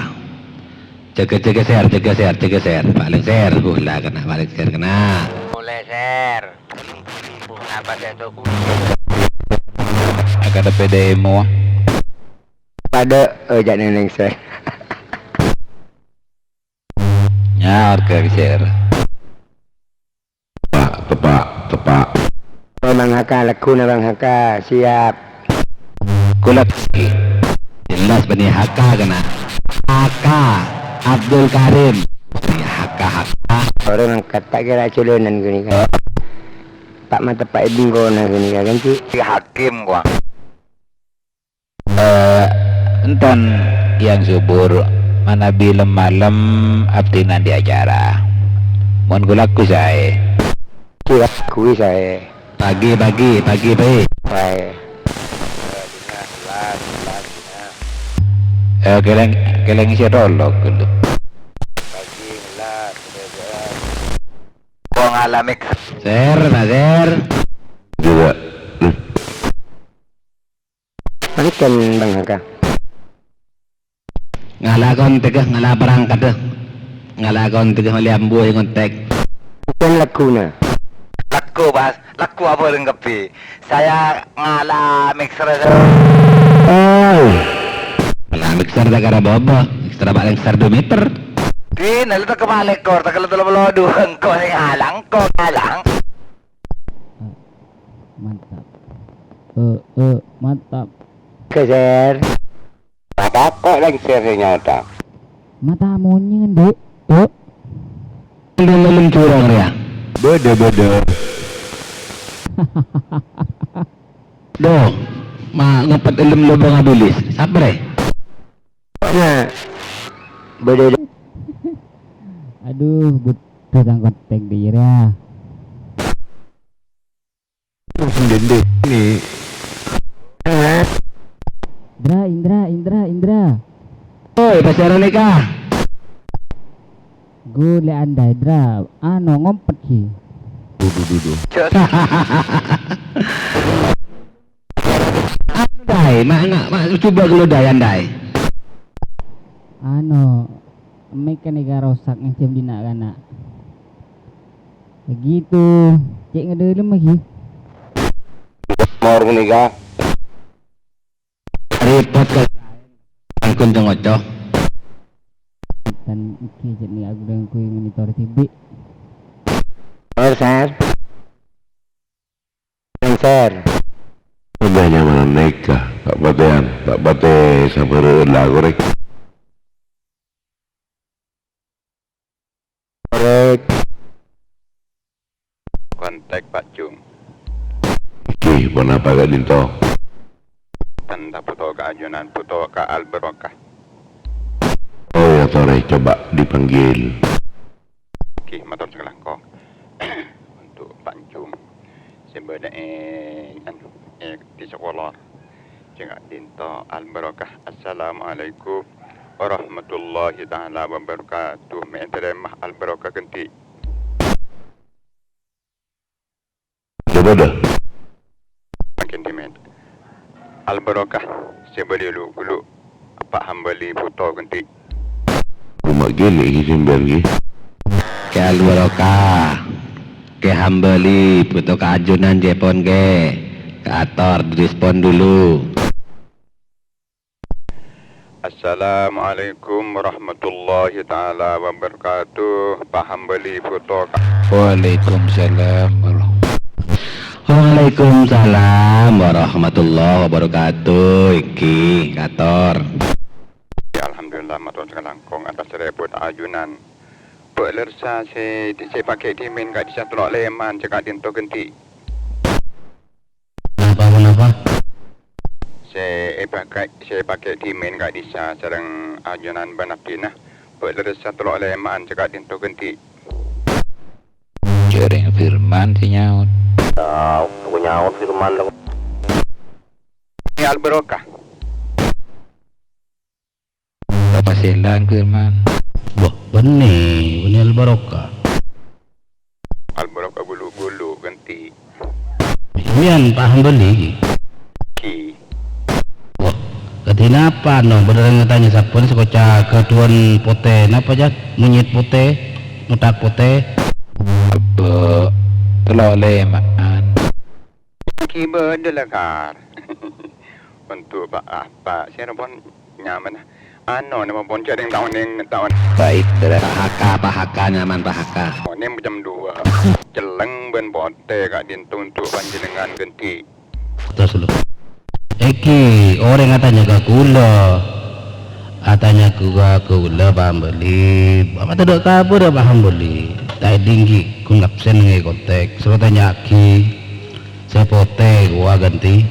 Jâgâ, jâgâ, Ser, jâgâ, Ser, jâgâ, Ser. Pak Lengser, uh, la kèna, Pak Lengser kèna. Molè, Ser. Napa sè toko? Akadè P D M-a. Padâ, oh, jâ' nèng-nèng sè. Nyaot ka Lengser. Teppa', teppa', teppa'. Oh, Bang Haka, lagghuna Bang Haka, siap. Kulâ jelas bânnè Haka kèna. Haka, Abdul Karim. Bânnè Haka, Haka. Orèng mangkat ta' kèra jhâlânan ghânèka. Pak mateppa' è bengkona ghânèka, kan, Ci? Si Hakim, gua. Eh, enten yang subur, manabi lem-malem abdhina andi' acara. Mon ghu-lagghu saè. Ghu-lagghu saè. Pagi, pagi, pagi, pagi. Saè. Eh, Kè Leng-, Kè Lengser tolok ghâllu. Kok ngalami Ser, Pak Ser. Juga. Mangkèn, Bang Haka. Ngala' kontek, ngala' perangkat, ngala' kontek, mali ambu ngontek. Bhughân lagghuna. Lagghu, Bas. Lagghu abhâreng kabbhi. Saya ngala' mixer. Oh. Ngala' mixer ta' kèra bâbâ. Mixer apa mixer dua meter. Di, nalu tak kepala ekor, tak kepala tello puluh dua, engko' sing ngala', engko' ngala'. Mantap. Eh, eh, mantap. Geser. Apa kok Lengser sè nyata? Mata monyèn, Dik. Eh. Undang-undang curang, ya. Beda-beda. Duh, ma' ngopet è lem lobang abilis. Sabar, eh. Nah, beda. Aduh, butuh tang kontek di, ya. Sendiri ini. Indra, Indra, Indra, Indra. Oi, pacaran nikah. Ghulâ andâi, Dra. Ano, ngompet, ghi. Duh, duh, duh, duh. Andâi, ma', ma', ma', coba ghulâ andâi, andâi. Ano, mic-a nèka rosak, ngènjhâm dina' kana'. Begitu, cè' ngedalem lagi. Nomor menika. Repot ka angkun cengoco. Dan iki cè' nèka aku dan kui monitor tibi. Nomor, Sar. Lengser. Udah nyaman nikah, tak patean, tak pate sabar lah aku rek. Rek. Kontak Pak Jung. Iki pon apa Kak Dinto? Tentang foto keajunan, foto ke Al Barokah. Oh ya, sore coba dipanggil. Oke, mator sakalangkong. Untuk Pak Jung. Sè bâdâ è, anu, è, di sekolah. Cengak dinto Al Barokah. Assalamualaikum warahmatullahi taala wabarakatuh. Mè' ètarèma Al Barokah ghântè. Bâdâ. Makin dimen. Al Barokah, sè bâli lu-, ghulu. Apa hambali foto ghântè. Coma gini iki sampeyan iki. Kè Al Barokah. Kè hambali foto kaajunan jepon kè. Kaator, direspon dulu. Assalamualaikum warahmatullahi taala wabarakatuh. Paham bâli foto ka- Waalaikumsalam warahmatullahi. Waalaikumsalam warahmatullahi wabarakatuh. Èngghi, kator. Alhamdulillah, mator sakalangkong atas rèbut ajunan. Bâ' lerressa sè, sè èpakè dhimèn ka'dissa' tello' lèman sè ka'dinto ghântè'. Napa, napa? Sè èpakè, sè èpakè dhimèn ka'dissa' sareng ajunan bân abdhina. Bâ' lerressa tello' lèman sè ka'dinto ghântè'. Jhâreng Firman sè nyaot. Tao, aku nyaot Firman lo. Ini Al-Barokah. Apa selang Firman? Wah, bânnè, bânnè Al-Barokah. Al-Barokah bulu-bulu ghântè'. Sampèyan paham bâli, Ki? Ki. Wah, kadhi napa, no? Bâdâ orèng atanya sabbhân sakoca' ghâdhuwân potè. Napa, Jat? Monyèt potè, mothak potè. Abbâ, tello' lèman. Ki bâdâ la, Kar. Untuk Pak, ah, Pak, sèra pon nyamana. Anu, nama pon jhâreng taon ning taon. Baik, Dra. Pak Haka, Pak Haka, nyaman Pak Haka. Onèng jam dua. Celleng bân potè ka'dinto untuk panjhennengngan ghântè'. Terus lu. Èngghi, orèng atanya ka kaulâ. Atanya ka kaulâ, paham bâli. Apa tadâ' kabhâr, paham bâli. Ta' èdhing, Ki, ghun absen ngè kontak. Soro tanya'aghi sè potè ghuwa ghântè'.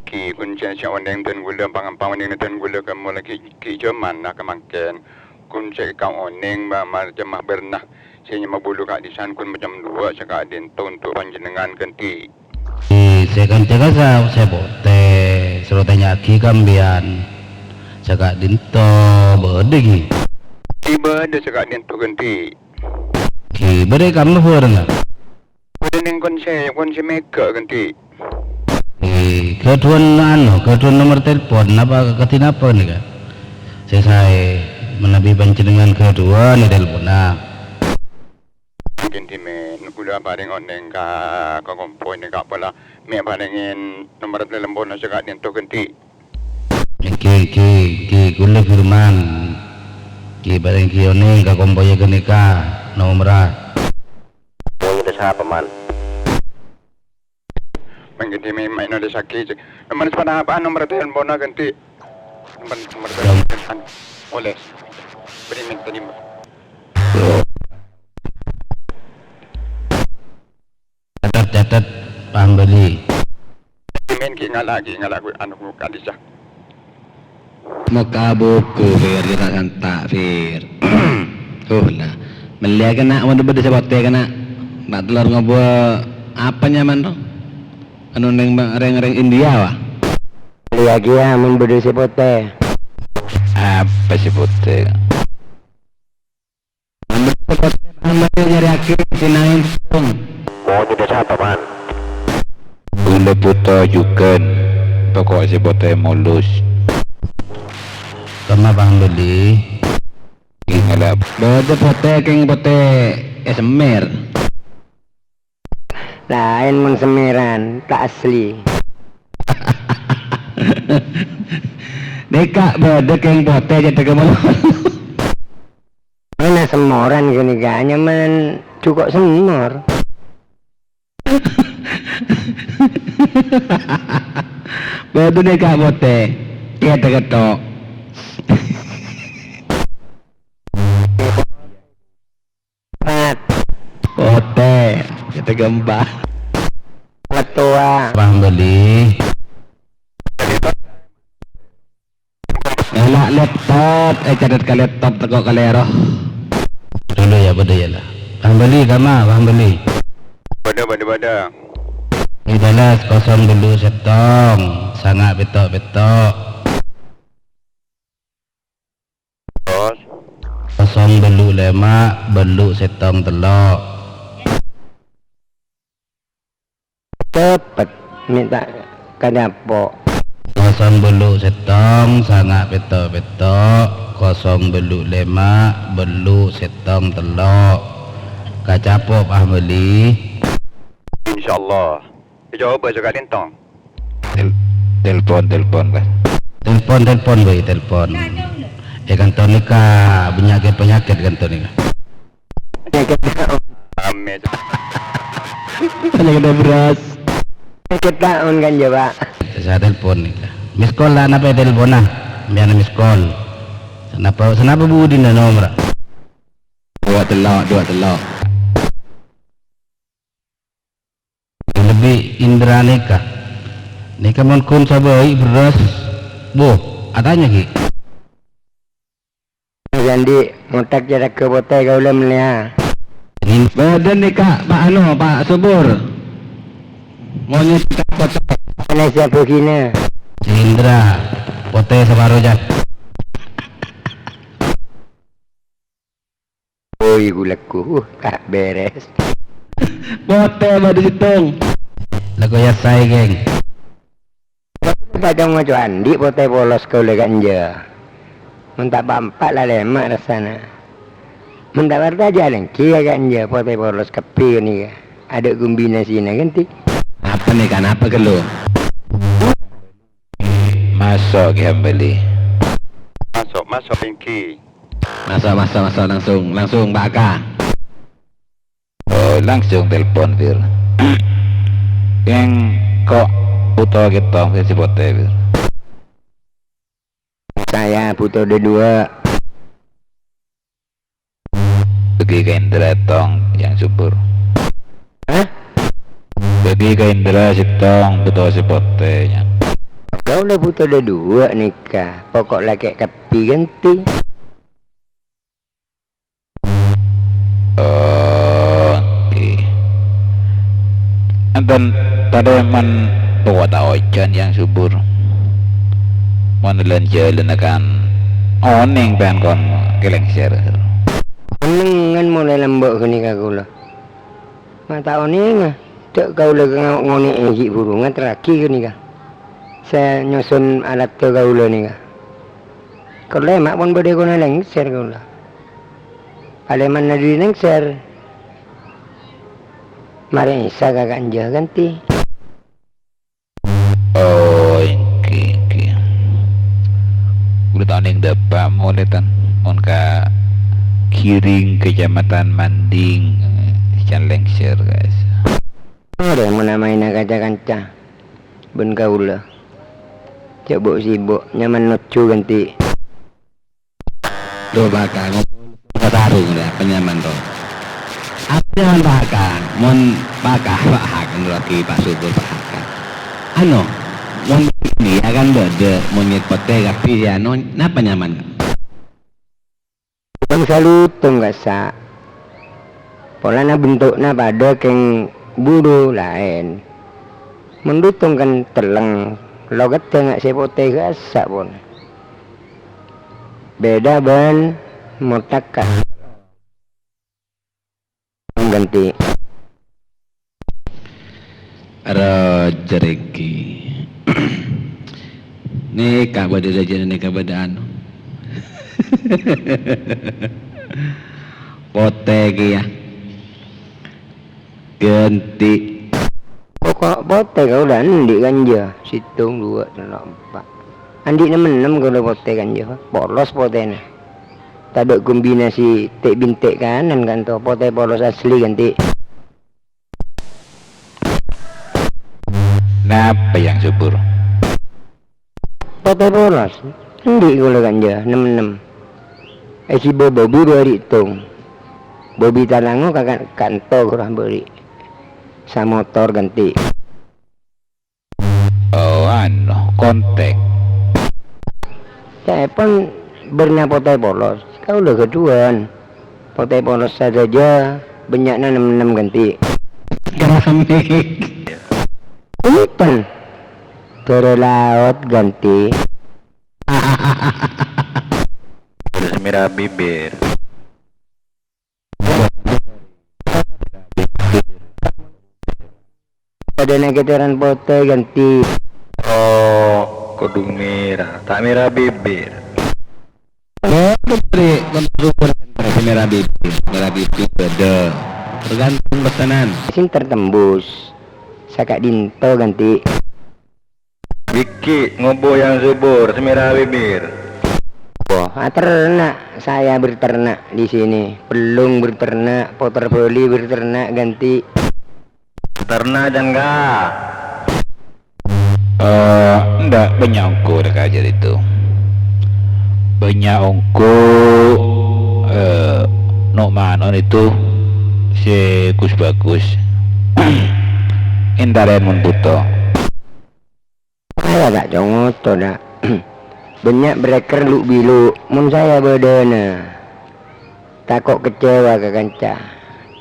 Ki, ghun sè, sè onèng dân kaulâ, pang-, pangonèng dân kaulâ ka mola ghi', ghi' jhâman, nah, ka mangkèn. Ghun sè èkaonèng ma-, ma-, jemah bârna sè nyama bulu ka'dissa' ghun macem dua sè ka'dinto untuk panjhennengngan ghântè'. Sè kanca kasa sè potè, soro tanya'aghi ka sampèyan. Sè ka'dinto bâdâ, Ki? Ki bâdâ sè ka'dinto ghântè'. Ki bâdâ kamma bhârângnga? Bâdâ nèng kon sè, kon sè mèghâ ghântè'. Eh, ghâdhuwân anu, ghâdhuwân nomer telepon, napa kadhi napa nèka? Sè saè, manabi panjhennengngan ghâdhuwân ètelponna. Mungkin dhimèn, kaulâ aparèng onèng ka, ka kompoy nèka pola, mè' aparèngè nomer teleponna sè ka'dinto ghântè'. Èngghi, èngghi, èngghi, kaulâ Firman. Èngghi, parèng èngghi onèng ka kompoyya ghânèka, nomerra. Mon nyèdhâ sapa, Man? Mangkèn dhimèn ma' nolèsaghi, cè'. Nomer sepa'na apa'an nomer teleponna ghântè'? Nomer, nomer telepon. Oleh. Bâri' mènta dhimèn. Catet, catet, paham bâli. Dhimèn ghi' ngala', ghi' ngala' gu-, anu, gu-, ka'dissa'. Mokka buku, Fir, kita santa', Fir. Huh, nah. Mellèya kèna, mon bâdâ sè potè kèna. Nak telor ngobuwâ apa nyaman to? Anu neng ma-, rèng-rèng India, wa? Mellèya kèya, mon bâdâ sè potè. Apa sè potè? Ambil potè, ambil nyarèaghi sinaèn, Bung. Mau nyèdhâ sapa, Man? Kaulâ buto jhughân, pokok sè potè mulus. Kamma paham bâli? Ghi' ngala'. Bâdâ potè, kèng potè èsemmèr. Laèn mon semmèran, ta' asli. Nèka bâdâ kèng potè cèthagghâ molo. Mèna semmoran ghânèka, nyaman jhuko' semmor. Bâdâ nèka potè, cèthagghâ tho'. Pat. Potè. Cèthagghâ empa'. Mattowa. Paham bâli. Ngala' laptop, eh, catet ka laptop, teko' ka lèro. Dulu ya, bâdâ ya lah. Paham bâli, kamma, paham bâli. Bâdâ, bâdâ, bâdâ. Di balas kosong bâllu' sèttong, sanga' pètto' pètto'. Terus? Kosong bâllu' lèma', bâllu' sèttong tello'. Cepet, mènta ka dâpo'. Kosong bâllu' sèttong, sanga' pètto' pètto', kosong bâllu' lèma', bâllu' sèttong tello'. Kacapo' paham bâli? Insyaallah. Ècoba jâgâ lintong. Tel-, telpon, telpon, Bos. Telpon, telpon, bâi, telpon. È, kanto nèka, panyakèt-panyakèt kanto nèka. Panyakèt. Ame. Jaga bherrâs. Kita on kan jawab. Saya telepon nih. Miss call lah, napa telepon nah? Biar miss call. Sanapa, sanapa budina nomor? Dua tello', dua tello'. Lebbi Indra nèka. Nèka mon ghun sabâi bherrâs. Boh, atanya ghi'. Jandi, motak jaraga potè kaulâ mellèya. Bâdâ nèka, Pa' anu, Pa' Subur. Monyèt potè. Ana siapa gina? Indra, potè saparo jât. Oi, gulâkku, uh, ta' bherrâs. Potè bâdâ sèttong. Lako ya saè, geng. Padâ ngoco andi' potè polos kaulâ ka'enjâ. Mon ta' pa'-empa' la lèma' rassana. Mon ta' parcajâ lèngghi ya ka'enjâ potè polos kabbhi ghânèka. Adâ' kombinasina ghânti. Apa nèka, napa ghâllu? Maso' Ki Hambali. Maso', maso' èngghi. Maso', maso', maso', langsung, langsung, Pak Aka. Oh, langsung telepon, Fir. Engko' buto kèto, Fir, sè potè, Fir. Saya butuh dua-dua. Bâgi ka Indra sèttong, Yang Subur. Hah? Bâgi ka Indra sèttong, buto sè potè, Yang. Kaulâ buto dâduwâ' nèka, poko' lakè' kabbhi ghânti. Oh, èngghi. Enten, tadâ' mon poko' ta' ojhân, Yang Subur. Mon lan-jhâlânna kan onèng pèyan kon kalèngsèr. Onèngan molaè lambâ' ghânèka kaulâ. Ma' ta' onènga, jhâ' kaulâ nga-, ngonè'è ghi' bhuru ngaterraghi ghânèka. Sè nyoson alatta kaulâ nèka. Kaulâ ma' pon bâdâ è kona lèngsèr kaulâ. Palèmanna dâri lèngsèr. Marè Isa ka ka'enjâ ghânti. Oh, èngghi, èngghi. Kaulâ ta' onèng dâpa' molè, tan. Mon ka Giring, Kecamatan Manding, eh, can lèngsèr, guys. Arè mon amaèna kaca-kanca bân kaulâ. Jhâ' bu'-sibuk, nyaman nojjhu ghânti. Duh, Pak Kang, sarung rè, apa nyaman, to? Apa nyaman, Pak Kang? Mon Pak Kang, Pak Kang, lagi Pak Subur, Pak Kang. Anu, mon ini ya kan bâdâ, monyèt potè, kabbhi, ya, anu, napa nyaman? Bângsa lutong, kassa'. Polana bento'na padâ kèng buru laèn. Mon lutong kan tellèng, lokeddhâ nga' sè potè kassa' pon. Bhidhâ bân motak. Ghânti. Aro jârènggi. Nèka bâdâ rajâna, nèka bâdâ anu. Potè kèya. Ghânti. Poko' potè kaulâ andi' ka'enjâ. Sèttong, duwâ', tello', empa'. Andi' nem-ennem kaulâ potè ka'enjâ. Polos potèna. Tadâ' kombinasi tè'-bintè' kanan kanto, potè polos asli ghânti. Napa, Yang Subur? Potè polos. Andi' kaulâ ka'enjâ, nem-ennem. Èghibâ bâbi bâri' tong. Bâbi talango ka-, ka-, kanto ghârâ bâri'. Samotor ghânti. Oh, anu, kontèk. Ca'èpon bârna potè polos. Kaulâ ghâdhuwân. Potè polos sadhâjâ, bânnya'na nem-ennem ghânti. Keramik. Punten. Dârâ laot ghânti. Terus mèra bibir. Padâna kètèran potè ghânti. Oh, kodhu mèra, ta' mèra bibir. Oh, bibir, mèra bibir, mèra bibir bâdâ. Tergantung pesanan. Sing tertembus. Saka'dinto ghânti. Biki ngobo yang subur, sè mèra bibir. Wah, aterna', saya berternak di sini. Pelung berternak, puter bâli berternak, ghânti. Terna jangga. Eh, ndak, bânnya' ongghu dâ' kajâr itu. Bânnya' ongghu, eh, no'-mano' itu sè gus-bagus. Èntarè mon bhuto. Saya ta' congoto, dâ'. Bânnya' breker lu'-bilu', mon saya bâdâna. Tako' kecewa ka kanca.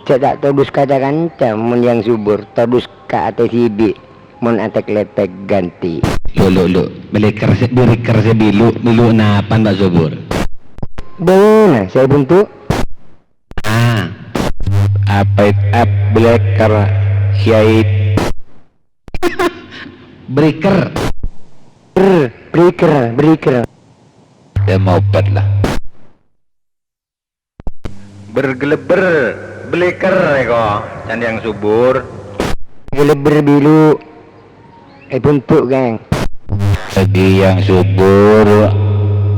Jhâ' ta' todus ka ca-kanca, mon yang subur, todus ka atè dhibi', mon atèk-lètèk ghântè. Lu', lu', lu', bleker sè, breker sè bilu', bilu' napan, Pak Subur? Bâ'na, saya buntu. Ah. Apa it-, ap-, bleker, yait. Breker. Ber-, breker, breker. Ya, mopet lah. Bergeleber, bleker, èko, can yang subur. Geleber bilu', è buntu', geng. Bagi yang subur,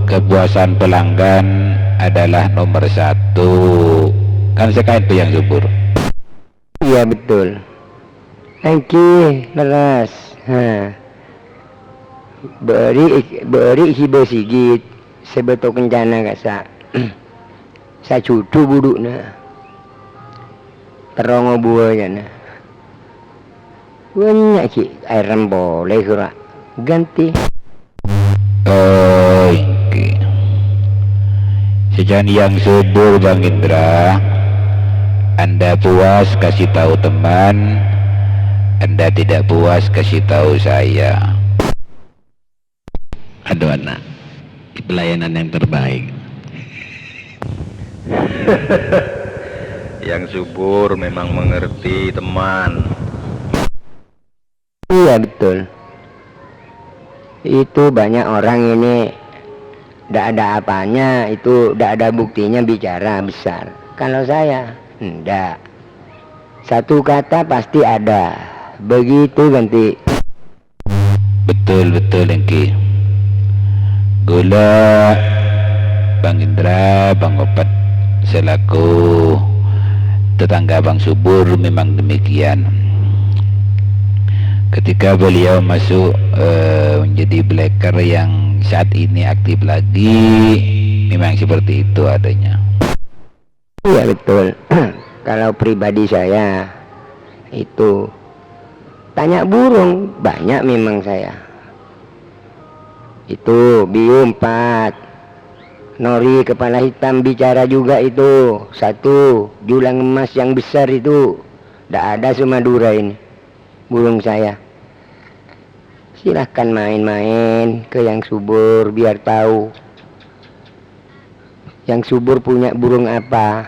kepuasan pelanggan adalah nomor satu. Kan sè kaènto yang subur. Iya, betul. Èngghi, lerres. Ha. Bâri', bâri' ghibâ sigit, sè bâto kencana kassa'. Sajudhu budhu'na. Terro ngobuwâ jâna. Bânnya' ghi' aèrem polè ghâra. Ghântè. Oh, èngghi. Sajan yang subur, Bang Indra. Anda puas, kasih tahu teman. Anda tidak puas, kasih tahu saya. Aduh, anak. Pelayanan yang terbaik. Yang subur memang mengerti, teman. Iya, betul. Itu banyak orang ini ndak ada apanya, itu ndak ada buktinya bicara besar. Kalau saya, ndak. Satu kata pasti ada. Begitu, Ghântè. Betul, betul, èngghi. Ghulâ, Bang Indra, Bang Opet, selaku tetangga Bang Subur memang demikian. Ketika beliau masuk, eh, menjadi bleker yang saat ini aktif lagi, memang seperti itu adanya. Iya, betul. Kalau pribadi saya, itu tanya burung, banyak memang saya. Itu biu empat. Nori kepala hitam bicara juga itu. Satu, julang emas yang besar itu. Ndak ada se-Madura ini. Burung saya. Silahkan main-main ke yang subur, biar tahu. Yang subur punya burung apa.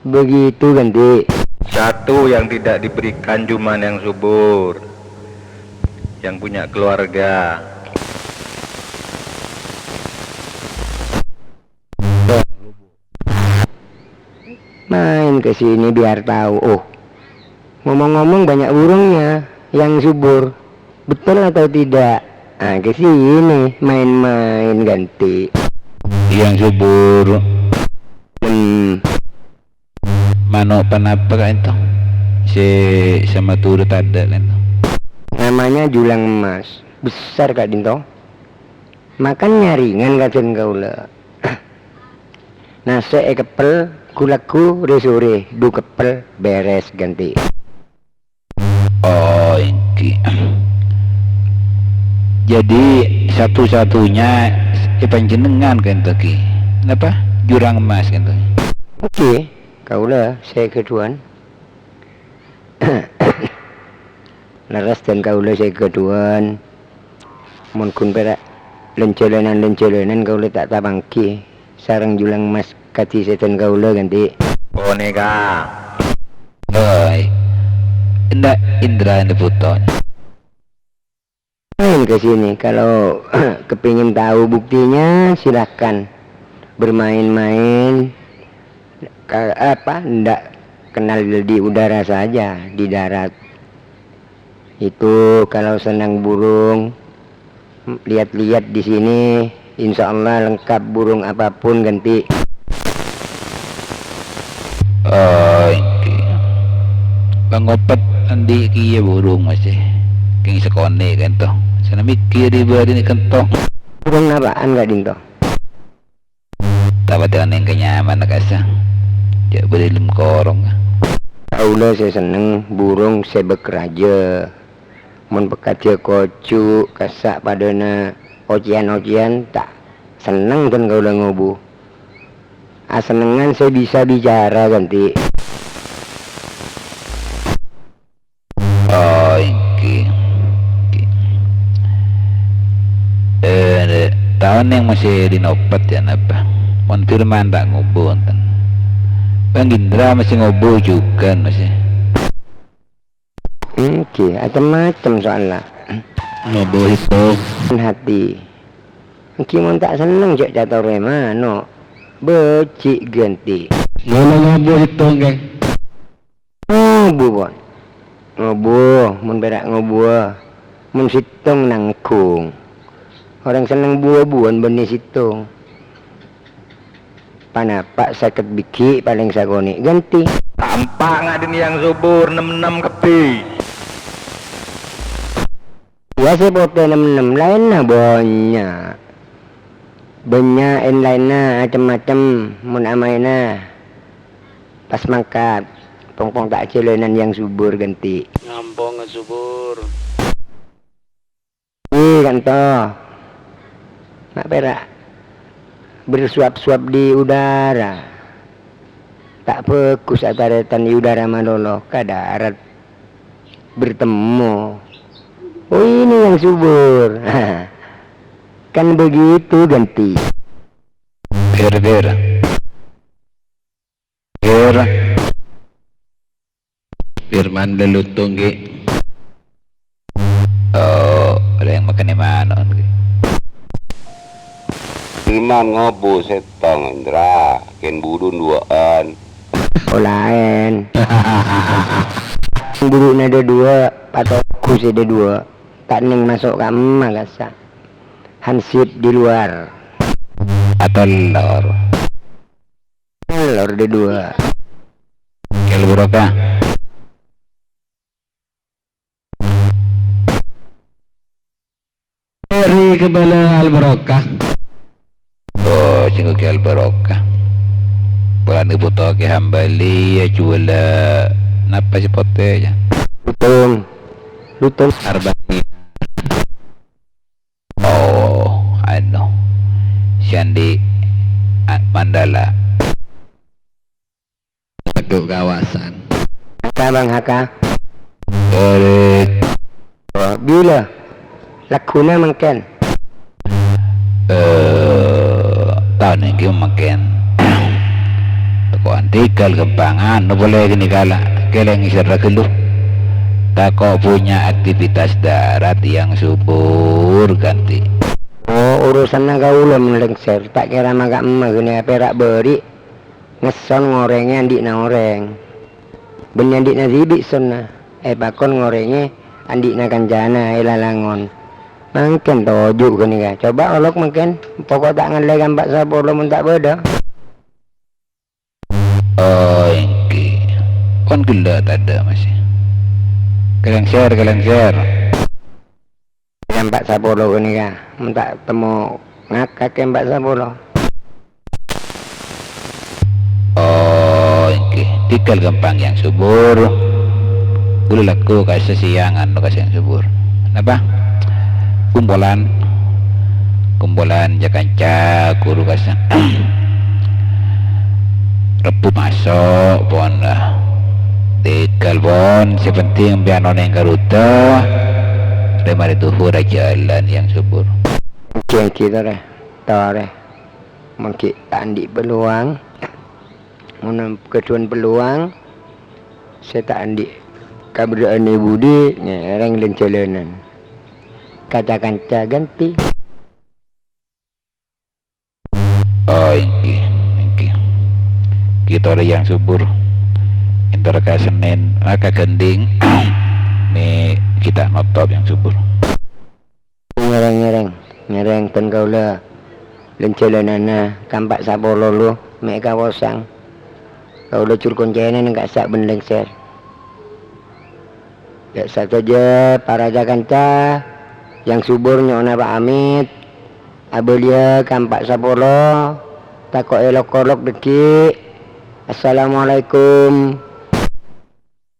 Begitu, Ghântè. Satu yang tidak diberikan cuma yang subur, yang punya keluarga. Main ke sini biar tahu. Oh, ngomong-ngomong, banyak burungnya yang subur. Betul atau tidak? Ah, ke sini main-main, Ghântè. Yang subur. Hmm. Mano' ponapa ka'dinto? Se, se Madura tadha' ka'dinto. Namanya julang emas. Besar ka'dinto. Makannya ringan, kajhâbhân kaulâ. Nasè' èkeppel, ghu-lagghu, rè-sorè, dhu keppel, beres, Ghântè. Oh, èngghi. Jadi, satu-satunya è panjhennengngan ka'dinto, ghi. Napa? Jurang emas ka'dinto. Èngghi, kaulâ sè ghâdhuwân. Lerres dân kaulâ sè ghâdhuwân. Mon ghun pèra' lân-jhâlânan-lân-jhâlânan kaulâ ta' tapangghi sareng julang emas kadhi sè dân kaulâ, Ghântè. Ponèka. Oi. Ndak, Indra, ndak butuh. Main ke sini. Kalau kepingin tahu buktinya, silahkan bermain-main. Ka-, apa, ndak kenal di udara saja, di darat. Itu kalau senang burung, lihat-lihat di sini, insya Allah lengkap burung apapun, Ghântè. Oh, èngghi. Bang Opet, Andi' kèya burung masè. Kèng sakonè' ka'ento. Sè namèkkèr è bâdâna ka'ento. Burung napa'an ka'dinto? Ta' patè onèng kanyamana kassa'. Jhâ' bâdâ è dâlem korong. Kaulâ sè senneng burung sè bâk rajâ. Mon pèkadhiyâ kocu', kassa' padâna ocèyan-ocèyan, ta' senneng dân kaulâ ngobu. Asennengngan sè bisa bicara, Ganti. Oh, èngghi. Èngghi. Eh, ta' onèng masè dinopet, yâ, napa? Mon Firman ta' ngobu, wonten. Bang Indra masè ngobu jhughân, masè. Èngghi, macem-macem soalla. Ngobu sèttong. Hati. Èngghi mon ta' senneng jhâ' catorè mano'. Bâjhi', Ganti. Ngono ngobu sèttong, Kang. Ngobu, pon. Ngobu, mon pèra' ngobuwâ. Mon sèttong nangghung. Orèng senneng bu-ngobuwân bânnè sèttong. Panapa' sèket bigghi' palèng sakonè', Ganti. Tampa' nga'dinto Yang Subur nem-ennem kabbhi. Iyâ, sè potè nem-ennem, laènna bânnya'. Bânnya' èn laènna, macem-macem, mon amaèna. Pas mangkat, pong-pong ta' jhâlânan Yang Subur, Ganti. Ngampong, Subur. Iyâ, ka'ento. Ma' pèra' bersuap-suap di udara. Ta' bhâghus atarètan di udara malolo, ka darat bertemu. Oh, ini yang subur. Kan begitu, Ganti. Bher, bher. Bher. Firman lelutong, Ki. Oh, ada yang makan di mana, Ki? Firman ngobu sèttong, Indra. Kèng budun duwâ'ân. Oh, laèn. Buduna dâduwâ', patogu sè dâduwâ'. Ta' nèng maso' ka emma kassa'. Hansip di luar. Atellor. Atellor dâduwâ'. Kèl Barokah. Beri kebala Al Barokah. Oh, sèngko' Kèl Barokah. Polana Puto Kè Hambali, yâ, jhuwâlâ napa sè potè, yâ? Lutung. Lutung. Arba'in. Oh, anu. Sè andi', a-, Mandala. Lagu kawasan. Haka, Bang, haka. Elit. Oh, bilâ? Laguna mangkèn. Eh, taon èngghi mangkèn. Toko'an tigal kembangan, no polè ghânèka la, kèlèng sèra ghâllu. Tako' punya aktivitas darat yang subur, Ganti. Oh, urusanna kaulâ mon lèngsèr, ta' kèra maka emma ghânèka pèra' bâri'. Ngesson ngorèngè andi'na orèng. Bânnè andi'na dhibi' sonna, èpakon ngorèngè andi'na kancana è lalangon. Mangkèn toju' ghânèka. Coba olok mangkèn, poko' ta' ngallè ka empa' sapolo mon ta' bâdâ. Oh, èngghi. Pon ghellâ' tadâ' masè. Kalèngsèr, kalèngsèr. Jam empa' sapolo ghânèka, mon ta' temmo ngakak è empa' sapolo. Oh, èngghi. Tigal ghâmpang yang subur. Ghulâ lagghu ka sè sèyang anu ka sè yang subur. Napa? Kumpolan. Kumpolan jâ-kanca ghuru kassa'. Rebbhu maso', pon, lah. Tigal, pon. Sè pentèng sampèyan onèng ka Ruta. Rè marè dhuhur ajhâlân yang subur. Èngghi, èngghi, torè. Torè. Mon ghi' ta' andi' peluang, mon ghâdhuwân peluang, sè ta' andi' kaberrâ'ân è budi, ngèrèng lèn-jhâlânan. Kaca-kanca Ganti. Oh, èngghi, èngghi. Ghi' torè yang subur. Èntar ka Sennèn, ah, ka Ghândhing. Mè' ghi' ta' notop yang subur. Ngèrèng-ngèrèng, ngèrèng bân kaulâ lèn-jhâlânanna ka empa' sapolo lu, mè' kaposang. Kaulâ jur koncèna nèng ka'issa' bân lèngsèr. Jhâ' sadhâjâ para ca-kanca yang subur nyo'ona pamit, abâliyâ ka empa' sapolo, tako' èlok-olok dhâggi'. Assalamualaikum.